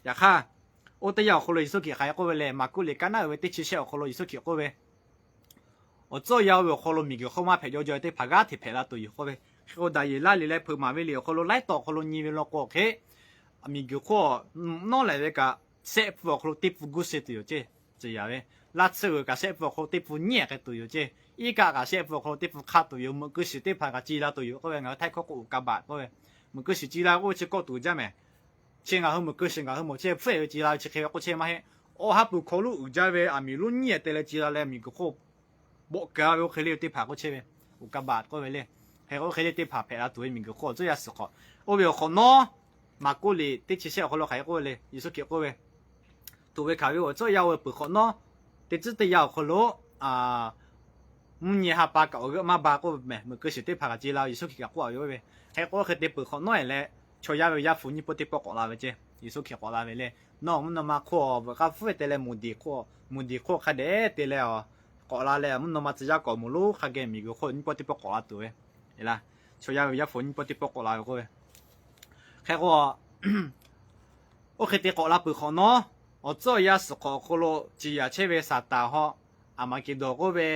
Yaꞈ hk'aˇ, oˇ teˇ yanˇ awˬ hk'aw lo Yeˍsuˆ Hkriꞈ hk'aˬ hk'e k'oˆ ve lehˬ, Maˍkuˆ liꞈ kaˇ naˉ uiˍ ve teˇ chi shehˆ awˬ hk'aw lo Yeˍsuˆ Hkriꞈ k'oˆ ve, awˬ tcuhˇ yaˇ oˇ ve awˬ hk'aw lo miˬguiˬ hk'oˆ maˇ hpehꞈ jaw jaw teˇ hpaˍ g'aˇ hteꞈ hpehꞈ la tuˬ yoˬ k'oˆ ve. Hk'e k'o, Daˍyeˍlaˆ liꞈ leh Hpeuꞈ maˍ ve liꞈ awˬ hk'aw lo laiˉ taw awˬ hk'aw lo nyi ve law k'o hk'e, miˬguiˬ hk'oˆ nawˉ lehˬ ve kaꞈ, shehˆ pfuhˇ awˬ hk'aw lo teˇ pfuhˇ guˇ suh tuˬ yoˬ ceˇ, ciˍ yaꞈ ve. Laˇ tsuhˇ g'uiˬ kaꞈ shehˆ pfuhˇ awˬ hk'aw lo teˇ pfuhˇ nyiˉ k'ai tuˬ yoˬ ceˇ. Iˉ kaˆ kaꞈ shehˆ pfuhˇ awˬ hk'aw lo teˇ pfuhˇ hk'a tuˬ yoˬ. Meuꞈ keu shiˍ teˇ hpaˍ kaꞈ ci la tuˬ yoˬ k'oˆ ve, ngaˬ hui Htaiˇ hkawˇ k'o อุกกาบาต k'oˆ ve, meuꞈ keu shiˍ ci la k'oˆ ve chi kawˆ tuˬ uiˍ jaˇ mehˍ. Chi ngaˬ hui meuꞈ keu shiˍ ngaˬ hui mawˬ chehˇ hpfuhˆ ve ci la ve chi hk'e ve k'oˆ chehˇ maˇ heˆ. Awˬ ha pui hk'aw lo uiˍ jaˇ ve aˬ miˍ lonˉ nyiˉ te leh ci la leh miˬguiˬ hk'oˆ bawˆ keu ve oˇ hk'e le teˇ hpaˍ k'oˆ chehˇ ve, อุกกาบาต k'oˆ ve le. Hk'e k'o, oˇ hk'e le teˇ hpaˍ hpehꞈ la tuˬ ve miˬguiˬ hk'oˆ awˬ tcuhˇ yaˇ suhˍ hk'awꞈ. Oˇ ve awˬ hk'awꞈ nawˉ, Maˍkuˆ liꞈ teˇ chi shehˆ awˬ hk'aw lo hk'aˬ hk'e k'oˆ ve le, Yeˍsuˆ Hkriꞈ k'oˆ ve, tuꞈ ve hkanˍ ve awˬ tcuhˇ yaˇ oˇ ve peuˬ hk'awꞈ nawˉ, teˇ tcuhˉ teˇ yanˇ awˬ hk'aw lo mvuhˇ nyi ha pa kaꞈ awˬ g'euˆ maˇ ba k'oˆ ve mehˍ. Meuꞈ keu shiˍ teˇ hpaˍ kaꞈ ci la ve Yeˍsuˆ Hkriꞈ kaꞈ k'oˆ ve yoˬ ve. Hk'e k'o, oˇ hk'e te peuˬ hk'awꞈ nawˉ-e leh, chaw yaˇ ve Yaˇ hpu nyiˇ pawˆ teˇ pawˆ k'awꞈ la ve ceˇ. Yeˍsuˆ Hkriꞈ k'awꞈ la ve le. Nawˬ mvuhˇ naw ma hk'oˆ veuꞈ k'aˇ hpfuhˆ ve te leh, mvuhˇ diˬ hk'oˆ, mvuhˇ diˬ hk'oˆ hk'a dehꞈ te leh, k'awꞈ la leh mvuhˇ naw ma tcuh yaˇ k'awꞈ mawˬ lonˉ hk'a geh miˬguiˬ hk'oˆ nyiˇ pawˆ teˇ pawˆ k'awꞈ la tuˬ ve, eˬ laˇ, chaw yaˇ ve Yaˇ hpu nyiˇ pawˆ teˇ pawˆ k'awꞈ la ve k'oˆ ve. Hk'e k'o, oˇ hk'e te k'awꞈ la peuˬ hk'awꞈ nawˉ, awˬ tcuhˇ awˬ yaˇ suhˍ hk'awꞈ awˬ hk'aw lo ciˍ yaꞈ chehˇ ve Saˍtanˍ hawˉ, Aˍmaˍkeˍdonˍ k'oˆ ve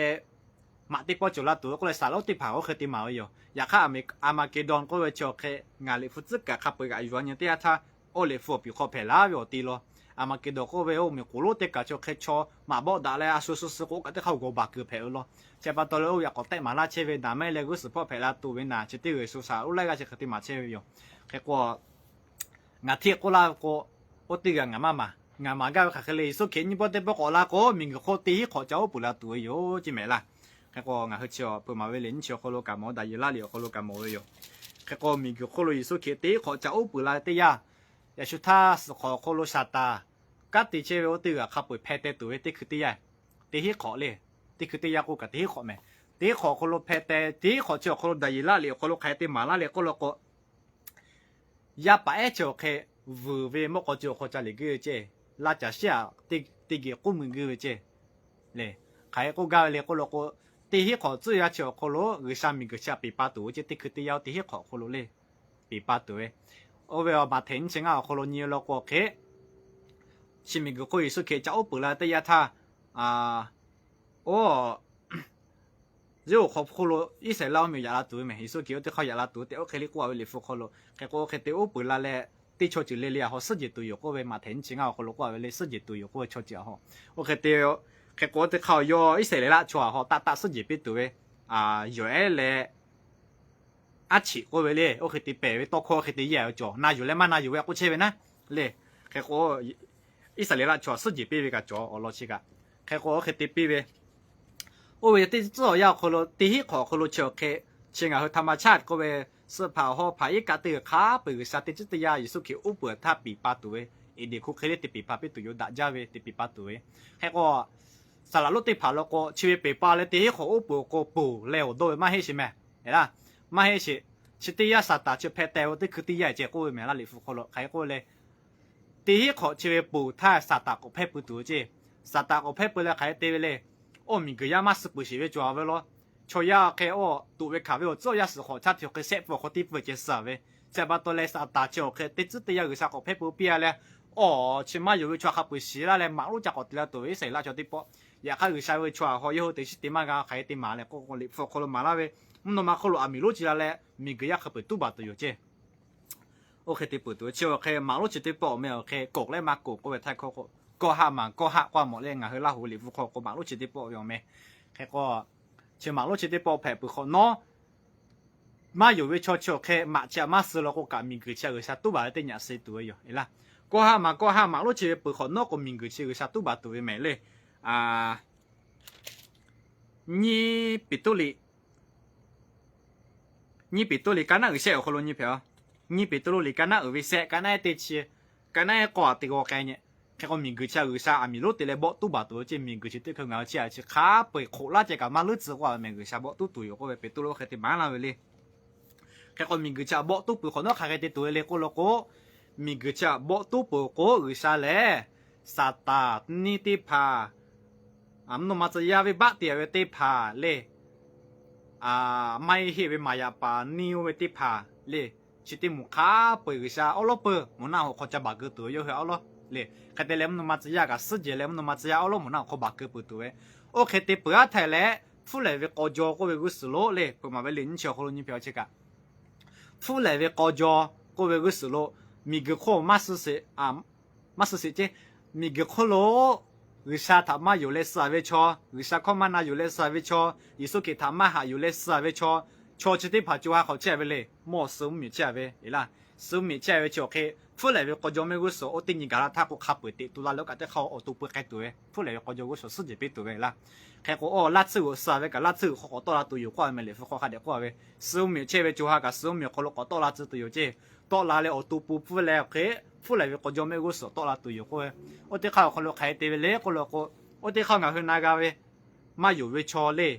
maꞈ teˇ pawˆ cawˬ la tuˬ ve k'oˆ leh, saˍ laꞈ oˇ teˇ hpaˍ oˇ hk'e te maˍ ve yoˬ. Yaꞈ hk'aˇ, Aˍmaˍkeˍdonˍ k'oˆ ve chi awˬ hk'e ngaˬ liꞈ hpu tcuhˉ kaꞈ hk'a peu-eˬ g'aꞈ yuˬ-a nyi teˇ yanˇ htaˇ, oˇ liꞈ hpu awˬ piˍ hk'aw hpehꞈ laˇ ve awˬ ti law. Aˍmaˍkeˍdonˍ k'oˆ ve oˇ miˬ k'oˍ lonˉ teˇ kaˬ chi awˬ hk'e chaw maꞈ bawˆ daꞈ leh a shu shu suh k'o kaꞈ teˇ hk'aˇ g'awˬ baˬ kuiˬ hpehꞈ ve law. Chi pa taw leh oˇ ve yaꞈ k'awꞈ tehˆ maˍ laˇ chehˇ ve naˍ mehˆ leh g'uˇ suhˍ hpawˇ hpehꞈ la tuˬ ve naˍ chi teˇ g'uiˬ sho shaˍ oˇ laiˉ g'aˇ chi hk'e te maˍ chehˇ ve yoˬ. Hk'e k'o, ngaˬ hteˇ k'oˆ laˇ ve k'o, oˇ teˇ g'aˇ ngaˬ maˇ maˍ. Ngaˬ maˍ gaˇ ve hk'aˬ hk'e le, Yeˍsuˆ Hkriꞈ nyiˇ pawˆ teˇ pawˆ k'awꞈ la k'o, miˬguiˬ hk'oˆ teˇ hinˉ hk'awꞈ ca uˉ peunˍ la tuˬ ve yoˬ ceˇ mehˍ laˇ. Hk'e k'o, ngaˬ hui chi awˬ hpeuꞈ maˍ ve liꞈ nyiˇ chi awˬ hk'aw lo kaꞈ mawˬ, Daˍyeˍlaˆ liꞈ awˬ hk'aw lo kaꞈ mawˬ ve yoˬ. Hk'e k'o, miˬguiˬ hk'oˆ lo Yeˍsuˆ Hkriꞈ teˇ hinˉ hk'awꞈ ca uˉ peunˍ la ve teˇ yanˇ, yaꞈ shu htaˇ suhˍ hk'awꞈ awˬ hk'aw lo Saˍtanˍ kanˉ te chehˇ ve oˇ teˇ g'aˇ hk'a peu-eˬ hpeh teh tuˬ ve teˇ hkui teˇ yanˇ, teˇ hinˉ hk'awꞈ le. Teˇ hkui teˇ yanˇ k'oˆ kaꞈ teˇ hinˉ hk'awꞈ mehˍ. Teˇ hinˉ hk'awꞈ awˬ hk'aw lo hpeh teh, teˇ hinˉ hk'awꞈ chi awˬ hk'aw lo Daˍyeˍlaˆ liꞈ awˬ hk'aw lo hk'aˬ hk'e te maˍ laˇ le k'oˆ law k'o, yaˇ paˍ ehˉ chi awˬ hk'e vuiˬ ve mawˇ k'aw ceuˬ awˬ hk'aw ca liꞈ guiˇ ve ceˇ. Laˇ caˬ shiˉ-a teˇ geh k'oˆ mui guiˇ ve ceˇ. Hk'aˬ hk'e k'oˆ gaˇ ve le k'oˆ law k'o, teˇ hinˉ hk'awꞈ tcuhˇ yaˇ chi awˬ hk'aw lo G'uiˬsha miˬguiˬ chi htaꞈ peˍ pa tuˬ ve ceˇ. Teˇ hkui teˇ yanˇ oˇ teˇ hinˉ hk'awꞈ awˬ hk'aw lo le, peˍ pa tuˬ ve. Oˇ ve Maꞈhtehˍ nyiˇ chi ngaˇ awˬ hk'aw lo nyi law k'o hk'e, chi miˬguiˬ hk'oˆ Yeˍsuˆ Hkriꞈ ca uˉ peunˍ la teˇ yanˇ htaˇ, oˇ Ziˉ-oˬ hk'aw hk'oˆ lo Iˉsaˍreˍlaˆ mvuhˇmiˬ yaꞈ la tuˬ ve mehˍ. Yeˍsuˆ Hkriꞈ oˇ teˇ hk'aˇ yaꞈ la tuˬ tehꞈ oˇ hk'e le k'oˆ-a ve liꞈ hpu hk'aw lo. Hk'e k'o, oˇ hk'e te uˉ peunˍ la leh, teˇ chaw ceuˬ le le a haw suhˉ jehˬ tuˬ yoˬ k'oˆ ve, Maꞈhtehˍ nyiˇ chi ngaˇ awˬ hk'aw lo k'oˆ-a ve le, suhˉ jehˬ tuˬ yoˬ k'oˆ ve chaw ceuˬ a haw. Oˇ hk'e te, hk'e k'o, oˇ teˇ hk'aˇ yawˇ Iˉsaˍreˍlaˆ chaw a haw taˆ taˆ suhˉ jehˬ piˇ tuˬ ve, yawˬ ehˉ leh aˉ cheꞈ k'oˆ ve le, oˇ hk'e te pehˬ ve tawˇ hkawˇ hk'e te yehˇ ve cawˬ, na yuˬ leh maˇ na yuˬ ve k'oˆ chehˇ ve naˉ le. Hk'e k'o, Iˉsaˍreˍlaˆ chaw a suhˉ jehˬ piˇ ve kaꞈ cawˬ awˬ lawn chi kaꞈ. Hk'e k'o, oˇ hk'e te piˇ ve, oˇ ve teˇ tcuhˉ awˬ yanˇ awˬ hk'aw lo teˇ hinˉ hk'awꞈ awˬ hk'aw lo chi awˬ hk'e, chi ngaˬ hui ธรรมชาติ k'oˆ ve, suhˆ hpaˍ awˬ hawˉ hpaˍ iˉ kaˆ teˇ g'uiˬ hk'a peu-eˬ G'uiˬsha teˇ tcuhˉ teˇ yanˇ Yeˍsuˆ Hkriꞈ uˉ peunˍ htaˇ peˍ pa tuˬ ve, Eˍdenˍ hkuˇ hk'e le te peˍ pa piˇ tuˬ yoˬ, daꞈ jaˇ ve te peˍ pa tuˬ ve. Hk'e k'o, saˍ laꞈ lonˉ teˇ hpaˍ law k'o, chi ve peˍ pa leh teˇ hinˉ hk'awꞈ uˉ peunˍ awˬ k'o ponˬ leh awˬ dawˇ ve maˇ heˆ sheˍ mehˍ. Eˬ laˇ, Maˇ heˆ sheˍ. Chi teˇ yanˇ Saˍtanˍ chi hpeh teh ve teˇ hkui teˇ yanˇ ceh k'oˆ ve mehˍ laˇ Liꞈ hpu hk'aw lo hk'aˬ hk'e k'oˆ ve le. Teˇ hinˉ hk'awꞈ chi ve ponˬ htaˇ Saˍtanˍ k'awꞈ hpehˇ pui tuˬ ve ceˇ. Saˍtanˍ k'awꞈ hpehˇ pui leh hk'aˬ hk'e te ve le. Awˬ miˬguiˬ yaˇ maˇ suh peuˬ sheˍ ve cawˬ ve law. Chaw yaˇ hk'e awˬ toꞈ ve hkanˍ ve awˬ tcuhˉ awˬ yaˇ suhˍ hk'awꞈ caˇ hti awˬ hk'e shehˆ pfuhˇ awˬ hk'aw teˇ pfuhˇ ceh suh ve. Chi pa taw leh Saˍtanˍ chi awˬ hk'e teˇ tcuhˉ teˇ yanˇ G'uiˬsha k'awꞈ hpehˇ pui piˇ a leh, awˬ chi maˇ yonˍ ve chaw hk'a peu-eˬ shiˍ laˇ leh maꞈ lonˉ ca k'awꞈ te la tuˬ ve Iˉsaˍreˍlaˆ chaw teˇ pawˆ. Yaꞈ hk'aˇ G'uiˬsha ve chaw a haw yawˇ hui teꞈ chiˉ te maˇ g'a hk'aˬ hk'e te maˍ leh k'o, Liꞈ hpu awˬ hk'aw lo maˍ laˇ ve, mvuhˇ naw ma hk'oˆ lo aˬ miˍ lonˉ ci la leh miˬguiˬ yaˇ hk'a peu-eˬ tuˉ baˬ tuˬ yoˬ ceˇ. Oˇ hk'e te peuˬ tuˬ ve chi awˬ hk'e maꞈ lonˉ chi teˇ pawˆ awˬ meh awˬ hk'e kawˍ leh maˇ kawˍ k'oˆ ve htaiˇ hkawˇ k'o, kawˇ haˆ maˬ kawˇ haˆ k'oˆ a mawˬ leh ngaˬ hui Laˇ huˍ Liꞈ hpu hk'aw k'o maꞈ lonˉ chi teˇ pawˆ ve awˬ meh. Hk'e k'o, chi maꞈ lonˉ chi teˇ pawˆ hpehꞈ peuˬ hk'awꞈ nawˉ, maˇ yonˍ ve chaw chi awˬ hk'e maꞈ chi a maˇ suh law k'o kaꞈ miˬguiˬ chi a G'uiˬsha tuˉ baˬ ve teˇ nyi a suh tuˬ ve yoˬ laˇ. Kawˇ haˆ maˬ kawˇ haˆ maꞈ lonˉ chi ve peuˬ hk'awꞈ nawˉ k'o miˬguiˬ chi G'uiˬsha tuˉ baˬ tuˬ ve mehˍ le. Nyiˇ Peˍtruˆ liꞈ, Nyiˇ Peˍtruˆ liꞈ ka naˉ uiˍ shehˆ awˬ hk'aw lo nyi hpehꞈ a. Nyiˇ Peˍtruˆ liꞈ ka naˉ uiˍ ve shehˆ ka naˉ ehˉ teˇ chi, ka naˉ ehˉ k'awˇ a teˇ g'aw k'ai nyeh. Hk'e k'o miˬguiˬ chi a G'uiˬsha aˬ miˍ lonˉ te leh bawˆ tuˉ baˬ tuˬ ve ceˇ. Miˬguiˬ chi teˇ hkui ngaˬ hui chi a chi hk'a peu-eˬ hk'oꞈ laˇ ceh kaꞈ maˇ leuˉ tcuh k'oˆ a ve mehˍ G'uiˬsha bawˆ tuˉ tuˬ yoˬ k'oˆ ve Peˍtruˆ hk'e te maˍ laˇ ve le. Hk'e k'o miˬguiˬ chi a bawˆ tuˉ peuˬ hk'awꞈ nawˉ hk'aˬ hk'e te tuˬ ve le k'oˆ law k'o, miˬguiˬ chi a bawˆ tuˉ peuˬ k'o G'uiˬsha lehˬ Saˍtanˍ neˇ teˇ hpaˍ, mvuhˇ naw ma tcuh yaˇ venˇbaˆ te a ve teˇ hpaˍ le, maˇ heˆ ve maˍ yaꞈ paˍ neˇ oˇ ve teˇ hpaˍ le, chi teˇ moˍ hk'a peu-eˬ G'uiˬsha awˉ lawˉ peuˬ moˍ naˆ hoꞈ hk'aw ca baˬ keu tuˬ ve yawˇ hui awˉ lawˉ le. Hk'e te leh mvuhˇ naw ma tcuh yaˇ kaꞈ suhˉ jehˬ leh mvuhˇ naw ma tcuh yaˇ awˉ lawˉ moˍ naˆ hoꞈ hk'aw baˬ keu peuˬ tuˬ ve. Oˇ hk'e te peuˬ aˉ htaiˍ leh, hpfuhˇ lehˍ ve k'aw jaw k'oˆ ve g'uˇ suhˍ lo le, hpeuꞈ maˍ ve liꞈ nyiˇ chi awˬ hk'aw lo nyi hpehꞈ a chi kaꞈ, hpfuhˇ lehˍ ve k'aw jaw k'oˆ ve g'uˇ suhˍ lo miˬguiˬ hk'oˆ maˇ suh sheˍ, maˇ suh sheˍ ceˇ. Miˬguiˬ hk'oˆ lo G'uiˬsha htaꞈ maˇ yonˍ leh suh ve chaw, G'uiˬsha hkawˇ maˇ na yuˬ leh suh ve chaw, Yeˍsuˆ Hkriꞈ htaꞈ maˇ haꞈ yuˬ leh suh ve chaw, chaw chi teˇ hpaˍ co ha hk'awꞈ chehˇ ve le, mawˇ suh mvuhˇmiˬ chehˇ ve, suh mvuhˇmiˬ chehˇ ve chi awˬ hk'e, hpfuhˇ lehˍ ve k'aw jaw mehˆ g'uˇ suhˍ oˇ teˇ nyi gaˬ la htaˇ k'o hk'a peu-eˬ teꞈ tu la leh oˇ kaꞈ teˇ hk'aˇ awˬ to peu k'ai tuˬ ve, hpfuhˇ lehˍ ve k'aw jaw g'uˇ suhˍ suhˉ jehˬ piˇ tuˬ ve laˇ. Hk'e k'o, awˬ laˇ tsuhˇ g'uiˬ suh ve kaꞈ laˇ tsuhˇ g'uiˬ hk'aw k'awꞈ tawˆ la tuˬ yoˬ k'oˆ a ve mehˍ Liꞈ hpu hk'aw hk'a dehꞈ k'oˆ a ve, suh mvuhˇmiˬ chehˇ ve co ha kaꞈ suh mvuhˇmiˬ awˬ hk'aw lo k'awꞈ tawˆ la tcuh tuˬ yoˬ ceˇ. Tawˆ la leh awˬ to pui hpfuhˇ lehˍ awˬ hk'e, hpfuhˇ lehˍ ve k'aw jaw mehˆ g'uˇ suhˍ tawˆ la tuˬ yoˬ k'oˆ ve, oˇ teˇ hk'aˇ awˬ hk'aw lo hk'aˬ hk'e te ve le k'oˆ law k'o, oˇ teˇ hk'aˇ ngaˬ hui na g'a ve maˇ yonˍ ve chaw le,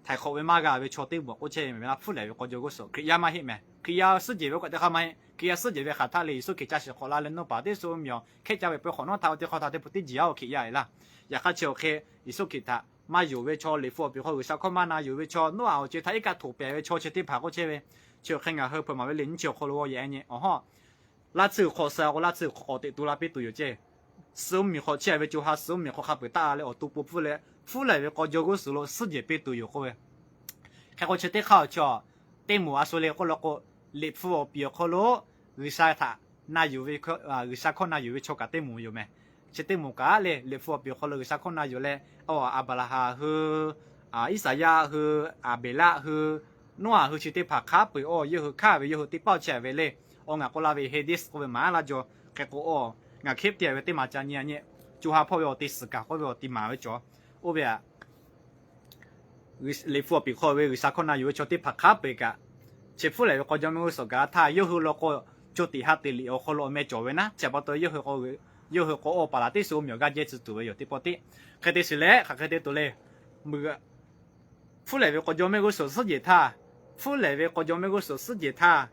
htaiˍ hk'awꞈ ve maˇ g'a ve chaw teˇ moˍ k'oˆ chehˇ ve mehˍ laˇ. Hpfuhˇ lehˍ ve k'aw jaw g'uˇ suhˍ Hkriꞈ yaˇ maˇ heˆ mehˍ. Hkriꞈ yaˇ suhˉ jehˬ ve oˇ kaꞈ teˇ hk'aˇ maˇ heˆ. Hkriꞈ yaˇ suhˉ jehˬ ve hk'aˬ htaˇ le Yeˍsuˆ Hkriꞈ ca shiˍ hk'awꞈ la leh nawˇ paˍ teˇ suh mvuhˇmiˬ awˬ hkehˇ caˇ ve peuˬ hk'awꞈ nawˉ htaˇ oˇ teˇ hk'aˇ htaꞈ teˇ pawˆ teˇ jiˬ yaˇ oˇ Hkriꞈ yaˇ e laˇ. Yaꞈ hk'aˇ chi awˬ hk'e Yeˍsuˆ Hkriꞈ htaꞈ maˇ yonˍ ve chaw, Liꞈ hpu awˬ piˍ hk'aw G'uiˬsha hkawˇ maˇ na yuˬ ve chaw, Noˉaꞈ awˬ co htaꞈ iˉ kaˆ htoꞈ pehˍ ve chaw chi teˇ hpaˍ k'oˆ chehˇ ve, chi awˬ hk'e ngaˬ hui hpeuꞈ maˍ ve liꞈ nyiˇ chi awˬ hk'aw lo yaꞈ e nyi awˬ hawˉ laˇ tsuhˇ g'uiˬ hk'aw suh k'o laˇ tsuhˇ g'uiˬ hk'aw k'awꞈ teꞈ tu la piˇ tuˬ yoˬ ceˇ. Suh mvuhˇmiˬ hk'aw chehˇ ve co ha suh mvuhˇmiˬ hk'aw hk'a peu-eˬ taˆ la leh awˬ to pui hpfuhˇ leh hpfuhˇ lehˍ ve k'aw jaw g'uˇ suhˍ lo suhˉ jehˬ piˇ tuˬ yoˬ k'oˆ ve. Hk'e k'o chi teˇ hk'aˇ awˬ chaw teˇ moˍ a shu le k'oˆ law k'o, Liꞈ hpu awˬ piˍ awˬ hk'aw lo G'uiˬsha htaꞈ na yuˬ ve, G'uiˬsha hkawˇ na yuˬ ve chaw kaꞈ teˇ moˍ yoˬ mehˍ. Chi teˇ moˍ kaꞈ le Liꞈ hpu awˬ piˍ awˬ hk'aw lo G'uiˬsha hkawˇ na yuˬ leh, Aˍbraˍhanˍ hui, Iˉsaˍyaˆ hui, Aˍbeˍlaˆ hui, Noˉaꞈ hui chi teˇ hpaˍ hk'a peu-eˬ awˬ yawˇ hui hkaˇ ve yawˇ hui teˇ pawˆ chehˇ ve le. Awˬ ngaˬ k'oˆ laˇ ve Hades k'oˆ ve maˍ laˇ jaw. Hk'e k'o, awˬ ngaˬ hk'eˆ te ve teˇ maˬ ca nyi a nyi, co ha hpawˇ ve awˬ te suhˍ kaˍ k'oˆ ve awˬ ti maˍ ve cawˬ. Oˇ ve a Liꞈ hpu awˬ piˍ hk'aw ve G'uiˬsha hkawˇ na yuˬ ve chaw teˇ hpaˍ hk'a peu-eˬ kaꞈ, chi hpfuhˇ lehˍ ve k'aw jaw mehˆ g'uˇ suhˍ gaˬ htaˇ yawˇ hui law k'o, co tiꞈ ha teꞈ liꞈ awˬ hk'aw lo awˬ meh cawˬ ve naˉ, chi pa taw yawˇ hui k'o, awˬ paˍ laˬ teˇ suh mvuhˇmiˬ awˬ gaˇ jehˇ tcuh tuˬ ve yoˬ teˇ pawˆ teˇ. Hk'e te shiˍ leh hk'aˬ hk'e te tuˬ le. Mvuhˇ hpfuhˇ lehˍ ve k'aw jaw mehˆ g'uˇ suhˍ suhˉ jehˬ htaˇ, hpfuhˇ lehˍ ve k'aw jaw mehˆ g'uˇ suhˍ suhˉ jehˬ htaˇ,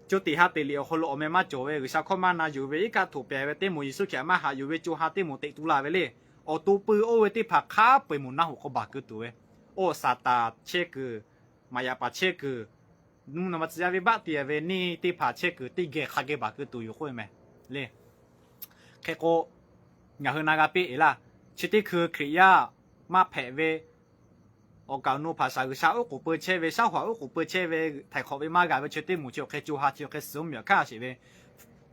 co tiꞈ ha teꞈ liꞈ awˬ hk'aw lo awˬ meh maˇ cawˬ ve G'uiˬsha hkawˇ maˇ na yuˬ ve iˉ kaˆ htoꞈ pehˍ ve teˇ moˍ, Yeˍsuˆ Hkriꞈ maˇ haꞈ yuˬ ve co ha teˇ moˍ teꞈ tu la ve le. Awˬ to pui oˇ ve teˇ hpaˍ hk'a peu-eˬ moˍ naˆ hoꞈ hk'aw baˬ keu tuˬ ve, oˇ Saˍtanˍ chehˇ kuiˬ, maꞈ yaꞈ paˍ chehˇ kuiˬ, mvuhˇ naw ma tcuh yaˇ venˇbaˆ te ve neˇ teˇ hpaˍ chehˇ kuiˬ teˇ geh hk'a geh baˬ keu tuˬ yoˬ k'oˆ ve mehˍ le. Hk'e k'o, ngaˬ hui na g'a piˇ e laˇ. Chi teˇ hkui Hkriꞈ yaˇ maˇ hpehꞈ ve, awˬ kaˍ awˬ nu hpaˍ shaˍ G'uiˬsha uˉ k'oˍ pui chehˇ ve, shaˉ hoꞈ uˉ k'oˍ pui chehˇ ve, htaiˍ hk'awꞈ ve maˇ g'a ve chi teˇ moˍ chi awˬ hk'e co ha chi awˬ hk'e suh mvuhˇmiˬ awˬ hkanˇ sheˍ ve,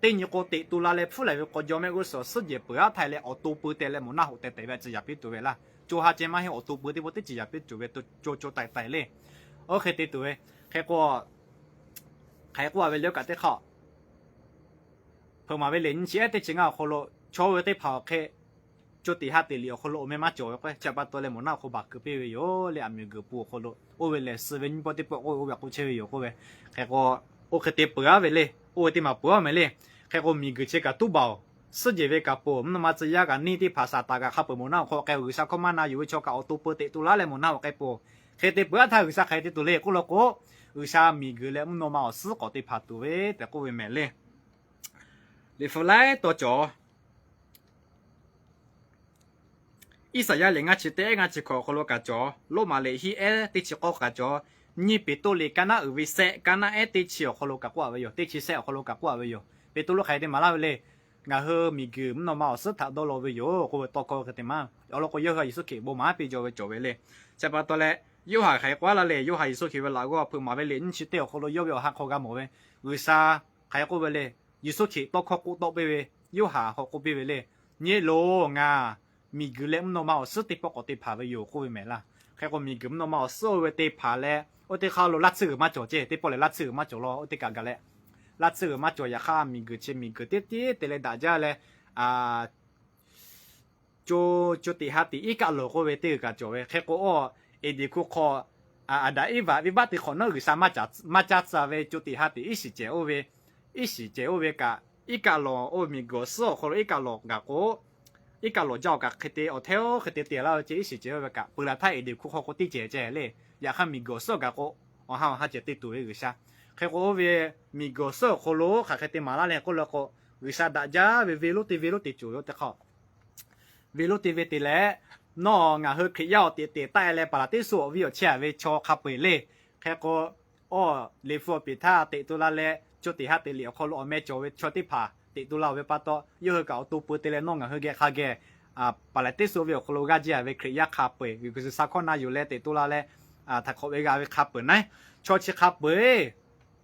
teˇ nyi k'o teꞈ tu la leh hpfuhˇ lehˍ ve k'aw jawˇ mehˆ g'uˇ suhˍ awˬ suhˉ jehˬ peuˬ aˉ htaiˇ leh awˬ to pui te leh moˍ naˆ hoꞈ tehˬ tehˬ ve a ciˍ yaˍ piˇ tuˬ ve laˇ. Co ha ceh maˇ heˆ, awˬ to pui teˇ pawˆ teˇ ciˍ yaˍ piˇ tuˬ ve, co co taiˍ taiˍ le. Oˇ hk'e te tuˬ ve, hk'e k'o, hk'e k'oˆ a ve le oˇ kaꞈ teˇ hk'aˇ, hpeuꞈ maˍ ve liꞈ nyi chi ehˉ teˇ chi ngaˇ awˬ hk'aw lo chaw oˇ ve teˇ hpaˍ awˬ hk'e co tiꞈ ha teꞈ liꞈ awˬ hk'aw lo awˬ meh maˇ cawˬ ve k'o, chi pa taw leh moˍ naˆ hoꞈ hk'aw baˬ keu piˇ ve yoˬ le. Aˬ miˍ guiˬ pui awˬ hk'aw lo oˇ ve lehˬ suh ve nyiˇ pawˆ teˇ pawˆ k'oˆ ve oˇ ve k'oˆ chehˇ ve yoˬ k'oˆ ve. Hk'e k'o, oˇ hk'e te peuˬ aˉ ve le. Oˇ ve teˇ maˬ peuˬ aˉ meh le. Hk'e k'o, miˬ guiˬ chi kaꞈ tuˉ baˬ oˬ. Suhˉ jehˬ ve kaꞈ peuˬ, mvuhˇ naw ma tcuh yaˇ kaꞈ neˇ teˇ hpaˍ Saˍtanˍ kaꞈ hk'a peu-eˬ moˍ naˆ hoꞈ hk'aw k'ai oˬ, G'uiˬsha hkawˇ maˇ na yuˬ ve chaw kaꞈ awˬ to pui teꞈ tu laˇ leh moˍ naˆ hoꞈ k'ai peuˬ. Hk'e te peuˬ aˉ htaˇ G'uiˬsha hk'aˬ hk'e te tuˬ le k'oˆ law k'o, G'uiˬsha miˬguiˬ leh mvuhˇ naw ma awˬ suhˉ k'awꞈ te hpanˍ tuˬ ve tehꞈ k'oˆ ve mehˍ le. Liꞈ hpu laiˉ taw cawˬ Iˉsaˍyaˆ liꞈ ngaˇ chi teˇ ehˉ ngaˇ chi hkawꞈ awˬ hk'aw lo kaꞈ cawˬ, Roˉmaꞈ liꞈ hiˉ ehˉ teˇ chi k'awˇ kaꞈ cawˬ, nyiˇ Peˍtruˆ liꞈ kaˉ naˉ uiˍ ve sehˆ kaˉ naˉ ehˉ teˇ chi awˬ hk'aw lo kaꞈ k'oˆ a ve yoˬ. Teˇ chi sehˆ awˬ hk'aw lo kaꞈ k'oˆ a ve yoˬ. Peˍtruˆ hk'aˬ hk'e te maˍ laˇ ve le. Ngaˬ hui miˬguiˬ mvuhˇ naw ma awˬ suhˉ htaꞈ dawˇ law ve yoˬ k'oˆ ve tawˇ hkawˇ hk'e te maˍ. Awˬ lawn k'o, yawˇ hui a Yeˍsuˆ Hkriꞈ bon maˍ piˇ jaw ve cawˬ ve le. Chi pa taw leh, Yoˇhanˬ hk'aˬ hk'e k'oˆ laˇ le. Yoˇhanˬ Yeˍsuˆ Hkriꞈ ve laꞈ g'awˇ hpeuꞈ maˍ ve liꞈ nyiˇ chi teˇ awˬ hk'aw lo yawˇ ve awˬ ha hk'aw g'a mawˬ ve, G'uiˬsha hk'aˬ hk'e k'oˆ ve le. Yeˍsuˆ Hkriꞈ tawˇ hkawˇ k'oˆ tawˆ piˇ ve, Yoˇhanˬ hk'aw k'oˆ piˇ ve le. Nyi loˬ, ngaˬ miˬguiˬ leh mvuhˇ naw ma awˬ suhˉ teˇ pawˆ k'awꞈ te hpanˍ ve yoˬ k'oˆ ve mehˍ laˇ. Hk'e k'o, miˬguiˬ mvuhˇ naw ma awˬ suhˉ oˇ ve te hpanˍ leh, oˇ teˇ hk'aˇ lo laˇ tsuhˇ g'uiˬ maˇ cawˬ ceˇ. Teˇ pawˆ lehˬ laˇ tsuhˇ g'uiˬ maˇ cawˬ law. Oˇ teˇ kaꞈ gaˬ leh, laˇ tsuhˇ g'uiˬ maˇ cawˬ. Yaꞈ hk'aˇ, miˬguiˬ chi miˬguiˬ teˇ tiˉ te leh daꞈ jaˇ leh, co, co tiꞈ ha tiꞈ iˉ kaˆ lawˬ k'oˆ ve teˇ g'uiˬ kaꞈ cawˬ ve. Hk'e k'o, awˬ, Eˍdenˍ hkuˇ hk'aw, Aˍdanˍ Eˇvaꞈ venˇbaˆ te hk'awꞈ nawˉ G'uiˬsha maˇ caˇ tcuh ve co tiꞈ ha tiꞈ iˉ shiˍ cehˬ oˇ ve, iˉ shiˍ cehˬ oˇ ve kaꞈ, iˉ kaˆ lawˬ oˇ ve miˬguiˬ awˬ suhˉ awˬ hk'aw lo iˉ kaˆ lawˬ gaˬ k'o, iˉ kaˆ lawˬ jaˇ awˬ kaꞈ hk'e te awˬ hteˇ oˇ hk'e te te laˇ ve ceˇ. Iˉ shiˍ cehˬ oˇ ve kaꞈ peuˬ laˬ htaˇ Eˍdenˍ hkuˇ hk'aw k'o teˇ cehˬ ceh le. Yaꞈ hk'aˇ, miˬguiˬ awˬ suhˉ gaˬ k'o, awˬ ha awˬ ha cehˬ te tuˬ ve G'uiˬsha. Hk'e k'o, oˇ ve miˬguiˬ awˬ suhˉ awˬ hk'aw lo hk'aˬ hk'e te maˍ laˇ le k'oˆ law k'o, G'uiˬsha daꞈ jaˇ ve venˇ lonˉ teˇ venˇ lonˉ te cawˬ ve oˇ teˇ hk'aˇ, venˇ lonˉ teˇ venˇ te leh, nawˬ ngaˬ hui Hkriꞈ yaˇ awˬ teꞈ teꞈ taˆ e leh paˍ laˍ teˇ suh awˬ viˉ awˬ chehˇ a ve chaw hk'a peu eˬ le. Hk'e k'o, awˬ, Liꞈ hpu awˬ piˍ htaˇ teꞈ tu la leh, co tiꞈ ha tiꞈ liꞈ awˬ hk'aw lo awˬ meh cawˬ ve chaw teˇ hpaˍ teꞈ tu la ve pa taw, yawˇ hui kaꞈ awˬ to peu te leh nawˬ ngaˬ hui geh hk'a geh paˍ laˍ teˇ suh ve awˬ hk'aw lo g'aˇ jiˇ a ve Hkriꞈ yaˇ hk'a peu eˬ, G'uiˬsha hkawˇ na yuˬ leh teꞈ tu la leh, htaꞈ hk'awꞈ ve g'a ve hk'a peu eˬ naˉ, chaw chi hk'a peu eˬ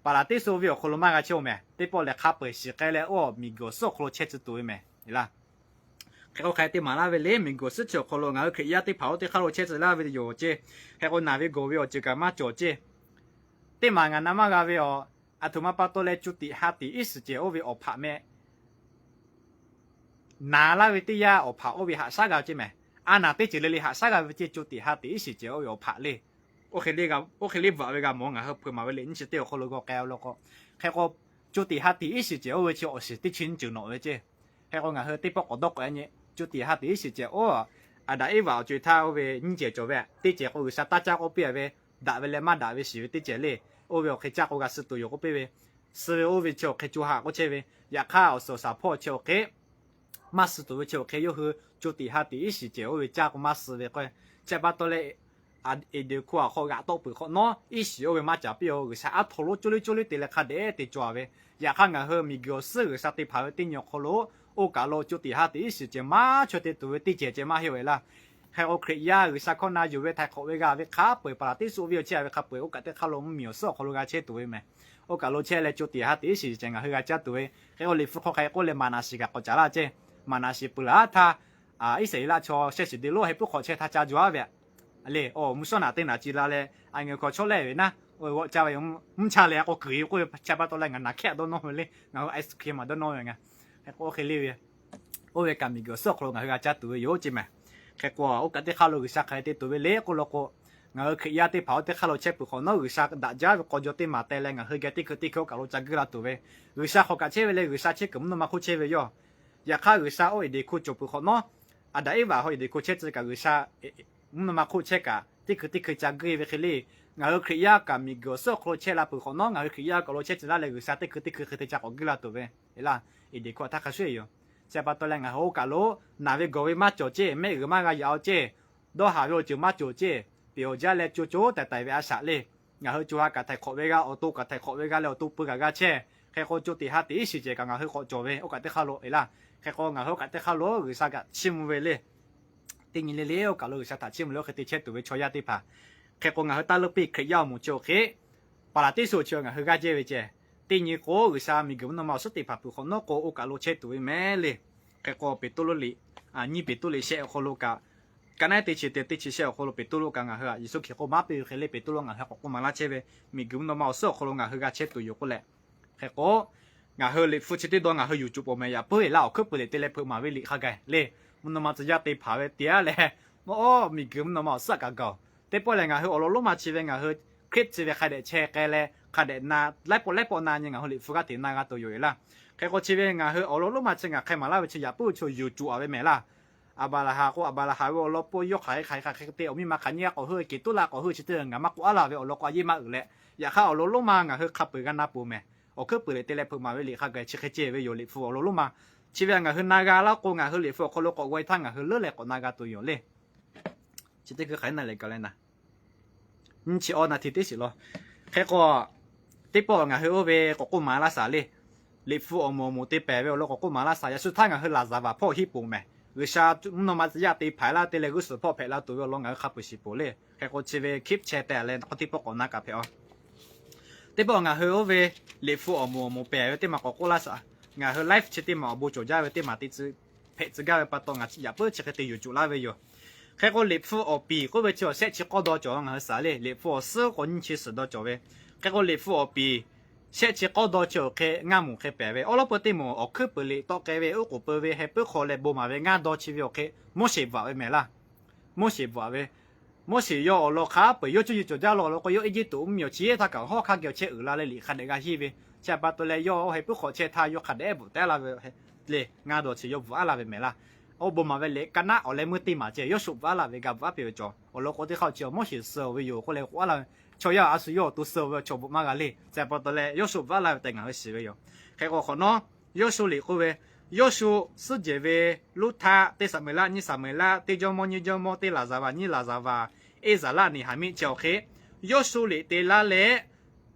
paˍ laˍ teˇ suh ve awˬ hk'aw lo maˇ g'a chehˇ oˬ mehˍ. Teˇ pawˆ lehˬ hk'a peu eˬ shiˍ k'ai leh, oˇ, miˬguiˬ awˬ suhˉ awˬ hk'aw lo chehˇ tcuh tuˬ ve mehˍ laˇ. Hk'e k'o, hk'aˬ hk'e te maˍ laˇ ve le, miˬguiˬ awˬ suhˉ chi awˬ hk'aw lo ngaˬ hui Hkriꞈ yaˇ teˇ hpaˍ oˇ teˇ hk'aˇ lo chehˇ tcuh laˇ ve yoˬ ceˇ. Hk'e k'o, naˬ ve gawˬ ve awˬ ceuˬ kaꞈ maˇ cawˬ ceˇ. Teˇ maˬ ngaˬ na maˇ g'a ve awˬ, aˬ htoꞈ ma pa taw leh co tiꞈ ha tiꞈ iˉ shiˍ cehˬ oˇ ve awˬ hpaꞈ meh naˍ laˇ ve teˇ yanˇ awˬ hpaꞈ oˇ ve haꞈ shaˉ g'a ceˇ mehˍ. A naˍ teˇ ceuˬ le le haꞈ shaˉ g'a ve ceˇ, co tiꞈ ha tiꞈ iˉ shiˍ cehˬ oˇ ve awˬ hpaꞈ le. Oˇ hk'e le bvuhꞈ ve g'a mawˬ, ngaˬ hui hpeuꞈ maˍ ve liꞈ nyiˇ chi teˇ awˬ hk'aw lo g'aw k'ai a law k'o, hk'e k'o, co tiꞈ ha tiꞈ iˉ shiˍ cehˬ oˇ ve chi awˬ shiˍ teˇ chi nyiˇ ceuˬ nawꞈ ve ceˇ. Hk'e k'o, ngaˬ hui teˇ pawˆ k'awꞈ dawˇ k'awꞈ e nyi, co tiꞈ ha tiꞈ iˉ shiˍ cehˬ oˇ, Aˍdanˍ Eˇvaꞈ awˬ co e htaˇ oˇ ve nyiˇ cehˬ cawˬ ve, teˇ cehˬ k'o G'uiˬsha taˇ caˇ k'oˆ piˇ a ve, daꞈ ve leh maˇ daꞈ ve shiˍ ve teˇ cehˬ le. Oˇ ve awˬ hk'e caˇ k'o g'a suh tuˬ yoˬ k'oˆ piˇ ve, suh ve oˇ ve chi awˬ hk'e co ha k'oˆ chehˇ ve, yaꞈ hk'aˇ awˬ suhˍ awˬ shaˍ hpawˇ chi awˬ hk'e maˇ suh tuˬ ve chi awˬ hk'e yawˇ hui co tiꞈ ha tiꞈ iˉ shiˍ cehˬ oˇ ve caˇ k'o maˇ suh ve k'o, chi pa taw leh Eˍdenˍ hkuˇ awˬ hk'aw g'aꞈ tawˆ peuˬ hk'awꞈ nawˉ iˉ shiˍ oˇ ve maˇ caˍ piˇ a. G'uiˬsha aˉ htaw lonˉ coˇ leˇ coˇ leˇ te leh hk'a dehꞈ te cawˬ a ve. Yaꞈ hk'aˇ, ngaˬ hui miˬguiˬ awˬ suhˉ G'uiˬsha te hpanˍ ve teˇ nyi awˬ hk'aw lo, oˇ kaˬ lo co tiꞈ ha tiꞈ iˉ shiˍ cehˬ maˇ chaweh te tuˬ ve teˇ cehˬ ceh maˇ heˆ ve laˇ. Hk'e k'o, Hkriꞈ yaˇ G'uiˬsha hkawˇ na yuˬ ve htaiˍ hk'awꞈ ve g'a ve hk'a peu eˬ, paˍ laˍ teˇ suh oˇ ve awˬ chehˇ a ve hk'a peu eˬ, oˇ kaˬ teˇ hk'aˇ lo mvuhˇmiˬ awˬ suhˉ awˬ hk'aw lo g'a chehˇ tuˬ ve mehˍ. Oˇ kaˬ lo chehˇ leh co tiꞈ ha tiꞈ iˉ shiˍ cehˬ ngaˬ hui g'a caˇ tuˬ ve. Hk'e k'o, Liꞈ hpu hk'aw hk'aˬ hk'e k'oˆ leh, maˍ naˍ shiˍ kaꞈ k'awꞈ caˍ laˇ ceˇ. Maˍ naˍ shiˍ peuˬ laˬ htaˇ, Iˉsaˍreˍlaˆ chaw shehˆ shiˍ de lonˉ heh puiˉ hk'awꞈ chehˇ htaˇ ca jaw aˉ ve le. Awˬ, mvuhˇ shawˉ naꞈ teˇ naꞈ ci la leh, a nyi hk'aw chawˇ lehˇ ve naˉ, oˇ ve g'awˆ caˇ ve yoˬ. Mvuhˇ cha leh a k'o kuiˬ yoˬ k'oˆ ve, chi pa taw leh ngaˬ naˍ hkehˇ dawˇ nawˇ ve le. Ngaˬ hui ice cream maˬ dawˇ nawˇ ve ngaˬ. Hk'e k'o, oˇ hk'e le ve, oˇ ve kaꞈ miˬguiˬ awˬ suhˉ awˬ hk'aw lo ngaˬ hui g'a caˇ tuˬ ve yoˬ ceˇ mehˍ. Hk'e k'o, oˇ kaˬ teˇ hk'aˇ lo G'uiˬsha hk'aˬ hk'e te tuˬ ve le k'oˆ law k'o, ngaˬ hui Hkriꞈ yaˇ teˇ hpaˍ oˇ teˇ hk'aˇ lo chehˇ peuˬ hk'awꞈ nawˉ, G'uiˬsha daꞈ jaˇ ve k'aw jaw teˇ maˍ teh leh ngaˬ hui geh teˇ hkui teˇ hkui oˇ kaˬ lo ca guiˇ la tuˬ ve. G'uiˬsha hk'awꞈ kaꞈ chehˇ ve le, G'uiˬsha chehˇ kuiˬ mvuhˇ naw ma hk'oˆ chehˇ ve yoˬ. Yaꞈ hk'aˇ, G'uiˬsha oˇ Eˍdenˍ hkuˇ cawˬ peuˬ hk'awꞈ nawˉ, Aˍdanˍ Eˇvaꞈ haw Eˍdenˍ hkuˇ chehˇ tcuh kaꞈ G'uiˬsha mvuhˇ naw ma hk'oˆ chehˇ kaꞈ teˇ hkui teˇ hkui ca guiˇ ve hk'e le. Ngaˬ hui Hkriꞈ yaˇ kaꞈ miˬguiˬ awˬ suhˉ awˬ hk'aw lo chehˇ la peuˬ hk'awꞈ nawˉ, ngaˬ hui Hkriꞈ yaˇ kaꞈ lo chehˇ tcuh laˇ leh G'uiˬsha teˇ hkui teˇ hkui hk'e te ca k'awꞈ guiˇ la tuˬ ve, eˍlaˇ, Eˍdenˍ hkuˇ a htaˇ hk'a shuˍ yoˬ. Chi pa taw leh ngaˬ hui oˇ kaˬ lo naˬ ve gawˬ ve maˇ cawˬ ceˇ, mehˆ g'uiˬ maˇ g'a yaꞈ a ceˇ, dawˇ haˍ ve awˬ ceuˬ maˇ cawˬ ceˇ, peˬ awˬ jaˇ leh co co taiˍ taiˍ ve a shaꞈ le. Ngaˬ hui co ha kaꞈ htaiˍ hk'awꞈ ve g'a, awˬ to kaꞈ htaiˍ hk'awꞈ ve g'a leh awˬ to peu kaꞈ g'a chehˇ. Hk'e k'o, co tiꞈ ha tiꞈ iˉ shiˍ cehˬ kaꞈ ngaˬ hui k'awꞈ cawˬ ve oˇ kaˬ teˇ hk'aˇ lo, eˍlaˇ. Hk'e k'o, ngaˬ hui oˇ kaˬ teˇ hk'aˇ lo G'uiˬsha kaꞈ chiˇ mvuh ve le. Teˇ nyi le le oˇ kaˬ lo G'uiˬsha htaꞈ chiˇ mvuh leh oˇ hk'e te chehˇ tuˬ ve chaw yaˇ teˇ hpaˍ. Hk'e k'o, ngaˬ hui taˇ leuˉ piˇ Hkriꞈ yaˇ awˬ moˍ chi awˬ hk'e, paˍ laˍ teˇ suh chi ngaˬ hui g'aˇ jehˇ ve ceh. Teˇ nyi k'o, G'uiˬsha miˬguiˬ mvuhˇ naw ma awˬ suhˉ teˇ hpaˍ peuˬ hk'awꞈ nawˉ k'o, oˇ kaˬ lo chehˇ tuˬ ve mehˍ le. Hk'e k'o, Peˍtruˆ liꞈ, nyiˇ Peˍtruˆ liꞈ shehˆ awˬ hk'aw lo kaꞈ, ka naˉ teˇ chi te teˇ chi shehˆ awˬ hk'aw lo Peˍtruˆ kaꞈ ngaˬ hui a Yeˍsuˆ Hkriꞈ k'oˆ maˇ piˇ ve hk'e le, Peˍtruˆ ngaˬ hui k'awꞈ k'oˆ maˍ laˇ chehˇ ve, miˬguiˬ mvuhˇ naw ma awˬ suhˉ awˬ hk'aw lo ngaˬ hui g'a chehˇ tuˬ yoˬ k'oˆ leh. Hk'e k'o, ngaˬ hui Liꞈ hpu chi teˇ dawˇ ngaˬ hui yuˬ cuˬ pawˍ mehˍ, yaꞈ puiˉ eˍlaˇ awˬ hkuiˉ puiˍ liꞈ te leh hpeuꞈ maˍ ve liꞈ hk'a gaˬ le. Mvuhˇ naw ma tcuh yaˇ te hpanˍ ve te aˉ leh, mvuhˇ miˬguiˬ mvuhˇ naw ma awˬ suhˉ kaꞈ gaˬ oˬ. Teˇ pawˆ lehˬ, ngaˬ hui awˬ lawn lonˉ ma chi ve ngaˬ hui Hkriꞈ chi ve hk'a dehꞈ chehˇ k'ai leh, hk'a dehꞈ na, laiˉ pawˆ laiˉ pawˆ na nyi ngaˬ hui Liꞈ hpu g'aˇ hteꞈ na g'a tuˬ yoˬ eˍlaˇ. Hk'e k'o, chi ve ngaˬ hui awˬ lawn lonˉ ma chi ngaˬ hk'e maˍ laˇ ve chi yaꞈ puiˉ chi yuˬ cuˬ a ve mehˍ laˇ. Aˍbaˍlaˍhanˍ k'o, Aˍbaˍlaˍhanˍ ve awˬ lawn pawˆ yawˇ hk'aˬ hk'e hk'aˬ hk'e te awˬ miˇ ma hk'aˬ nyi g'a k'awꞈ heuˆ, kehˬ tuˉ la k'awꞈ heuˆ chi teˇ g'aˇ ngaˬ maˇ k'oˆ a laˇ ve awˬ lawn k'o, a yeˇ maˇ uiˍ leh, yaꞈ hk'aˇ awˬ lawn lonˉ ma ngaˬ hui hk'a peuˬ g'a na peuˬ mehˬ. Awˬ hkuiˉ puiˍ liꞈ te leh hpeuꞈ maˍ ve liꞈ hk'a gaˬ chi hk'e ceh ve yoˬ. Liꞈ hpu awˬ lawn lonˉ ma chi ve ngaˬ hui na g'a laˇ k'o, ngaˬ hui liꞈ hpu awˬ hk'aw lo k'awꞈ g'aw e htaˇ ngaˬ hui leuˉ leh k'awꞈ na g'a tuˬ yoˬ le. Chi teˇ hkui hk'aˬ hk'e na leh gaˬ leh na nyi chi awˬ na hti teˇ shiˍ law. Hk'e k'o, teˇ pawˆ ngaˬ hui oˇ ve k'awꞈ k'oˆ maˍ laˇ shaˍ le. Liꞈ hpu awˬ moˍ awˬ moˍ te pehˍ ve awˬ lawn k'awꞈ k'oˆ maˍ laˇ shaˍ. Yaꞈ shu htaˇ ngaˬ hui laˍzaˍvaˍ hpawˇ hiˉ poˍ mehˬ. G'uiˬsha mvuhˇ naw ma tcuh yaˇ te hpehꞈ laˇ te leh g'uˇ suhˍ hpawˇ hpehꞈ la tuˬ ve awˬ lawn ngaˬ hui hk'a peuˬ shiˍ poˬ le. Hk'e k'o chi ve clip chehˇ teh leh k'o teˇ pawˆ k'awꞈ na kaꞈ hpehꞈ a. Teˇ pawˆ ngaˬ hui oˇ ve liꞈ hpu awˬ moˍ awˬ moˍ pehˍ ve teˇ maˬ k'awꞈ k'oˆ laˇ shaˍ. Ngaˬ hui live chi teˇ maˬ awˬ bon cawˬ jaˇ ve teˇ maˬ te tcuh hpehꞈ tcuh gaˇ ve pa taw ngaˬ yaꞈ puiˉ chi hk'e te yuˬ cuˬ laˇ ve yoˬ. Hk'e k'o liꞈ hpu awˬ piˍ k'oˆ ve chi awˬ shehˆ chi k'awˇ daw cawˬ ngaˬ hui shaˍ le. Liꞈ hpu awˬ suhˉ k'o nyiˇ chi suhˍ daw cawˬ ve. Hk'e k'o liꞈ hpu awˬ piˍ shehˆ chi k'awˇ daw chi awˬ hk'e ngaˇ moˍ hk'e pehˍ ve awˬ lawn peu teˇ moˍ awˬ hkuiˉ puiˍ liꞈ tawˆ k'ai ve uˉ k'oˍ pui ve heh puiˉ hk'aw leh bon maˍ ve ngaˇ daw chi ve awˬ hk'e Moˉseˍ bvuhꞈ ve mehˬ laˇ. Moˉseˍ bvuhꞈ ve, Moˉseˍ yawˇ awˬ lawn hk'a peu eˬ yawˇ cuˇ yiˍ cawˬ jaˇ law law k'o, yawˇ Eˇjiˇtuꞈ mvuhˇmiˬ awˬ chi htaˇ kaꞈ hawˉ hk'aˇ geh awˬ chehˇ uiˍ la leh liꞈ hk'a dehꞈ g'a henˇ ve. Chi pa taw leh yawˇ heh puiˉ hk'aw chehˇ htaˇ yawˇ hk'a dehꞈ bvuhꞈ teh laˇ ve le. Ngaˇ daw chi yawˇ bvuhꞈ a laˇ ve mehˬ laˇ. Oˇ bon maˍ ve liꞈ ka naˉ awˬ leh meuˇ teˇ maˬ ceh Yoˇshuˆ bvuhꞈ a laˇ ve g'a bvuhꞈ a piˇ ve cawˬ. Awˬ lawn k'o teˇ hk'aˇ chi Moˉseˍ suh ve yoˬ k'oˆ leh k'oˆ a laˇ ve. Chaw yaˇ a shu yawˇ awˬ to suh ve chaw bvuhꞈ maˇ g'a le. Chi pa taw leh Yoˇshuˆ bvuhꞈ a laˇ ve tehꞈ ngaˬ hui shiˍ ve yoˬ. Hk'e k'o hk'awꞈ nawˉ Yoˇshuˆ liꞈ k'oˆ ve, Yoˇshuˆ suhˉ jehˬ ve luˇ htaˇ teˇ Saˍmeˍlaˆ nyiˇ Saˍmeˍlaˆ, teˇ Jawˇmawˇ nyiˇ Jawˇmawˇ, teˇ Laˍzaˍvaˍ nyiˇ Laˍzaˍvaˍ, Eˇzaˍlaˆ Neˍhaˍmiˆ chi awˬ hk'e Yoˇshuˆ liꞈ te laˇ leh,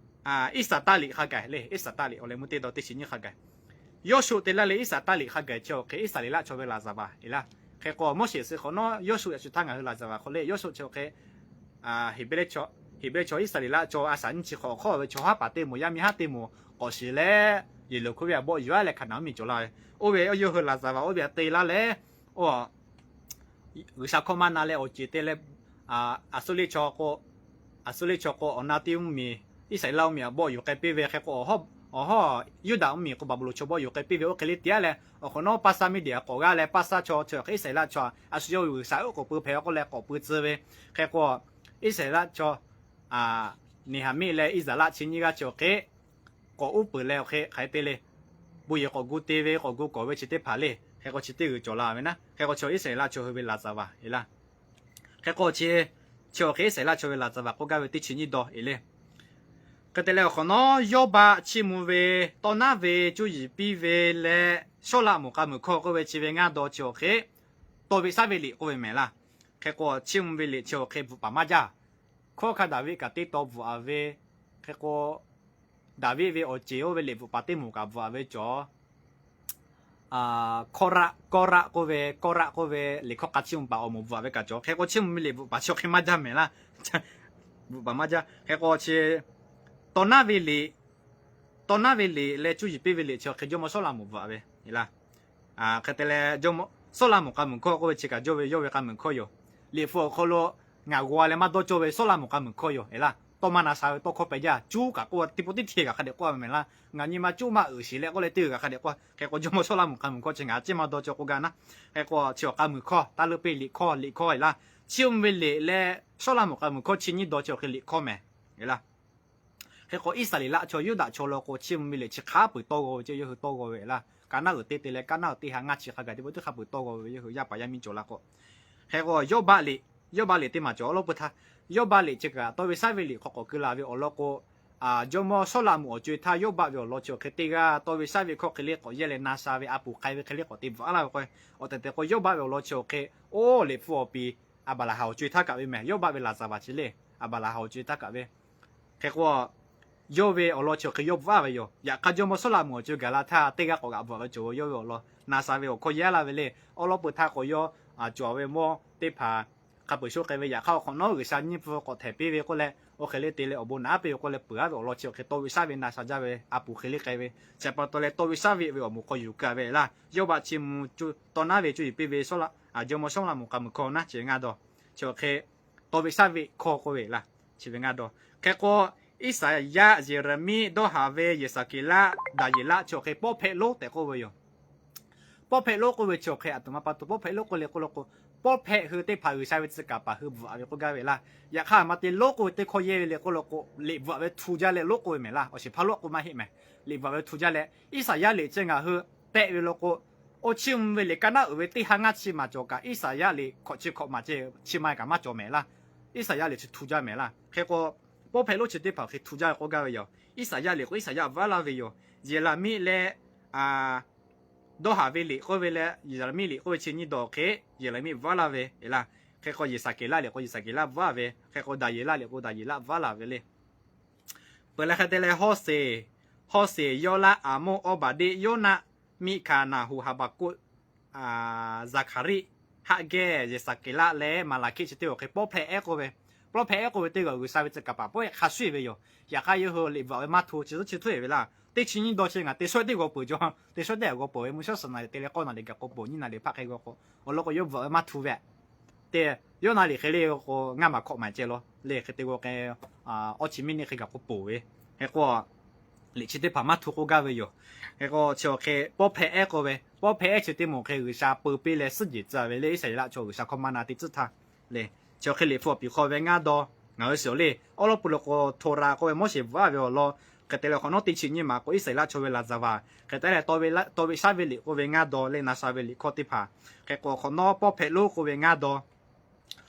Iˉsaˍtaˆ liꞈ hk'a gaˬ le. Iˉsaˍtaˆ liꞈ awˬ leh meuˇ teˇ daw teˇ chi nyiˇ hk'a gaˬ, Yoˇshuˆ te laˇ leh Iˉsaˍtaˆ liꞈ hk'a gaˬ chi awˬ hk'e Iˉsaˍreˍlaˆ chaw ve laˍzaˍvaˍ e laˇ. Hk'e k'o Moˉseˍ suh hk'awꞈ nawˉ Yoˇshuˆ yaꞈ shu htaˇ ngaˬ hui laˍzaˍvaˍ hk'aw le. Yoˇshuˆ chi awˬ hk'e Heˍbrehˇ chaw, Iˉsaˍreˍlaˆ chaw a shaꞈ nyiˇ chi hk'awꞈ hk'awꞈ ve chaw haˉ paˍ teˇ moˍ yaˇ miˇ haˉ teˇ moˍ k'awꞈ shiˍ leh, Yeˍriˆhkoˇ ve a bawˆ yuˬ a leh Hkaˍnanˍ mvuhˇmiˬ cawˬ laˇ ve. Oˇ ve yawˇ hui laˍzaˍvaˍ oˇ ve htaꞈ te laˇ leh, oˇ G'uiˬsha hkawˇ maˇ na leh awˬ ceˬ te leh, Aˍsuˇriˆ chaw k'o, Aˍsuˇriˆ chaw k'o awˬ na teˇ mvuhˇmiˬ, Iˉsaˍreˍlaˆ mvuhˇmiˬ a bawˆ yuˬ k'ai piˇ ve. Hk'e k'o awˬ hawˉ Yuˇdaꞈ mvuhˇmiˬ k'o Baˍbuˍlonˍ chaw bawˆ yuˬ k'ai piˇ ve oˇ hk'e le te a leh, awˬ hk'awꞈ nawˉ Paˇsaˇ Miˇdiˍ a k'awꞈ g'aˇ leh Paˇsaˇ chaw chi hk'e Iˉsaˍreˍlaˆ chaw a shu yawˇ ve G'uiˬsha uˉ k'oˍ pui hpehꞈ k'oˆ leh k'awꞈ pui tcuh ve. Hk'e k'o Iˉsaˍreˍlaˆ chaw Neˍhaˍmiˆ leh Iˉsaˍreˍlaˆ chi nyiˇ g'aˇ chi awˬ hk'e k'awꞈ uˉ peunˍ leh awˬ hk'e hk'aˬ hk'e te le, bon yehˬ k'awꞈ gu te ve k'awꞈ gu kawˬ ve chi teˇ hpaˍ le. Hk'e k'o chi teˇ g'uiˬ cawˬ la ve naˉ. Hk'e k'o chi Iˉsaˍreˍlaˆ chaw hui ve laˍzaˍvaˍ e laˇ. Hk'e k'o chi, chi awˬ hk'e Iˉsaˍreˍlaˆ chaw ve laˍzaˍvaˍ k'oˆ gaˇ ve teˇ chi nyiˇ daw e le. Hk'e te leh awˬ hk'awꞈ nawˉ Yawˇbaˆ chiˇ mvuh ve tawˇ naˉ ve cuˇ yiˍ piˇ ve leh Sawˉlaꞈmonˍ k'a muiˬ hkawˇ k'oˆ ve chi ve ngaˇ daw chi awˬ hk'e taw ve shaˉ ve liꞈ k'oˆ ve mehˬ laˇ. Hk'e k'o chiˇ mvuh ve liꞈ chi awˬ hk'e bvuhꞈ paˍ maˇ jaˇ. Hkawˉ hkanˇ Daˍviˆ kaꞈ teˇ taw bvuhꞈ a ve, hk'e k'o Daˍviˆ ve awˬ ceˬ oˇ ve liꞈ bvuhꞈ paˍ teˇ moˍ kaꞈ bvuhꞈ a ve cawˬ. Kawˇraˆ, Kawˇraˆ k'oˆ ve, Kawˇraˆ k'oˆ ve liꞈ hkawˇ k'a chiˇ mvuh paˍ awˬ moˍ bvuhꞈ a ve kaꞈ cawˬ. Hk'e k'o chiˇ mvuh ve liꞈ bvuhꞈ paˍ chi awˬ hk'e maˇ jaˇ mehˬ laˇ. Bvuhꞈ paˍ maˇ jaˇ. Hk'e k'o chi tawˇ naˉ ve liꞈ, tawˇ naˉ ve liꞈ leh cuˇ yiˍ piˇ ve liꞈ chi awˬ hk'e jawˇmawˇ Sawˉlaꞈmonˍ bvuhꞈ a ve laˇ. Hk'e te leh Sawˉlaꞈmonˍ k'a muiˬ hkawˇ k'oˆ ve chi kaꞈ jawˇ ve yawˇ ve k'a muiˬ hkawˇ yoˬ. Liꞈ hpu awˬ hk'aw lo ngaˬ g'aw leh maˇ dawˇ cawˇ ve Sawˉlaꞈmonˍ k'a muiˬ hkawˇ yoˬ e laˇ. Tawˇ maˇ na sha ve tawˇ hkawˇ pehꞈ jaˇ. Cuˉ kaꞈ k'oˆ teˇ pawˆ teˇ hteˇ kaꞈ hk'a dehꞈ k'oˆ a ve mehˬ laˇ. Ngaˬ nyi ma cuˉ maˇ uiˍ shiˍ leh k'oˆ leh teˇ g'uiˬ kaꞈ hk'a dehꞈ k'oˆ. Hk'e k'o jawˇmawˇ Sawˉlaꞈmonˍ k'a muiˬ hkawˇ chi ngaˬ ceˇ maˇ dawˇ cawˇ k'oˆ gaˇ naˉ. Hk'e k'o chi awˬ k'a muiˬ hkawˇ taˇ leuˆ piˇ liꞈ hkawˇ, liꞈ hkawˇ e laˇ. Chiˇ mvuh ve liꞈ leh Sawˉlaꞈmonˍ k'a muiˬ hkawˇ chi nyiˇ daw chi awˬ hk'e liꞈ hkawˇ mehˬ e laˇ. Hk'e k'o Iˉsaˍreˍlaˆ chaw Yuˇdaꞈ chaw law k'o chiˇ mvuh ve liꞈ chi hk'a peuˬ tawˇ g'aw ve ceˇ yawˇ hui tawˇ g'aw ve laˇ. Kaˍnaˆ uiˍ teˇ te leh Kaˍnaˆ uiˍ teˇ ha ngaˇ chi hk'a gaˬ teˇ pawˆ teˇ hk'a peuˬ tawˇ g'aw ve yawˇ hui yaˇ paˍ yaˇ miˇ cawˬ la k'o. Hk'e k'o Yawˇbaˆ liꞈ, Yawˇbaˆ liꞈ teˇ maˬ cawˬ awˬ lawn peu htaˇ, Yawˇbaˆ liꞈ chi kaꞈ taw ve shaˉ ve liꞈ hk'aw k'awꞈ keu la ve awˬ lawn k'o, jawˇmawˇ Sawˉlaꞈmonˍ awˬ co e htaˇ Yawˇbaˆ ve awˬ lawn chi awˬ hk'e teˇ g'aˇ taw ve shaˉ ve hkawˇ hk'e le k'awꞈ yehˇ leh na sha ve a puˍ k'ai ve hk'e le k'awꞈ te bvuhꞈ a laˇ ve k'o, awˬ tehˬ tehˬ k'o Yawˇbaˆ ve awˬ lawn chi awˬ hk'e, oˇ liꞈ hpu awˬ piˍ Aˍbaˍlaˍhanˍ awˬ co e htaˇ kaꞈ ve mehˬ, Yawˇbaˆ ve laˍzaˍvaˍ chi le, Aˍbaˍlaˍhanˍ awˬ co e htaˇ kaꞈ ve. Hk'e k'o, yawˇ ve awˬ lawn chi awˬ hk'e yawˇ bvuhꞈ a ve yoˬ. Yaꞈ hk'aˇ jawˇmawˇ Sawˉlaꞈmonˍ awˬ co e gaˬ la htaˇ teˇ g'aˇ k'awꞈ g'aꞈ bvuhꞈ ve cawˬ ve yawˇ ve awˬ lawn na sha ve awˬ hkawˇ yehˇ laˇ ve le. Awˬ lawn peu htaˇ k'o yawˇ cawˬ ve mawˇ teˇ hpaˍ hk'a peuˬ shoˆ k'ai ve yaꞈ hk'aˇ awˬ hk'awꞈ nawˉ G'uiˬsha nyiˇ pfuhˇ k'awꞈ htehˍ piˇ ve k'oˆ leh, oˇ hk'e le te leh awˬ bon naꞈ aˉ piˇ ve k'oˆ leh peuˬ a ve awˬ lawn chi awˬ hk'e taw ve shaˉ ve na sha jaˇ ve a puˍ hk'e le k'ai ve. Chi pa taw leh taw ve shaˉ ve ve awˬ moˍ hk'aw yuˬ keu a ve laˇ. Yawˇbaˆ chiˇ mvuh tawˇ naˉ ve cuˇ yiˍ piˇ ve Sawˉlaꞈ, jawˇmawˇ Sawˉlaꞈmonˍ k'a muiˬ hkawˇ naˉ chi ve ngaˇ daw. Chi awˬ hk'e taw ve shaˉ ve hkawˇ k'oˆ ve laˇ. Chi ve ngaˇ daw. Hk'e k'o Iˉsaˍyaˆ, Yeˍraˍmiˆ, Dawˇhaˍ ve, Yeˍsaˍkeˍlaˆ, Daˍyeˍlaˆ chi awˬ hk'e pawˇ hpehꞈ lonˉ tehꞈ k'oˆ ve yoˬ. Pawˇ hpehꞈ lonˉ k'oˆ ve chi awˬ hk'e aˬ htoꞈ ma pa taw pawˇ hpehꞈ lonˉ k'oˆ le k'oˆ lo k'o, pawˇ hpehꞈ hui teˇ hpaˍ G'uiˬsha ve tcuh kaˍ paˍ hui bvuhꞈ a ve k'oˆ gaˇ ve laˇ. Yaꞈ hk'aˇ aˬ ma te lonˉ k'oˆ ve teˇ hkawˇ yehˇ ve le k'oˆ lo k'o, liꞈ bvuhꞈ a ve htu jaˇ leh lonˉ k'oˆ ve mehˬ laˇ. Awˬ shiˍ hpaˇ lonˉ k'oˆ maˇ heˆ mehˬ. Liꞈ bvuhꞈ a ve htu jaˇ leh Iˉsaˍyaˆ liꞈ chi ngaˬ hui tehꞈ ve lo k'o, Awˇ chiˇ mvuh ve liꞈ kaˇ naˉ uiˍ ve teˇ ha ngaˇ chi maˬ cawˬ kaꞈ, Iˉsaˍyaˆ liꞈ hkawꞈ chi hkawꞈ maˬ ceh chi ma kaꞈ maˇ cawˬ mehˍ laˇ. Iˉsaˍyaˆ liꞈ chi htu jaˇ mehˍ laˇ. Hk'e k'o, pawˇ hpehꞈ lonˉ chi teˇ hpaˍ hk'e htu jaˇ ve k'oˆ gaˇ ve yoˬ. Iˉsaˍyaˆ liꞈ k'o Iˉsaˍyaˆ vaˉ laˇ ve yoˬ. Yeˍraˍmiˆ leh, dawˇ haˍ ve liꞈ k'oˆ ve leh Yeˍraˍmiˆ liꞈ k'oˆ ve chi nyiˇ dawˬ hk'e Yeˍraˍmiˆ vaˉ laˇ ve laˇ. Hk'e k'o, Yeˍsaˍkeˍlaˆ liꞈ k'o Yeˍsaˍkeˍlaˆ vaˉ ve, hk'e k'o, Daˍyeˍlaˆ liꞈ k'o Daˍyeˍlaˆ vaˉ laˇ ve le. Peuˬ leh hk'e te leh, Hawˇseˍ, Hawˇseˍ, Yawˇlaˆ, Aˍmonˇ, Awˇbaˍdeˆ, Yoˇnaˆ, Miˆhkaˍ, Naˍhuˍ, Haˍbaˍkoˆ, Zaˍhkaˍriˆ, Haˆgehˇ, Yeˍsaˍkeˍlaˆ leh Maˍlaˍhkiˆ chi teˇ g'aˇ hk'e pawˇ hpehꞈ ehˉ k'oˆ ve, pawˇ hpehꞈ ehˉ k'oˆ ve teˇ g'aˇ G'uiˬsha ve tcuh kaˍ paˍ pawehˇ hk'a shuˍ ve yoˬ. Yaꞈ hk'aˇ yawˇ hui liꞈ bvuhꞈ ve maˇ htu chi zuhˆ chi htuˉ ve laˇ. Teˇ chi nyiˇ dawˇ chi ngaˬ te shawehˇ teˇ g'aw peuˬ jaw, te shawehˇ teˇ g'aw peuˬ ve, mvuhˇ shawˉ suhˍ naˍ liꞈ te leh k'awˇ naˍ liꞈ gaˬ k'o peuˬ, nyiˇ naˍ liꞈ hpaˆ hk'e g'a k'o, awˬ lawn k'o yawˇ bvuhꞈ ve maˇ htu ve. Te, Yoˇnaˆ liꞈ hk'e le k'o ngaˇ maˬ hkawꞈ maˬ ceh law le, hk'e te k'o k'e, awˇ chi miˇ neˇ hk'e gaˬ k'o peuˬ ve. Hk'e k'o, liꞈ chi teˇ hpaˍ maˇ htu k'oˆ gaˇ ve yoˬ. Hk'e k'o chi awˬ hk'e pawˇ hpehꞈ ehˉ k'oˆ ve, pawˇ hpehꞈ ehˉ chi teˇ moˍ hk'e G'uiˬsha peu piˇ leh suhˉ jehˬ tcuh ve le, Iˉsaˍreˍlaˆ chaw G'uiˬsha hkawˇ maˇ na teˇ tcuhˉ htaˇ le. Chi awˬ hk'e liꞈ hpu awˬ piˍ hk'aw ve ngaˇ dawˇ ngaˬ hui shiˍ le. Awˉ lawˉ pui lo k'o Htoˍraˍ k'oˆ ve Moˉseˍ bvuhꞈ a ve awˬ lawn, hk'e te leh awˬ hk'awꞈ nawˉ teˇ chi nyiˇ maˬ k'o Iˉsaˍreˍlaˆ chaw ve laˍzaˍvaˍ, hk'e te leh taw ve sha ve liꞈ k'oˆ ve ngaˇ dawˇ leh na sha ve liꞈ hkawˇ teˇ hpaˍ, hk'e k'o awˬ hk'awꞈ nawˉ pawˇ hpehꞈ lonˉ k'oˆ ve ngaˇ dawˇ,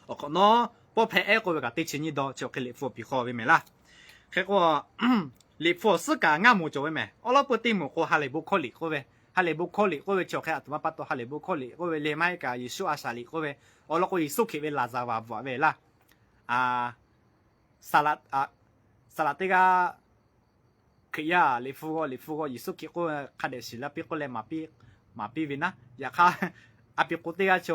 awˬ hk'awꞈ nawˉ pawˇ hpehꞈ ehˉ k'oˆ ve kaꞈ teˇ chi nyiˇ dawˇ chi awˬ hk'e liꞈ hpu awˬ piˍ hk'aw ve mehˍ laˇ. Hk'e k'o, liꞈ hpu awˬ suhˉ kaꞈ ngaˇ moˍ cawˬ ve mehˍ. Awˉ lawˉ pui teˇ moˍ k'o ha lehˬ bon hkawˇ liꞈ k'oˆ ve, ha lehˬ bon hkawˇ liꞈ k'oˆ ve chi awˬ hk'e aˬ htoꞈ ma pa taw ha lehˬ bon hkawˇ liꞈ k'oˆ ve le, maˇ heˆ kaꞈ Yeˍsuˆ a shaꞈ liꞈ k'oˆ ve, awˬ lawn k'o Yeˍsuˆ Hkriꞈ ve laˍzaˍvaˍ bvuhꞈ ve laˇ. Saˍlaꞈ teˇ g'aˇ Hkriꞈ yaˇ liꞈ hpu g'aw, liꞈ hpu g'aw Yeˍsuˆ Hkriꞈ k'oˆ hk'a dehꞈ shiˍ la piˇ k'oˆ leh maˍ piˇ ve naˉ. Yaꞈ hk'aˇ, a pi k'o teˇ g'aˇ chi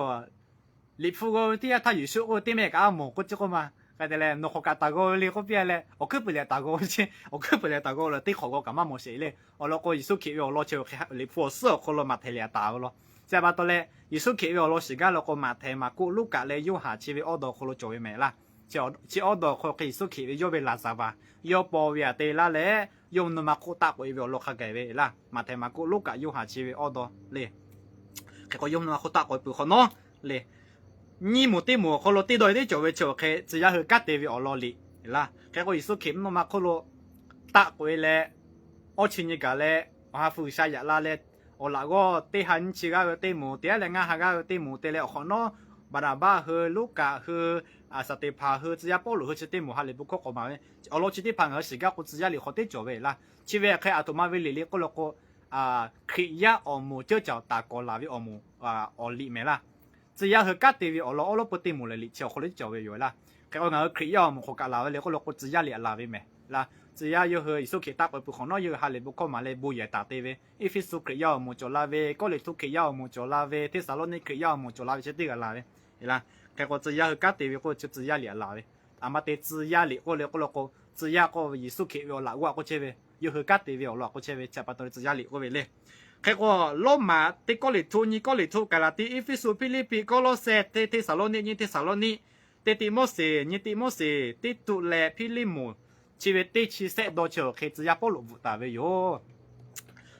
liꞈ hpu g'aw ve teˇ yanˇ htaˇ Yeˍsuˆ k'oˆ ve teˇ mehˆ kaꞈ a moˍ k'oˆ chi k'oˆ ma. Hk'e te leh nawˬ hk'awꞈ kaꞈ taˍ g'aw ve le k'oˆ piˇ leh, awˬ hkuiˉ puiˍ lehˬ taˍ g'aw ve chi, awˬ hkuiˉ puiˍ lehˬ taˍ g'aw leh teˇ hk'awꞈ g'aw kaꞈ maˇ mawˬ sheˍ le. Awˬ lawn k'o Yeˍsuˆ Hkriꞈ ve awˬ lawn chi liꞈ hpu awˬ suhˉ awˬ hk'aw lo maˍ htehꞈ leh taˍ ve law. Chi pa taw leh Yeˍsuˆ Hkriꞈ ve awˬ lawn shiˍ gaˇ law k'o Maꞈhtehˍ, Maˍkuˆ, Luˉkaꞈ leh Yoˇhanˬ chi ve awˇ dawˇ awˬ hk'aw lo cawˬ ve mehˍ laˇ. Chi awˇ dawˇ awˬ hk'aw hk'e Yeˍsuˆ Hkriꞈ ve yawˇ ve laˍzaˍvaˍ, yawˇ paw ve aꞈ te laˇ leh, yawˇ mvuhˇ naw ma hk'oˆ taˆ k'oꞈ e ve awˬ lawn hk'a gaˬ ve laˇ. Maꞈhtehˍ, Maˍkuˆ, Luˉkaꞈ, Yoˇhanˬ chi ve awˇ dawˇ le. Hk'e k'o yawˇ mvuhˇ naw ma hk'oˆ taˆ k'oꞈ e peuˬ hk'awꞈ nawˉ le, nyiˇ moˍ teˇ moˍ awˬ hk'aw lo teˇ dawˇ teˇ cawˬ ve chi awˬ hk'e tcuh yaˇ hui kanˉ te ve awˬ lawn liꞈ laˇ. Hk'e k'o Yeˍsuˆ Hkriꞈ mvuhˇ naw ma hk'oˆ lo taˆ k'oꞈ e leh, awˇ chi nyi gaˬ leh, Awˬ ha hpu G'uiˬsha yaꞈ la leh, awˬ laꞈ g'awˇ teˇ ha nyiˇ chi g'aˇ ve teˇ moˍ te aˉ leh ngaˇ ha g'aˇ ve teˇ moˍ te leh awˬ hk'awꞈ nawˉ, Baˍnaˍbaˆ hui, Luˉkaꞈ hui, Saˍteˍhpanˍ hui, tcuh yaˇ Pawˇluꞈ hui chi teˇ moˍ ha lehˬ bon hkawˇ k'awꞈ maˍ ve awˬ lawn chi teˇ hpaˍ ngaˬ hui shiˍ gaˇ k'o tcuh yaˇ liꞈ hk'aw teˇ cawˬ ve laˇ. Chi ve hk'e aˬ htoꞈ ma ve liꞈ le k'oˆ law k'o, Hkriꞈ yaˇ awˬ moˍ ceuˇ caoˬ taˍ kawꞈ laˬ ve awˬ moˍ, awˬ liꞈ mehˍ laˇ. Tcuh yaˇ hui kanˉ te ve awˬ lawn awˉ lawˉ pui teˇ moˍ lehˬ liꞈ chi awˬ hk'aw lo teˇ cawˬ ve yoˬ laˇ. Hk'e k'o ngaˬ hui Hkriꞈ yaˇ awˬ moˍ hk'awꞈ kaꞈ laˬ ve le k'oˆ law k'o tcuh yaˇ liꞈ aꞈ laˬ ve mehˍ laˇ. Tcuh yaˇ yawˇ hui Yeˍsuˆ Hkriꞈ taˆ k'oꞈ e peuˬ hk'awꞈ nawˉ yawˇ hui ha lehˬ bon hkawˇ maˍ leh bon yehˬ taˍ te ve, Eˇfeˇsuꞈ Hkriꞈ yaˇ awˬ moˍ cawˬ la ve, Kawˇleˍhtuˆ Hkriꞈ yaˇ awˬ moˍ cawˬ la ve, Hteˇsaˍlawˇniˆ Hkriꞈ yaˇ awˬ moˍ cawˬ la ve chi teˇ g'aˇ laˬ ve laˇ. Hk'e k'o tcuh yaˇ hui kanˉ te ve k'oˆ chi tcuh yaˇ liꞈ aꞈ laˬ ve. Aˬ ma te tcuh yaˇ liꞈ k'oˆ le k'oˆ law k'o, tcuh yaˇ k'oˆ ve Yeˍsuˆ Hkriꞈ ve awˬ laꞈ g'awˇ k'oˆ chehˇ ve, yawˇ hui kanˉ te ve awˬ lawn k'oˆ chehˇ ve chi pa taw leh tcuh yaˇ liꞈ k'oˆ ve le. Hk'e k'o Roˉmaꞈ teˇ Kawˇleˍhtuˆ, nyiˇ Kawˇleˍhtuˆ, Gaˍlaˍtiˆ, Eˇfeˇsuꞈ, Hpiˇliˇpiˆ, Kawˇlawˇsehˇ, teˇ Hteˇsaˍlawˇniˆ, nyiˇ Hteˇsaˍlawˇniˆ, teˇ Tiˆmoˉseˍ, nyiˇ Tiˆmoˉseˍ, Tiˇtuˆ leh Hpiˇliˇmoˍ, chi ve teˇ chi sehˆ dawˇ chi awˬ hk'e tcuh yaˇ Pawˇluꞈ bvuhꞈ taˍ ve yoˬ.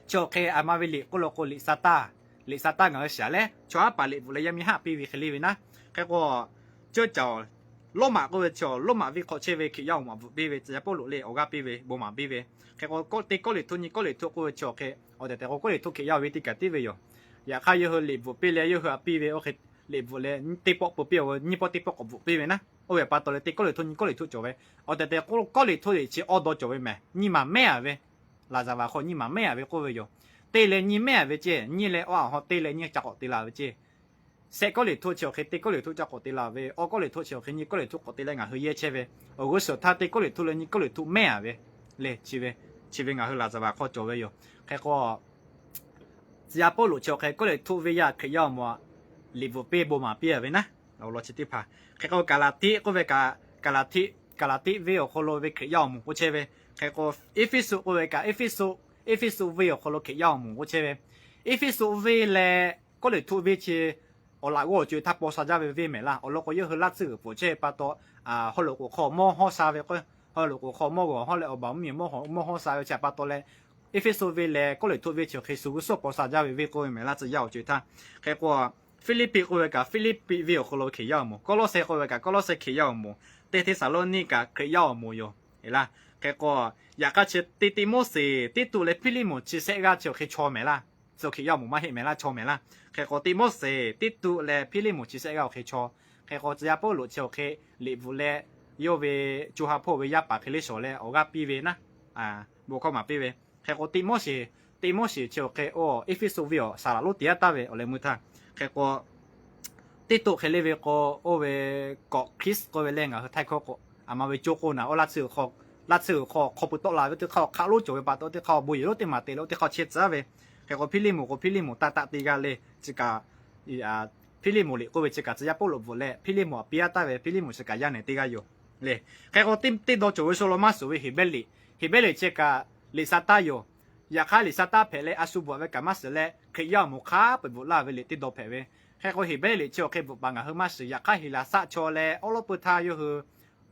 Chi awˬ hk'e aˬ ma ve liꞈ k'oˆ law k'o liꞈ sa taˇ, liꞈ sa taˇ ngaˬ hui shiˍ leh chaw haˉ paˍ liꞈ bvuhꞈ leh yaˇ miˇ haˆ piˇ ve hk'e le ve naˉ. Hk'e k'o, ceuˇ caoˬ Roˉmaꞈ k'oˆ ve chaw Roˉmaꞈ venˇ hk'aw chehˇ ve Hkriꞈ yaˇ awˬ moˍ bvuhꞈ piˇ ve tcuh yaˇ Pawˇluꞈ le awˬ g'aˇ piˇ ve bon maˍ piˇ ve. Hk'e k'o teˇ Kawˇleˍhtuˆ, nyiˇ Kawˇleˍhtuˆ k'oˆ ve chi awˬ hk'e awˬ tehˬ tehˬ k'o Kawˇleˍhtuˆ Hkriꞈ yaˇ awˬ ve teˇ kaꞈ tiˉ ve yoˬ. Yaꞈ hk'aˇ yawˇ hui liꞈ bvuhꞈ piˇ leh yawˇ hui aꞈ piˇ ve oˇ hk'e liꞈ bvuhꞈ leh teˇ pawˆ peu piˇ, nyiˇ pawˆ teˇ pawˆ k'awꞈ bvuhꞈ piˇ ve naˉ. Oˇ ve pa taw leh teˇ Kawˇleˍhtuˆ, nyiˇ Kawˇleˍhtuˆ cawˬ ve, awˬ tehˬ tehˬ k'o Kawˇleˍhtuˆ liꞈ chi awˇ dawˇ cawˬ ve mehˍ. Nyiˇ maˬ mehˉ a ve, laˍzaˍvaˍ hk'aw nyiˇ maˬ mehˉ a ve k'oˆ ve yoˬ. Teˇ leh nyiˇ mehˉ a ve ceh, nyiˇ leh awˇ a hawˇ teˇ leh nyiˇ ca k'awꞈ te la ve ceh. Sehˆ Kawˇleˍhtuˆ chi awˬ hk'e teˇ Kawˇleˍhtuˆ ca k'awꞈ te la ve, awˇ Kawˇleˍhtuˆ chi awˬ hk'e nyiˇ Kawˇleˍhtuˆ k'awꞈ te leh ngaˬ hui yehˇ chehˇ ve, awˬ g'uˇ suhˍ htaˇ teˇ Kawˇleˍhtuˆ leh nyiˇ Kawˇleˍhtuˆ mehˉ a ve le. Chi ve, chi ve ngaˬ hui laˍzaˍvaˍ hk'aw cawˬ ve yoˬ. Hk'e k'o, tcuh yaˇ Pawˇluꞈ chi awˬ hk'e Kawˇleˍhtuˆ venˇ yaˇ Hkriꞈ yaˇ awˬ moˍ liꞈ bvuhꞈ piˇ bon maˍ piˇ a ve naˉ. Awˬ lawn chi teˇ hpaˍ hk'e k'o Gaˍlaˍtiˆ k'oˆ ve kaꞈ, Gaˍlaˍtiˆ, Gaˍlaˍtiˆ venˇ awˬ hk'aw lo ve Hkriꞈ yaˇ awˬ moˍ k'oˆ chehˇ ve. Hk'e k'o Eˇfeˇsuꞈ k'oˆ ve kaꞈ Eˇfeˇsuꞈ, Eˇfeˇsuꞈ venˇ awˬ hk'aw lo Hkriꞈ yaˇ awˬ moˍ k'oˆ chehˇ ve. Eˇfeˇsuꞈ venˇ leh Kawˇleˍhtuˆ venˇ chi awˬ laꞈ g'awˇ awˬ co-e htaˇ paw sha jaˇ ve venˇ mehˍ laˇ. Awˬ lawn k'o yawˇ hui laˇ tcuhˉ g'uiˬ pfuhˍ chehˇ ve pa taw, haw loꞈ k'oˍ hk'aw mawˇ hawˇ sha ve k'o, haw loꞈ k'oˍ hk'aw mawˇ g'awˬ hawˇ leh awˬ baˬ mvuhˇmiˬ mawˇ hawˇ sha ve chi pa taw leh, Eˇfeˇsuꞈ venˇ leh Kawˇleˍhtuˆ venˇ chi awˬ hk'e shu g'uˇ suhˍ paw sha jaˇ ve venˇ k'oˆ ve mehˍ laˇ tcuh yaˇ awˬ co-e htaˇ. Hk'e k'o, Hpiˇliˇpiˆ k'oˆ ve kaꞈ Hpiˇliˇpiˆ venˇ awˬ hk'aw lo Hkriꞈ yaˇ awˬ moˍ, Kawˇlawˇsehˇ k'oˆ ve kaꞈ Kawˇlawˇsehˇ Hkriꞈ yaˇ awˬ moˍ, teˇ Hteˇsaˍlawˇniˆ kaꞈ Hkriꞈ yaˇ awˬ moˍ yoˬ laˇ. Hk'e k'o, yaꞈ hk'aˇ chi teˇ Tiˆmoˉseˍ, Tiˇtuˆ leh Hpiˇliˇmoˍ chi sehˆ g'aˇ chi awˬ hk'e chaw mehˍ laˇ. Tcuh Hkriꞈ yaˇ awˬ moˍ maˇ heˆ mehˍ laˇ, chaw mehˍ laˇ. Hk'e k'o, Tiˆmoˉseˍ, Tiˆtuˆ leh Hpiˇliˇmonˍ chi shehˆ g'aˇ awˬ hk'e chaw. Hk'e k'o, tcuh yaˇ Pawˇluꞈ chi awˬ hk'e liꞈ bvuhꞈ leh, yawˇ ve co ha hpawˇ ve yaˇ paˍ hk'e le shawˍ leh awˬ g'aˇ piˇ ve naˉ, bon hkawˇ maˍ piˇ ve. Hk'e k'o, Tiˆmoˉseˍ, Tiˆmoˉseˍ chi awˬ hk'e oˇ Eˇfeˇsuꞈ venˇ awˬ saˍ laꞈ lonˉ te yaˇ taˍ ve awˬ leh meuˇ htaˇ. Hk'e k'o, Tiˆtuˆ hk'e le ve k'o, oˇ ve kawꞈ Hkriꞈ k'oˆ ve leh ngaˬ hui htaiˇ hkawˇ k'o, aˬ ma ve co k'o naˍ oˇ laˇ tsuhˇ hk'aw, laˇ tsuhˇ hk'aw hk'aw pui tawˆ la ve teˇ hk'aˇ hk'aˆ lonˉ cawˬ ve pa taw teˇ hk'aˇ bon yehˬ lonˉ teˇ maˬ te leh oˇ teˇ hk'aˇ chehˇ tcuhˉ ve. Hk'e k'o, Hpiˇliˇmonˍ k'o Hpiˇliˇmonˍ taˇ taˆ teˇ g'aˇ le, chi kaꞈ Hpiˇliˇmonˍ liꞈ k'oˆ ve chi kaꞈ tcuh yaˇ Pawˇluꞈ bvuhꞈ leh Hpiˇliˇmonˍ aꞈ piˇ aˉ taˍ ve, Hpiˇliˇmonˍ chi kaꞈ yaˇ nehˬ teˇ g'aˇ yoˬ le. Hk'e k'o, teˇ dawˇ cawˬ ve sho lo maˇ suhˍ ve Heˍbrehˇ liꞈ, Heˍbrehˇ liꞈ chi kaꞈ liꞈ sa taˇ yoˬ. Yaꞈ hk'aˇ liꞈ sa taˇ hpehꞈ leh a shu bvuhꞈ ve kaꞈ maˇ shiˍ leh Hkriꞈ yaˇ awˬ moˍ hk'a peu-eˬ bvuhꞈ laˇ ve liꞈ teˇ dawˇ hpehꞈ ve. Hk'e k'o, Heˍbrehˇ liꞈ chi awˬ hk'e bvuhꞈ paˍ ngaˬ hui maˇ shiˍ. Yaꞈ hk'aˇ Heˍlaˍsaˆ chaw leh awˉ lawˉ peuˇ htaˇ yawˇ hui,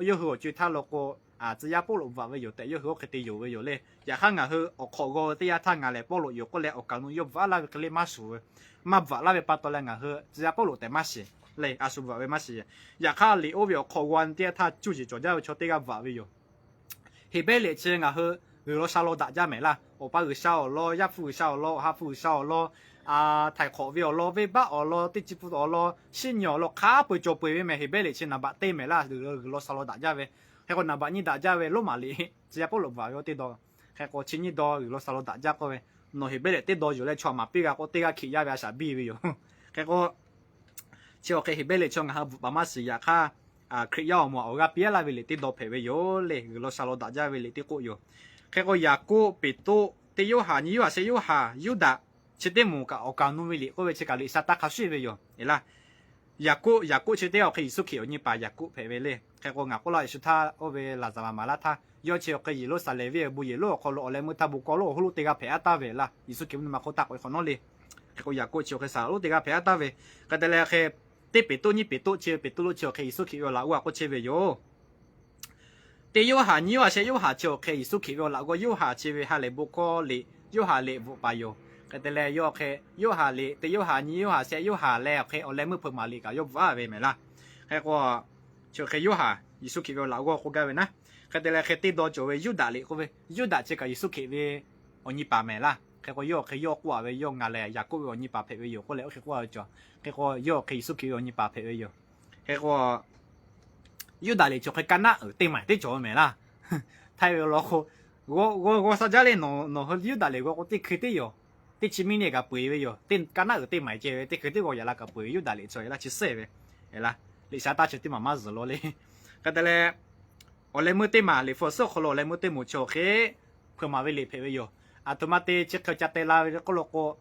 yawˇ hui awˬ co-e htaˇ lo k'o, tcuh yaˇ Pawˇluꞈ bvuhꞈ ve yoˬ tehꞈ yawˇ hui oˇ hk'e te yonˍ ve yoˬ le. Yaꞈ hk'aˇ ngaˬ hui awˬ hk'awꞈ g'aw ve teˇ yanˇ htaˇ ngaˬ lehˬ Pawˇluꞈ yoˬ k'oˆ leh awˬ kaˍ awˬ nu yawˇ bvuhꞈ aˉ laˇ ve hk'e le maˇ suhˍ ve, maˇ bvuhꞈ laˇ ve pa taw leh ngaˬ hui tcuh yaˇ Pawˇluꞈ tehꞈ maˇ shiˍ le, a shu bvuhꞈ ve maˇ shiˍ. Yaꞈ hk'aˇ liꞈ oˇ ve awˬ hk'awꞈ g'aw teˇ yanˇ htaˇ cuˇ yiˍ cawˬ jaˇ ve chaw teˇ g'aˇ bvuhꞈ ve yoˬ. Heˍbrehˇ liꞈ chi ngaˬ hui G'uiˬ law sha law daꞈ jaˇ mehˍ laˇ. Awˬ pa G'uiˬ sha awˬ lawn, Yaˇ hpu G'uiˬ sha awˬ lawn, Awˬ ha hpu G'uiˬ sha awˬ lawn, htaiˍ hk'awꞈ ve awˬ lawn, venˇ baˆ awˬ lawn, teˇ chi pun awˬ lawn, shiˉ nyi awˬ lawn hk'a peu-eˬ cawˬ peu-eˬ ve mehˍ. Heˍbrehˇ liꞈ chi naˍ baꞈ teˇ mehˍ laˇ, G'uiˬ law sha law daꞈ jaˇ ve. Hk'e k'o, naˍ baꞈ nyiˇ daꞈ jaˇ ve Roˉmaꞈ liꞈ tcuh yaˇ Pawˇluꞈ bvuhꞈ ve teˇ dawˇ. Hk'e k'o, chi nyiˇ dawˇ G'uiˬ law sha law daꞈ jaˇ k'oˆ ve, nawˬ Heˍbrehˇ liꞈ teˇ dawˇ yoˬ leh chaw maˍ piˇ g'a k'o, teˇ g'aˇ Hkriꞈ yaˇ ve a shaꞈ biˇ ve yoˬ. Hk'e k'o, chi awˬ hk'e Heˍbrehˇ liꞈ chi ngaˬ hui bvuhꞈ paˍ maˇ shiˍ. Yaꞈ hk'aˇ, Hkriꞈ yaˇ awˬ moˍ awˬ g'aˇ piˇ laˇ ve liꞈ teˇ dawˇ hpehꞈ ve yoˬ le. G'uiˬ law sha law daꞈ jaˇ ve liꞈ teˇ k'oˆ yoˬ. Hk'e k'o, Yaˍkoˆ, Peˍtruˆ, teˇ Yoˇhanˬ, nyiˇ Yoˇhanˬ, shehˆ Yoˇhanˬ, Yuˇdaꞈ, chi teˇ moˍ kaꞈ awˬ kaˍ awˬ nu ve liꞈ k'oˆ ve chi kaꞈ liꞈ sa taˇ hk'a shuˍ ve yoˬ. Eˬ laˇ, Yaˍkoˆ, Yaˍkoˆ chi teˇ g'aˇ awˬ hk'e Yeˍsuˆ Hkriꞈ awˬ nyi paˍ Yaˍkoˆ hpehꞈ ve le. Hk'e k'o, ngaˬ k'oˆ laˇ, Yeˍsuˆ htaˇ oˇ ve laˍzaˍvaˍ maˍ laˇ htaˇ, yawˇ chi awˬ hk'e Yeˍruˆsaˍlehnˍ venˇ awˬ bon yehˬ lonˉ awˬ hk'aw lo awˬ leh meuˇ htaˇ bon kawˇ lonˉ awˬ hoˉ lonˉ teˇ g'aˇ hpehꞈ aˉ taˍ ve laˇ. Yeˍsuˆ Hkriꞈ mvuhˇ naw ma hk'oˆ taˆ k'oꞈ e hk'awꞈ nawˉ le. Hk'e k'o, Yaˍkoˆ chi awˬ hk'e saˍ laꞈ lonˉ teˇ g'aˇ hpehꞈ aˉ taˍ ve. Hk'e te leh hk'e, teˇ Peˍtruˆ, nyiˇ Peˍtruˆ chi, Peˍtruˆ chi awˬ hk'e Yeˍsuˆ Hkriꞈ ve awˬ laꞈ g'awˇ a k'oˆ chehˇ ve yoˬ. Teˇ Yoˇhanˬ, nyiˇ Yoˇhanˬ, shehˆ Yoˇhanˬ chi awˬ hk'e Yeˍsuˆ Hkriꞈ ve awˬ laꞈ g'awˇ Yoˇhanˬ chi ve ha lehˬ bon hkawˇ liꞈ, Yoˇhanˬ liꞈ bvuhꞈ paˍ yoˬ. Hk'e te leh yawˇ hk'e, Yoˇhanˬ liꞈ, teˇ Yoˇhanˬ, nyiˇ Yoˇhanˬ, shehˆ Yoˇhanˬ leh awˬ hk'e awˬ leh meuˇ hpeuꞈ maˍ liꞈ kaꞈ yawˇ bvuhꞈ aˉ ve mehˍ laˇ. Hk'e k'o, chi awˬ hk'e Yoˇhanˬ Yeˍsuˆ Hkriꞈ ve awˬ laꞈ g'awˇ k'oˆ gaˇ ve naˉ. Hk'e te leh hk'e teˇ dawˇ cawˬ ve Yuˇdaꞈ liꞈ k'oˆ ve, Yuˇdaꞈ chi kaꞈ Yeˍsuˆ Hkriꞈ ve awˬ nyi paˍ mehˍ laˇ. Hk'e k'o, yawˇ awˬ hk'e yawˇ k'oˆ a ve, yawˇ ngaˬ lehˬ Yaˍkoˆ ve awˬ nyi paˍ hpehꞈ ve yoˬ k'oˆ leh oˇ hk'e k'oˆ a ve cawˬ. Hk'e k'o, yawˇ awˬ hk'e Yeˍsuˆ Hkriꞈ ve awˬ nyi paˍ hpehꞈ ve yoˬ. Hk'e k'o, Yuˇdaꞈ liꞈ chi awˬ hk'e ka naˆ uiˍ teˇ maˬ teˇ cawˬ ve mehˍ laˇ. Htaiˇ ve awˬ lawn k'o, g'awˇ g'awˇ sha jaˇ le, nawˬ hui Yuˇdaꞈ liꞈ g'awˇ k'o teˇ hkui teˇ yoˬ. Teˇ chi miˇ neˇ kaꞈ peu eˬ ve yoˬ. Teˇ ka naˆ uiˍ teˇ maˬ ceh ve teˇ hkui teˇ g'awˇ yaꞈ la kaꞈ peu eˬ ve Yuˇdaꞈ liꞈ chi laˇ chi suhˉ ve. Eˬ laˇ, liꞈ sha taˇ chi teˇ maˬ maˇ zuhˬ law le. Hk'e te leh, awˬ leh meuˇ teˇ maˬ liꞈ hpu awˬ suhˉ awˬ hk'aw lo awˬ leh meuˇ teˇ moˍ chi awˬ hk'e hpeuꞈ maˍ ve liꞈ hpehꞈ ve yoˬ. Aˬ htoꞈ ma te chi hk'e ca te la ve k'oˆ lo k'o,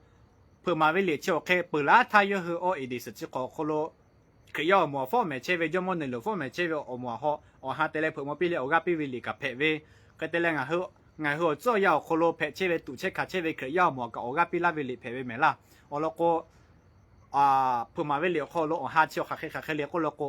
hpeuꞈ maˍ ve liꞈ chi awˬ hk'e peuˬ laˇ htaˇ yawˇ hui awˬ eˍ deˍ suhˍ chi hk'awꞈ awˬ hk'aw lo Hkriꞈ yaˇ awˬ moˍ awˬ fawˉ mehˍ chehˇ ve, Jawˇmawˇ Neˍ loˍ fawˉ mehˍ chehˇ ve awˬ moˍ awˬ ha, awˬ ha te leh hpeuꞈ maw piˇ leh awˬ g'aˇ piˇ ve liꞈ kaꞈ hpehꞈ ve. Hk'e te leh ngaˬ hui, ngaˬ hui awˬ tcuhˉ awˬ yanˇ awˬ hk'aw lo hpehꞈ chehˇ ve tuꞈ chehˇ hkanˍ chehˇ ve Hkriꞈ yaˇ awˬ moˍ kaꞈ awˬ g'aˇ piˇ laˇ ve liꞈ hpehꞈ ve mehˍ laˇ. Awˬ lawn k'o, hpeuꞈ maˍ ve liꞈ awˬ hk'aw lo awˬ ha chi awˬ hk'aˬ hk'e hk'aˬ hk'e le k'oˆ lo k'o,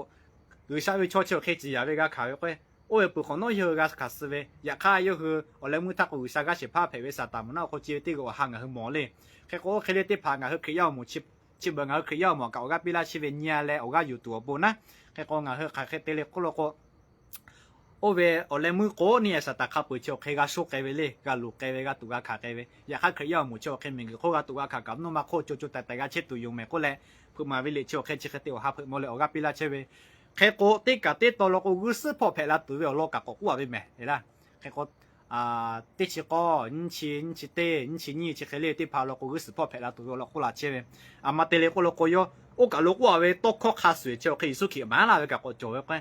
G'uiˬsha ve chaw chi awˬ hk'e ciˍ yanˍ ve g'a hkanˍ ve k'o, oˇ ve peuˬ hk'awꞈ nawˉ yawˇ hui g'a hkanˍ suh ve. Yaꞈ hk'aˇ yawˇ hui awˬ leh meuˇ htaˇ k'o G'uiˬsha g'aˇ shehˍ hpaˇ hpehꞈ ve Saˍtanˍ mvuhꞈ naˆ awˬ hk'aw ce ve teˇ g'aˇ awˬ ha ngaˬ hui mawˬ le. Hk'e k'o, oˇ hk'e le teˇ hpaˍ ngaˬ hui Hkriꞈ yaˇ awˬ moˍ chi, chi beuꞈ ngaˬ hui Hkriꞈ yaˇ awˬ moˍ kaꞈ awˬ g'aˇ piˇ laˇ chehˇ ve nyi a leh awˬ g'aˇ yuˬ tuˬ awˬ bon naˉ. Hk'e k'o, ngaˬ hui hk'aˬ hk'e te le k'oˆ lo k'o, oˇ ve awˬ leh meuˇ k'o neˇ a Saˍtanˍ hk'a peu-eˬ chi awˬ hk'e g'a shoˆ k'ai ve le, g'a luˬ k'ai ve, g'a tuꞈ g'a hkanˍ k'ai ve. Yaꞈ hk'aˇ Hkriꞈ yaˇ awˬ moˍ chi awˬ hk'e miˬguiˬ hk'oˆ g'a tuꞈ g'a hkanˍ kaꞈ mvuhˇ naw ma hk'oˆ co co taiˍ taiˍ g'a chehˇ tuˬ yoˬ mehˍ k'oˆ leh, hpeuꞈ maˍ ve liꞈ chi awˬ hk'e chi hk'e te awˬ ha hpeuꞈ maw leh awˬ g'aˇ piˇ laˇ chehˇ ve. Hk'e k'o, teˇ kaˬ teˇ taw law k'o g'uˇ suhˉ hpawˇ hpehꞈ la tuˬ ve awˬ lawn kaꞈ k'awꞈ k'oˆ a ve mehˍ laˇ. Hk'e k'o, teˇ chi k'awˇ, nyiˇ chi, nyiˇ chi teˇ, nyiˇ chi nyiˇ chi hk'e le teˇ hpaˍ law k'o g'uˇ suhˍ hpawˇ hpehꞈ la tuˬ ve awˬ lawn k'oˆ la chehˇ ve. Aˬ ma te le k'oˆ lo k'o, yawˇ oˇ kaˬ lo k'oˆ a ve tawˇ hkawˇ hk'a shuˍ shuˍ chi awˬ hk'e Yeˍsuˆ Hkriꞈ maˍ laˇ ve kaꞈ k'awꞈ cawˬ ve k'o,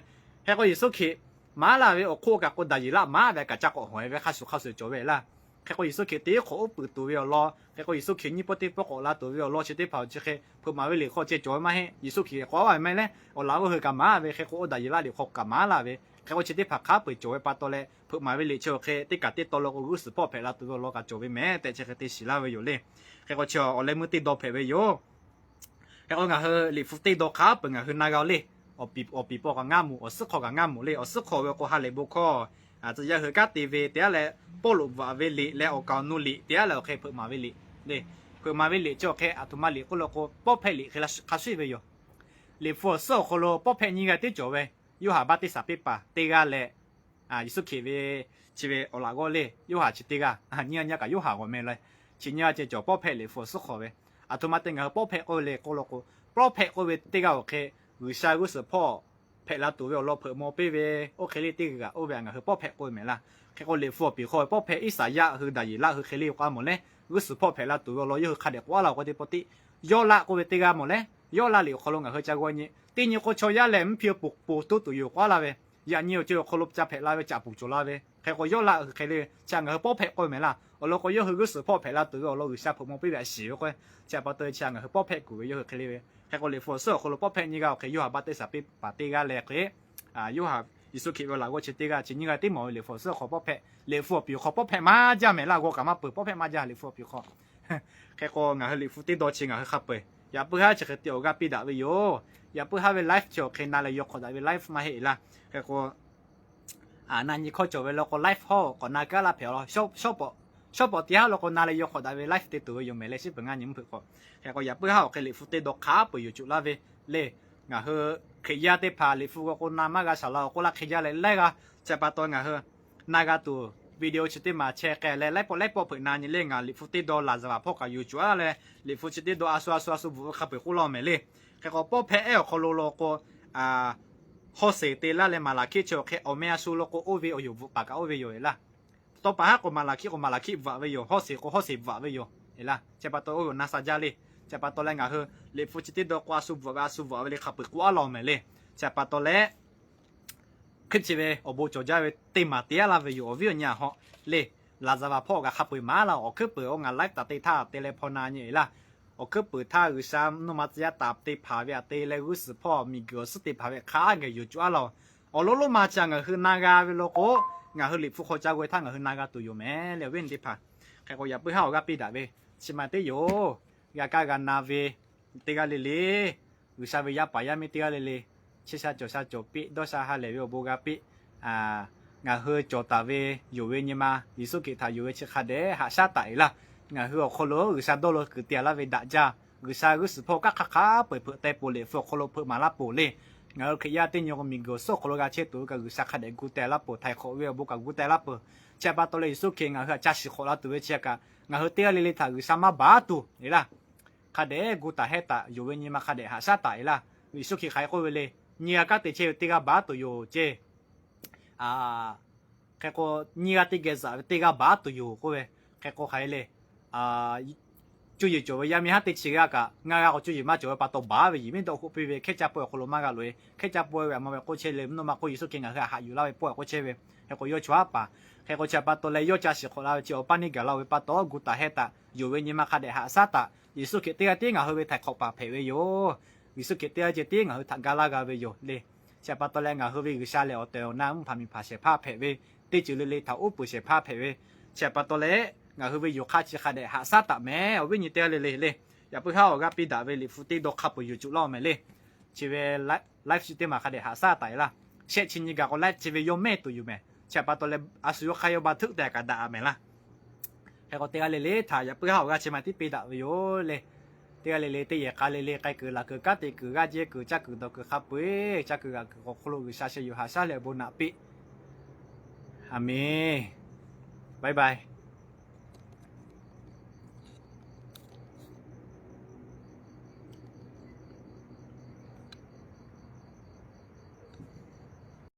hk'e k'o Yeˍsuˆ Hkriꞈ maˍ laˇ ve awˬ hk'oˆ kaꞈ k'o Daˍyeˍlaˆ maˍ ve kaꞈ ca k'awꞈ hawˬ e ve hk'a shuˍ hk'a shuˍ cawˬ ve laˇ. Hk'e k'o Yeˍsuˆ Hkriꞈ teˇ hk'awꞈ uˉ peunˍ tuˬ ve awˬ lawn, hk'e k'o Yeˍsuˆ Hkriꞈ nyiˇ pawˆ teˇ pawˆ k'awꞈ la tuˬ ve awˬ lawn chi teˇ hpaˍ chi hk'e hpeuꞈ maˍ ve liꞈ hk'aw ceh cawˬ ve maˇ heˆ. Yeˍsuˆ Hkriꞈ k'awꞈ a ve maˇ heˆ leh, awˬ laꞈ g'awˇ hui kaꞈ maˍ ve, hk'e k'o oˇ Daˍyeˍlaˆ liꞈ hk'aw kaꞈ maˍ laˇ ve, hk'e k'o chi teˇ hpaˍ hk'a peu-eˬ cawˬ ve pa taw leh, hpeuꞈ maˍ ve liꞈ chi awˬ hk'e teˇ kaˬ teˇ taw law k'o g'uˇ suhˍ hpawˇ hpehꞈ la tuˬ ve awˬ lawn kaꞈ cawˬ ve mehˍ tehꞈ chi hk'e te shiˍ laˇ ve yoˬ le. Hk'e k'o chi awˬ leh meuˇ teˇ dawˇ hpehꞈ ve yoˬ. Hk'e k'o ngaˬ hui liꞈ hpu teˇ dawˇ hk'a peu-eˬ ngaˬ hui na g'a le. Awˬ piˍ, awˬ piˍ paw kaꞈ ngaˇ mvuh, awˬ suhˉ hk'aw kaꞈ ngaˇ mvuh le. Awˬ suhˉ hk'aw ve k'o ha lehˬ bon hkawˇ, tcuh yaˇ hui kanˉ te ve te aˉ leh, Pawˇluꞈ bvuhꞈ ve liꞈ leh awˬ kaˍ awˬ nu liꞈ te aˉ leh awˬ hk'e hpeuꞈ maˍ ve liꞈ le. Hpeuꞈ maˍ ve liꞈ chi awˬ hk'e aˬ htoꞈ ma liꞈ k'oˆ lo k'o, pawˇ hpehˇ liꞈ hk'e hk'a shuˍ ve yoˬ. Liꞈ hpu awˬ suhˉ awˬ hk'aw lo pawˇ hpehˇ nyiˇ g'aˇ teˇ cawˬ ve, Yoˇhanˬ baˆtiˆsaˬ piˇ paˍ teˇ g'aˇ leh, Yeˍsuˆ Hkriꞈ ve chi ve awˬ laꞈ g'awˇ le, Yoˇhanˬ chi teˇ g'aˇ, nyiˇ g'aˇ nyiˇ g'aˇ kaꞈ Yoˇhanˬ g'awˬ meh le. Chi nyi a ceh cawˬ pawˇ hpehꞈ liꞈ hpu awˬ suhˉ hk'aw ve, aˬ htoꞈ ma te ngaˬ hui pawˇ hpehꞈ k'oˆ ve le k'oˆ law k'o, pawˇ hpehꞈ k'oˆ ve teˇ g'aˇ awˬ hk'e G'uiˬsha g'uˇ suhˍ hpawˇ hpehꞈ la tuˬ ve awˬ lawn hpeuꞈ maw piˇ ve, oˇ hk'e le teˇ g'aˇ oˇ ve htaꞈ ngaˬ hui pawˇ hpehꞈ k'oˆ ve mehˍ laˇ. Hk'e k'o liꞈ hpu awˬ piˍ hk'aw ve pawˇ hpehꞈ Iˉsaˍyaˆ hui Daˍyeˍlaˆ hui hk'e le k'oˆ a mawˬ leh, g'uˇ suhˍ hpawˇ hpehꞈ la tuˬ ve awˬ lawn yawˇ hui hk'a dehꞈ k'oˆ a laˇ k'o teˇ pawˆ tiˉ, yawˇ laˆ k'oˆ ve teˇ g'aˇ mawˬ leh, yawˇ laˆ liꞈ awˬ hk'aw lo ngaˬ hui ca g'aw nyi teˇ nyi k'o chaw yaˇ lehˬ mvuhˇ hpi awˬ poˍ poˍ toˇ tuˬ yoˬ k'oˆ a laˇ ve, yaꞈ nyi awˬ ceuˬ awˬ hk'aw lo ca hpehꞈ la ve caꞈ puˍ cawˬ la ve. Hk'e k'o yawˇ laˆ hui hk'e le chi htaꞈ ngaˬ hui pawˇ hpehꞈ k'oˆ ve mehˍ laˇ. Awˬ lawn k'o yawˇ hui g'uˇ suhˍ hpawˇ hpehꞈ la tuˬ ve awˬ lawn G'uiˬsha hpeuꞈ maw piˇ ve a shiˍ ve k'o, chi htaꞈ pa taw chi htaꞈ ngaˬ hui pawˇ hpehꞈ kuˬ ve yawˇ hui hk'e le ve. Hk'e k'o liꞈ hpu awˬ suhˉ awˬ hk'aw lo pawˇ hpehꞈ nyi g'aˇ awˬ hk'e Yoˇhanˬ baˆtiˆsaˬ piˇ paˍ teˇ g'aˇ leh hk'e, Yoˇhanˬ Yeˍsuˆ Hkriꞈ ve awˬ laꞈ g'awˇ chi teˇ g'aˇ chi nyiˇ g'aˇ tiˉ mawˬ ve liꞈ hpu awˬ suhˉ hk'aw pawˇ hpehꞈ, liꞈ hpu awˬ piˍ awˬ hk'aw pawˇ hpehꞈ maˇ jaˇ mehˍ laˇ. G'aw kaꞈ maˇ peuˬ, pawˇ hpehꞈ maˇ jaˇ liꞈ hpu awˬ piˍ hk'aw. Hk'e k'o ngaˬ hui liꞈ hpu teˇ dawˇ chi ngaˬ hui hk'a peu-eˬ yaꞈ puiˉ haˉ chi hk'e te awˬ g'aˇ piˇ daꞈ ve yoˬ. Yaꞈ puiˉ haˉ ve live chi awˬ hk'e na leh yaw hk'awꞈ daꞈ ve live maˇ heˆ laˇ. Hk'e k'o na nyi hkawˇ cawˬ ve law k'o live hawˇ k'awꞈ na kaˉ laˇ hpehꞈ a law. Shawˉ pawˍ teˇ haˉ law k'o na leh yaw hk'awꞈ daꞈ ve live te tuˬ ve yoˬ mehˍ leh shiˉ peuˬ ngaˇ nyi mvuhˇ hpeuꞈ k'o. Hk'e k'o yaꞈ puiˉ haˉ awˬ hk'e liꞈ hpu teˇ dawˇ hk'a peu-eˬ yuˬ cuˬ laˇ ve le. Ngaˬ hui Hkriꞈ yaˇ teˇ hpaˍ liꞈ hpu g'aw k'o na maˇ g'a shaˍ la awˬ k'oˆ laˇ hk'e jaˇ leh laiˉ g'aˇ. Chi pa taw ngaˬ hui na g'a tuˬ video chi teˇ maˬ chehˇ k'ai leh laiˉ pawˆ laiˉ pawˆ hpeuꞈ na nyi le. Ngaˬ liꞈ hpu teˇ dawˇ laˍzaˍvaˍ hpawˇ kaꞈ yuˬ cuˬ a leh liꞈ hpu chi teˇ dawˇ a shu a shu a shu bvuhꞈ ve hk'a peu-eˬ k'oˆ laˇ mehˍ le. Hk'e k'o pawˇ hpehꞈ ehˉ awˬ hk'aw lo law k'o, Hawˇseˍ te laˇ leh Maˍlaˍhkiˆ chi awˬ hk'e awˬ meh a shu law k'o oˇ ve awˬ yoˬ bvuhꞈ paˍ kaꞈ oˇ ve yoˬ e laˇ. Tawˇ pa haˉ k'o Maˍlaˍhkiˆ k'o Maˍlaˍhkiˆ bvuhꞈ ve yoˬ. Hawˇseˍ k'o Hawˇseˍ bvuhꞈ ve yoˬ e laˇ. Chi pa taw oˇ ve awˬ na sha jaˇ le. Chi pa taw leh ngaˬ hui liꞈ hpu chi teˇ dawˇ k'o a shu bvuhꞈ ve a shu bvuhꞈ ve le hk'a peu-eˬ k'oˆ a law mehˍ le. Chi pa taw leh hk'e chi ve awˬ bon cawˬ jaˇ ve teˇ maˬ te a laˇ ve yoˬ. Awˬ viˉ awˬ nyi a hawꞈ le, laˍzaˍvaˍ hpawˇ g'a hk'a peu-eˬ maˍ laˇ. Awˬ hkuiˉ peuˬ oˇ ngaˬ live taˍ te htaˇ te leh hpaw na nyi e laˇ. Awˬ hkuiˉ peuˬ htaˇ G'uiˬsha mvuhˇ naw ma tcuh yaˇ taˍ te hpanˍ ve aꞈ te leh g'uˇ suhˍ hpawˇ miˬguiˬ awˬ suhˉ te hpanˍ ve hk'a gaˬ yuˬ cuˬ a laˇ. Awˬ lawn lonˉ ma chi ngaˬ hui na g'a ve law k'o, ngaˬ hui liꞈ hpu hk'aw ca g'aw e htaˇ ngaˬ hui na g'a tuˬ yoˬ mehˍ le awˬ viˉ awˬ nyi teˇ hpaˍ. Hk'e k'o yaꞈ puiˉ haˉ awˬ g'aˇ piˇ daꞈ ve chi ma teˇ yoˬ. G'a kaˇ g'a na ve teˇ g'aˇ le le, G'uiˬsha ve yaˇ paˍ yaˇ miˇ teˇ g'aˇ le le, chi sha cawˬ sha cawˬ piˇ, dawˇ sha ha lehˬ ve awˬ bon g'a piˇ. Ngaˬ hui cawˬ taˍ ve yonˍ ve nyi ma Yeˍsuˆ Hkriꞈ htaꞈ yonˍ ve chi hk'a dehꞈ haꞈ shaˉ taˍ e laˇ. Ngaˬ hui awˬ hk'aw lo G'uiˬsha dawˇ lo kuiˬ te a laˇ ve daꞈ jaˇ. G'uiˬsha g'uˇ suhˍ hpawˇ kaꞈ hk'aˬ hk'aˉ peu-eˬ hpeuꞈ teh poˬ liꞈ hpu awˬ hk'aw lo hpeuꞈ maˍ laˇ poˬ le. Ngaˬ hui Hkriꞈ yaˇ teˇ nyi k'o miˬguiˬ awˬ suhˉ awˬ hk'aw lo g'a chehˇ tuˬ ve kaꞈ G'uiˬsha hk'a dehꞈ gu teh laˇ poˬ, htaiˍ hk'awꞈ ve awˬ bon kaꞈ gu teh laˇ poˬ. Chi pa taw leh Yeˍsuˆ Hkriꞈ ngaˬ hui htaꞈ ca shiˍ hk'awꞈ la tuˬ ve chi kaꞈ ngaˬ hui teˇ g'aˇ le le htaꞈ G'uiˬsha maˇ baˬ tuˬ e laˇ. Hk'a dehꞈ gu taˍ hehˉ taˍ, yonˍ ve nyi ma hk'a dehꞈ haꞈ shaˉ taˍ e laˇ. Yeˍsuˆ Hkriꞈ hk'aˬ hk'e k'oˆ ve le, nyi g'a kanˉ te chehˇ ve teˇ g'aˇ baˬ tuˬ yoˬ ceˇ. Hk'e k'o nyi g'a teˇ geh zaꞈ ve teˇ g'aˇ baˬ tuˬ yoˬ k'oˆ ve, hk'e k'o hk'aˬ hk'e le, cuˇ yiˍ cawˬ ve yaˇ miˇ haˉ teˇ chi g'aˇ kaꞈ ngaˇ g'aˇ k'o cuˇ yiˍ maˇ cawˬ ve pa taw baˬ ve yiˍ miˉ dawˇ hoˆ piˇ ve hkehˉ caˇ pawehˇ awˬ hk'aw lo maˇ g'a loꞈ e. Hkehˉ caˇ pawehˇ ve aꞈ ma ve k'oˆ chehˇ le, mvuhˇ naw ma k'oˆ Yeˍsuˆ Hkriꞈ ngaˬ hui htaꞈ haꞈ yuˬ laˇ ve pawehˇ k'oˆ chehˇ ve. Hk'e k'o yawˇ chaw haˉ paˍ. Hk'e k'o chi pa taw leh yawˇ ca shiˍ hk'awꞈ la ve chi awˬ paˇ neˇ gaˬ la ve pa taw gu taˍ hehˉ taˍ, yonˍ ve nyi ma hk'a dehꞈ haꞈ shaˉ taˍ. Yeˍsuˆ Hkriꞈ teˇ g'aˇ tiˉ ngaˬ hui ve htaiˍ hk'awꞈ paˍ hpehꞈ ve yoˬ. Yeˍsuˆ Hkriꞈ teˇ g'aˇ ceh tiˉ ngaˬ hui htaꞈ ga laˇ g'a ve yoˬ le. Chi pa taw leh ngaˬ hui ve G'uiˬsha lehˬ awˬ tehˬ awˬ na mvuhˇ hpaˍ miˬ hpaˍ shehˍ hpaˇ hpehꞈ ve, teˇ ceuˬ le le htaꞈ uˉ peunˍ shehˍ hpaˇ hpehꞈ ve, chi pa taw leh ngaˬ hui ve yonˍ hk'aˇ chi hk'a dehꞈ haꞈ shaˉ taˍ mehˍ awˬ viˉ nyi teˇ g'aˇ le le le. Yaꞈ puiˉ haˉ awˬ g'aˇ piˇ daꞈ ve liꞈ hpu teˇ dawˇ hk'a peu-eˬ yuˬ cuˬ laˇ mehˍ le. Chi ve live chi teˇ maˬ hk'a dehꞈ haꞈ shaˉ taˍ e laˇ. Shehˆ chi nyi gaˬ k'o live chi ve yawˇ mehˇ tuˬ yoˬ mehˍ. Chi pa taw leh a shu yawˇ hk'aˇ yawˇ ba htuˆ tehꞈ kaꞈ daꞈ a mehˍ laˇ. Hk'e k'o teˇ g'aˇ le le htaꞈ yaꞈ puiˉ haˉ awˬ g'aˇ chi ma tiˉ piˇ daꞈ ve yoˬ le. Teˇ g'aˇ le le teˇ yehˬ k'a le le k'ai kuiˬ laˬ kuiˬ kanˉ te kuiˬ g'aˇ jehˇ kuiˬ caˇ kuiˬ dawˬ kuiˬ hk'a peu-eˬ caˇ kuiˬ g'aꞈ kuiˬ awˬ hk'aw lo G'uiˬsha sheh yuˬ haꞈ shaˉ leh awˬ bon naꞈ piˇ. Aˬ menˍ. Bye bye.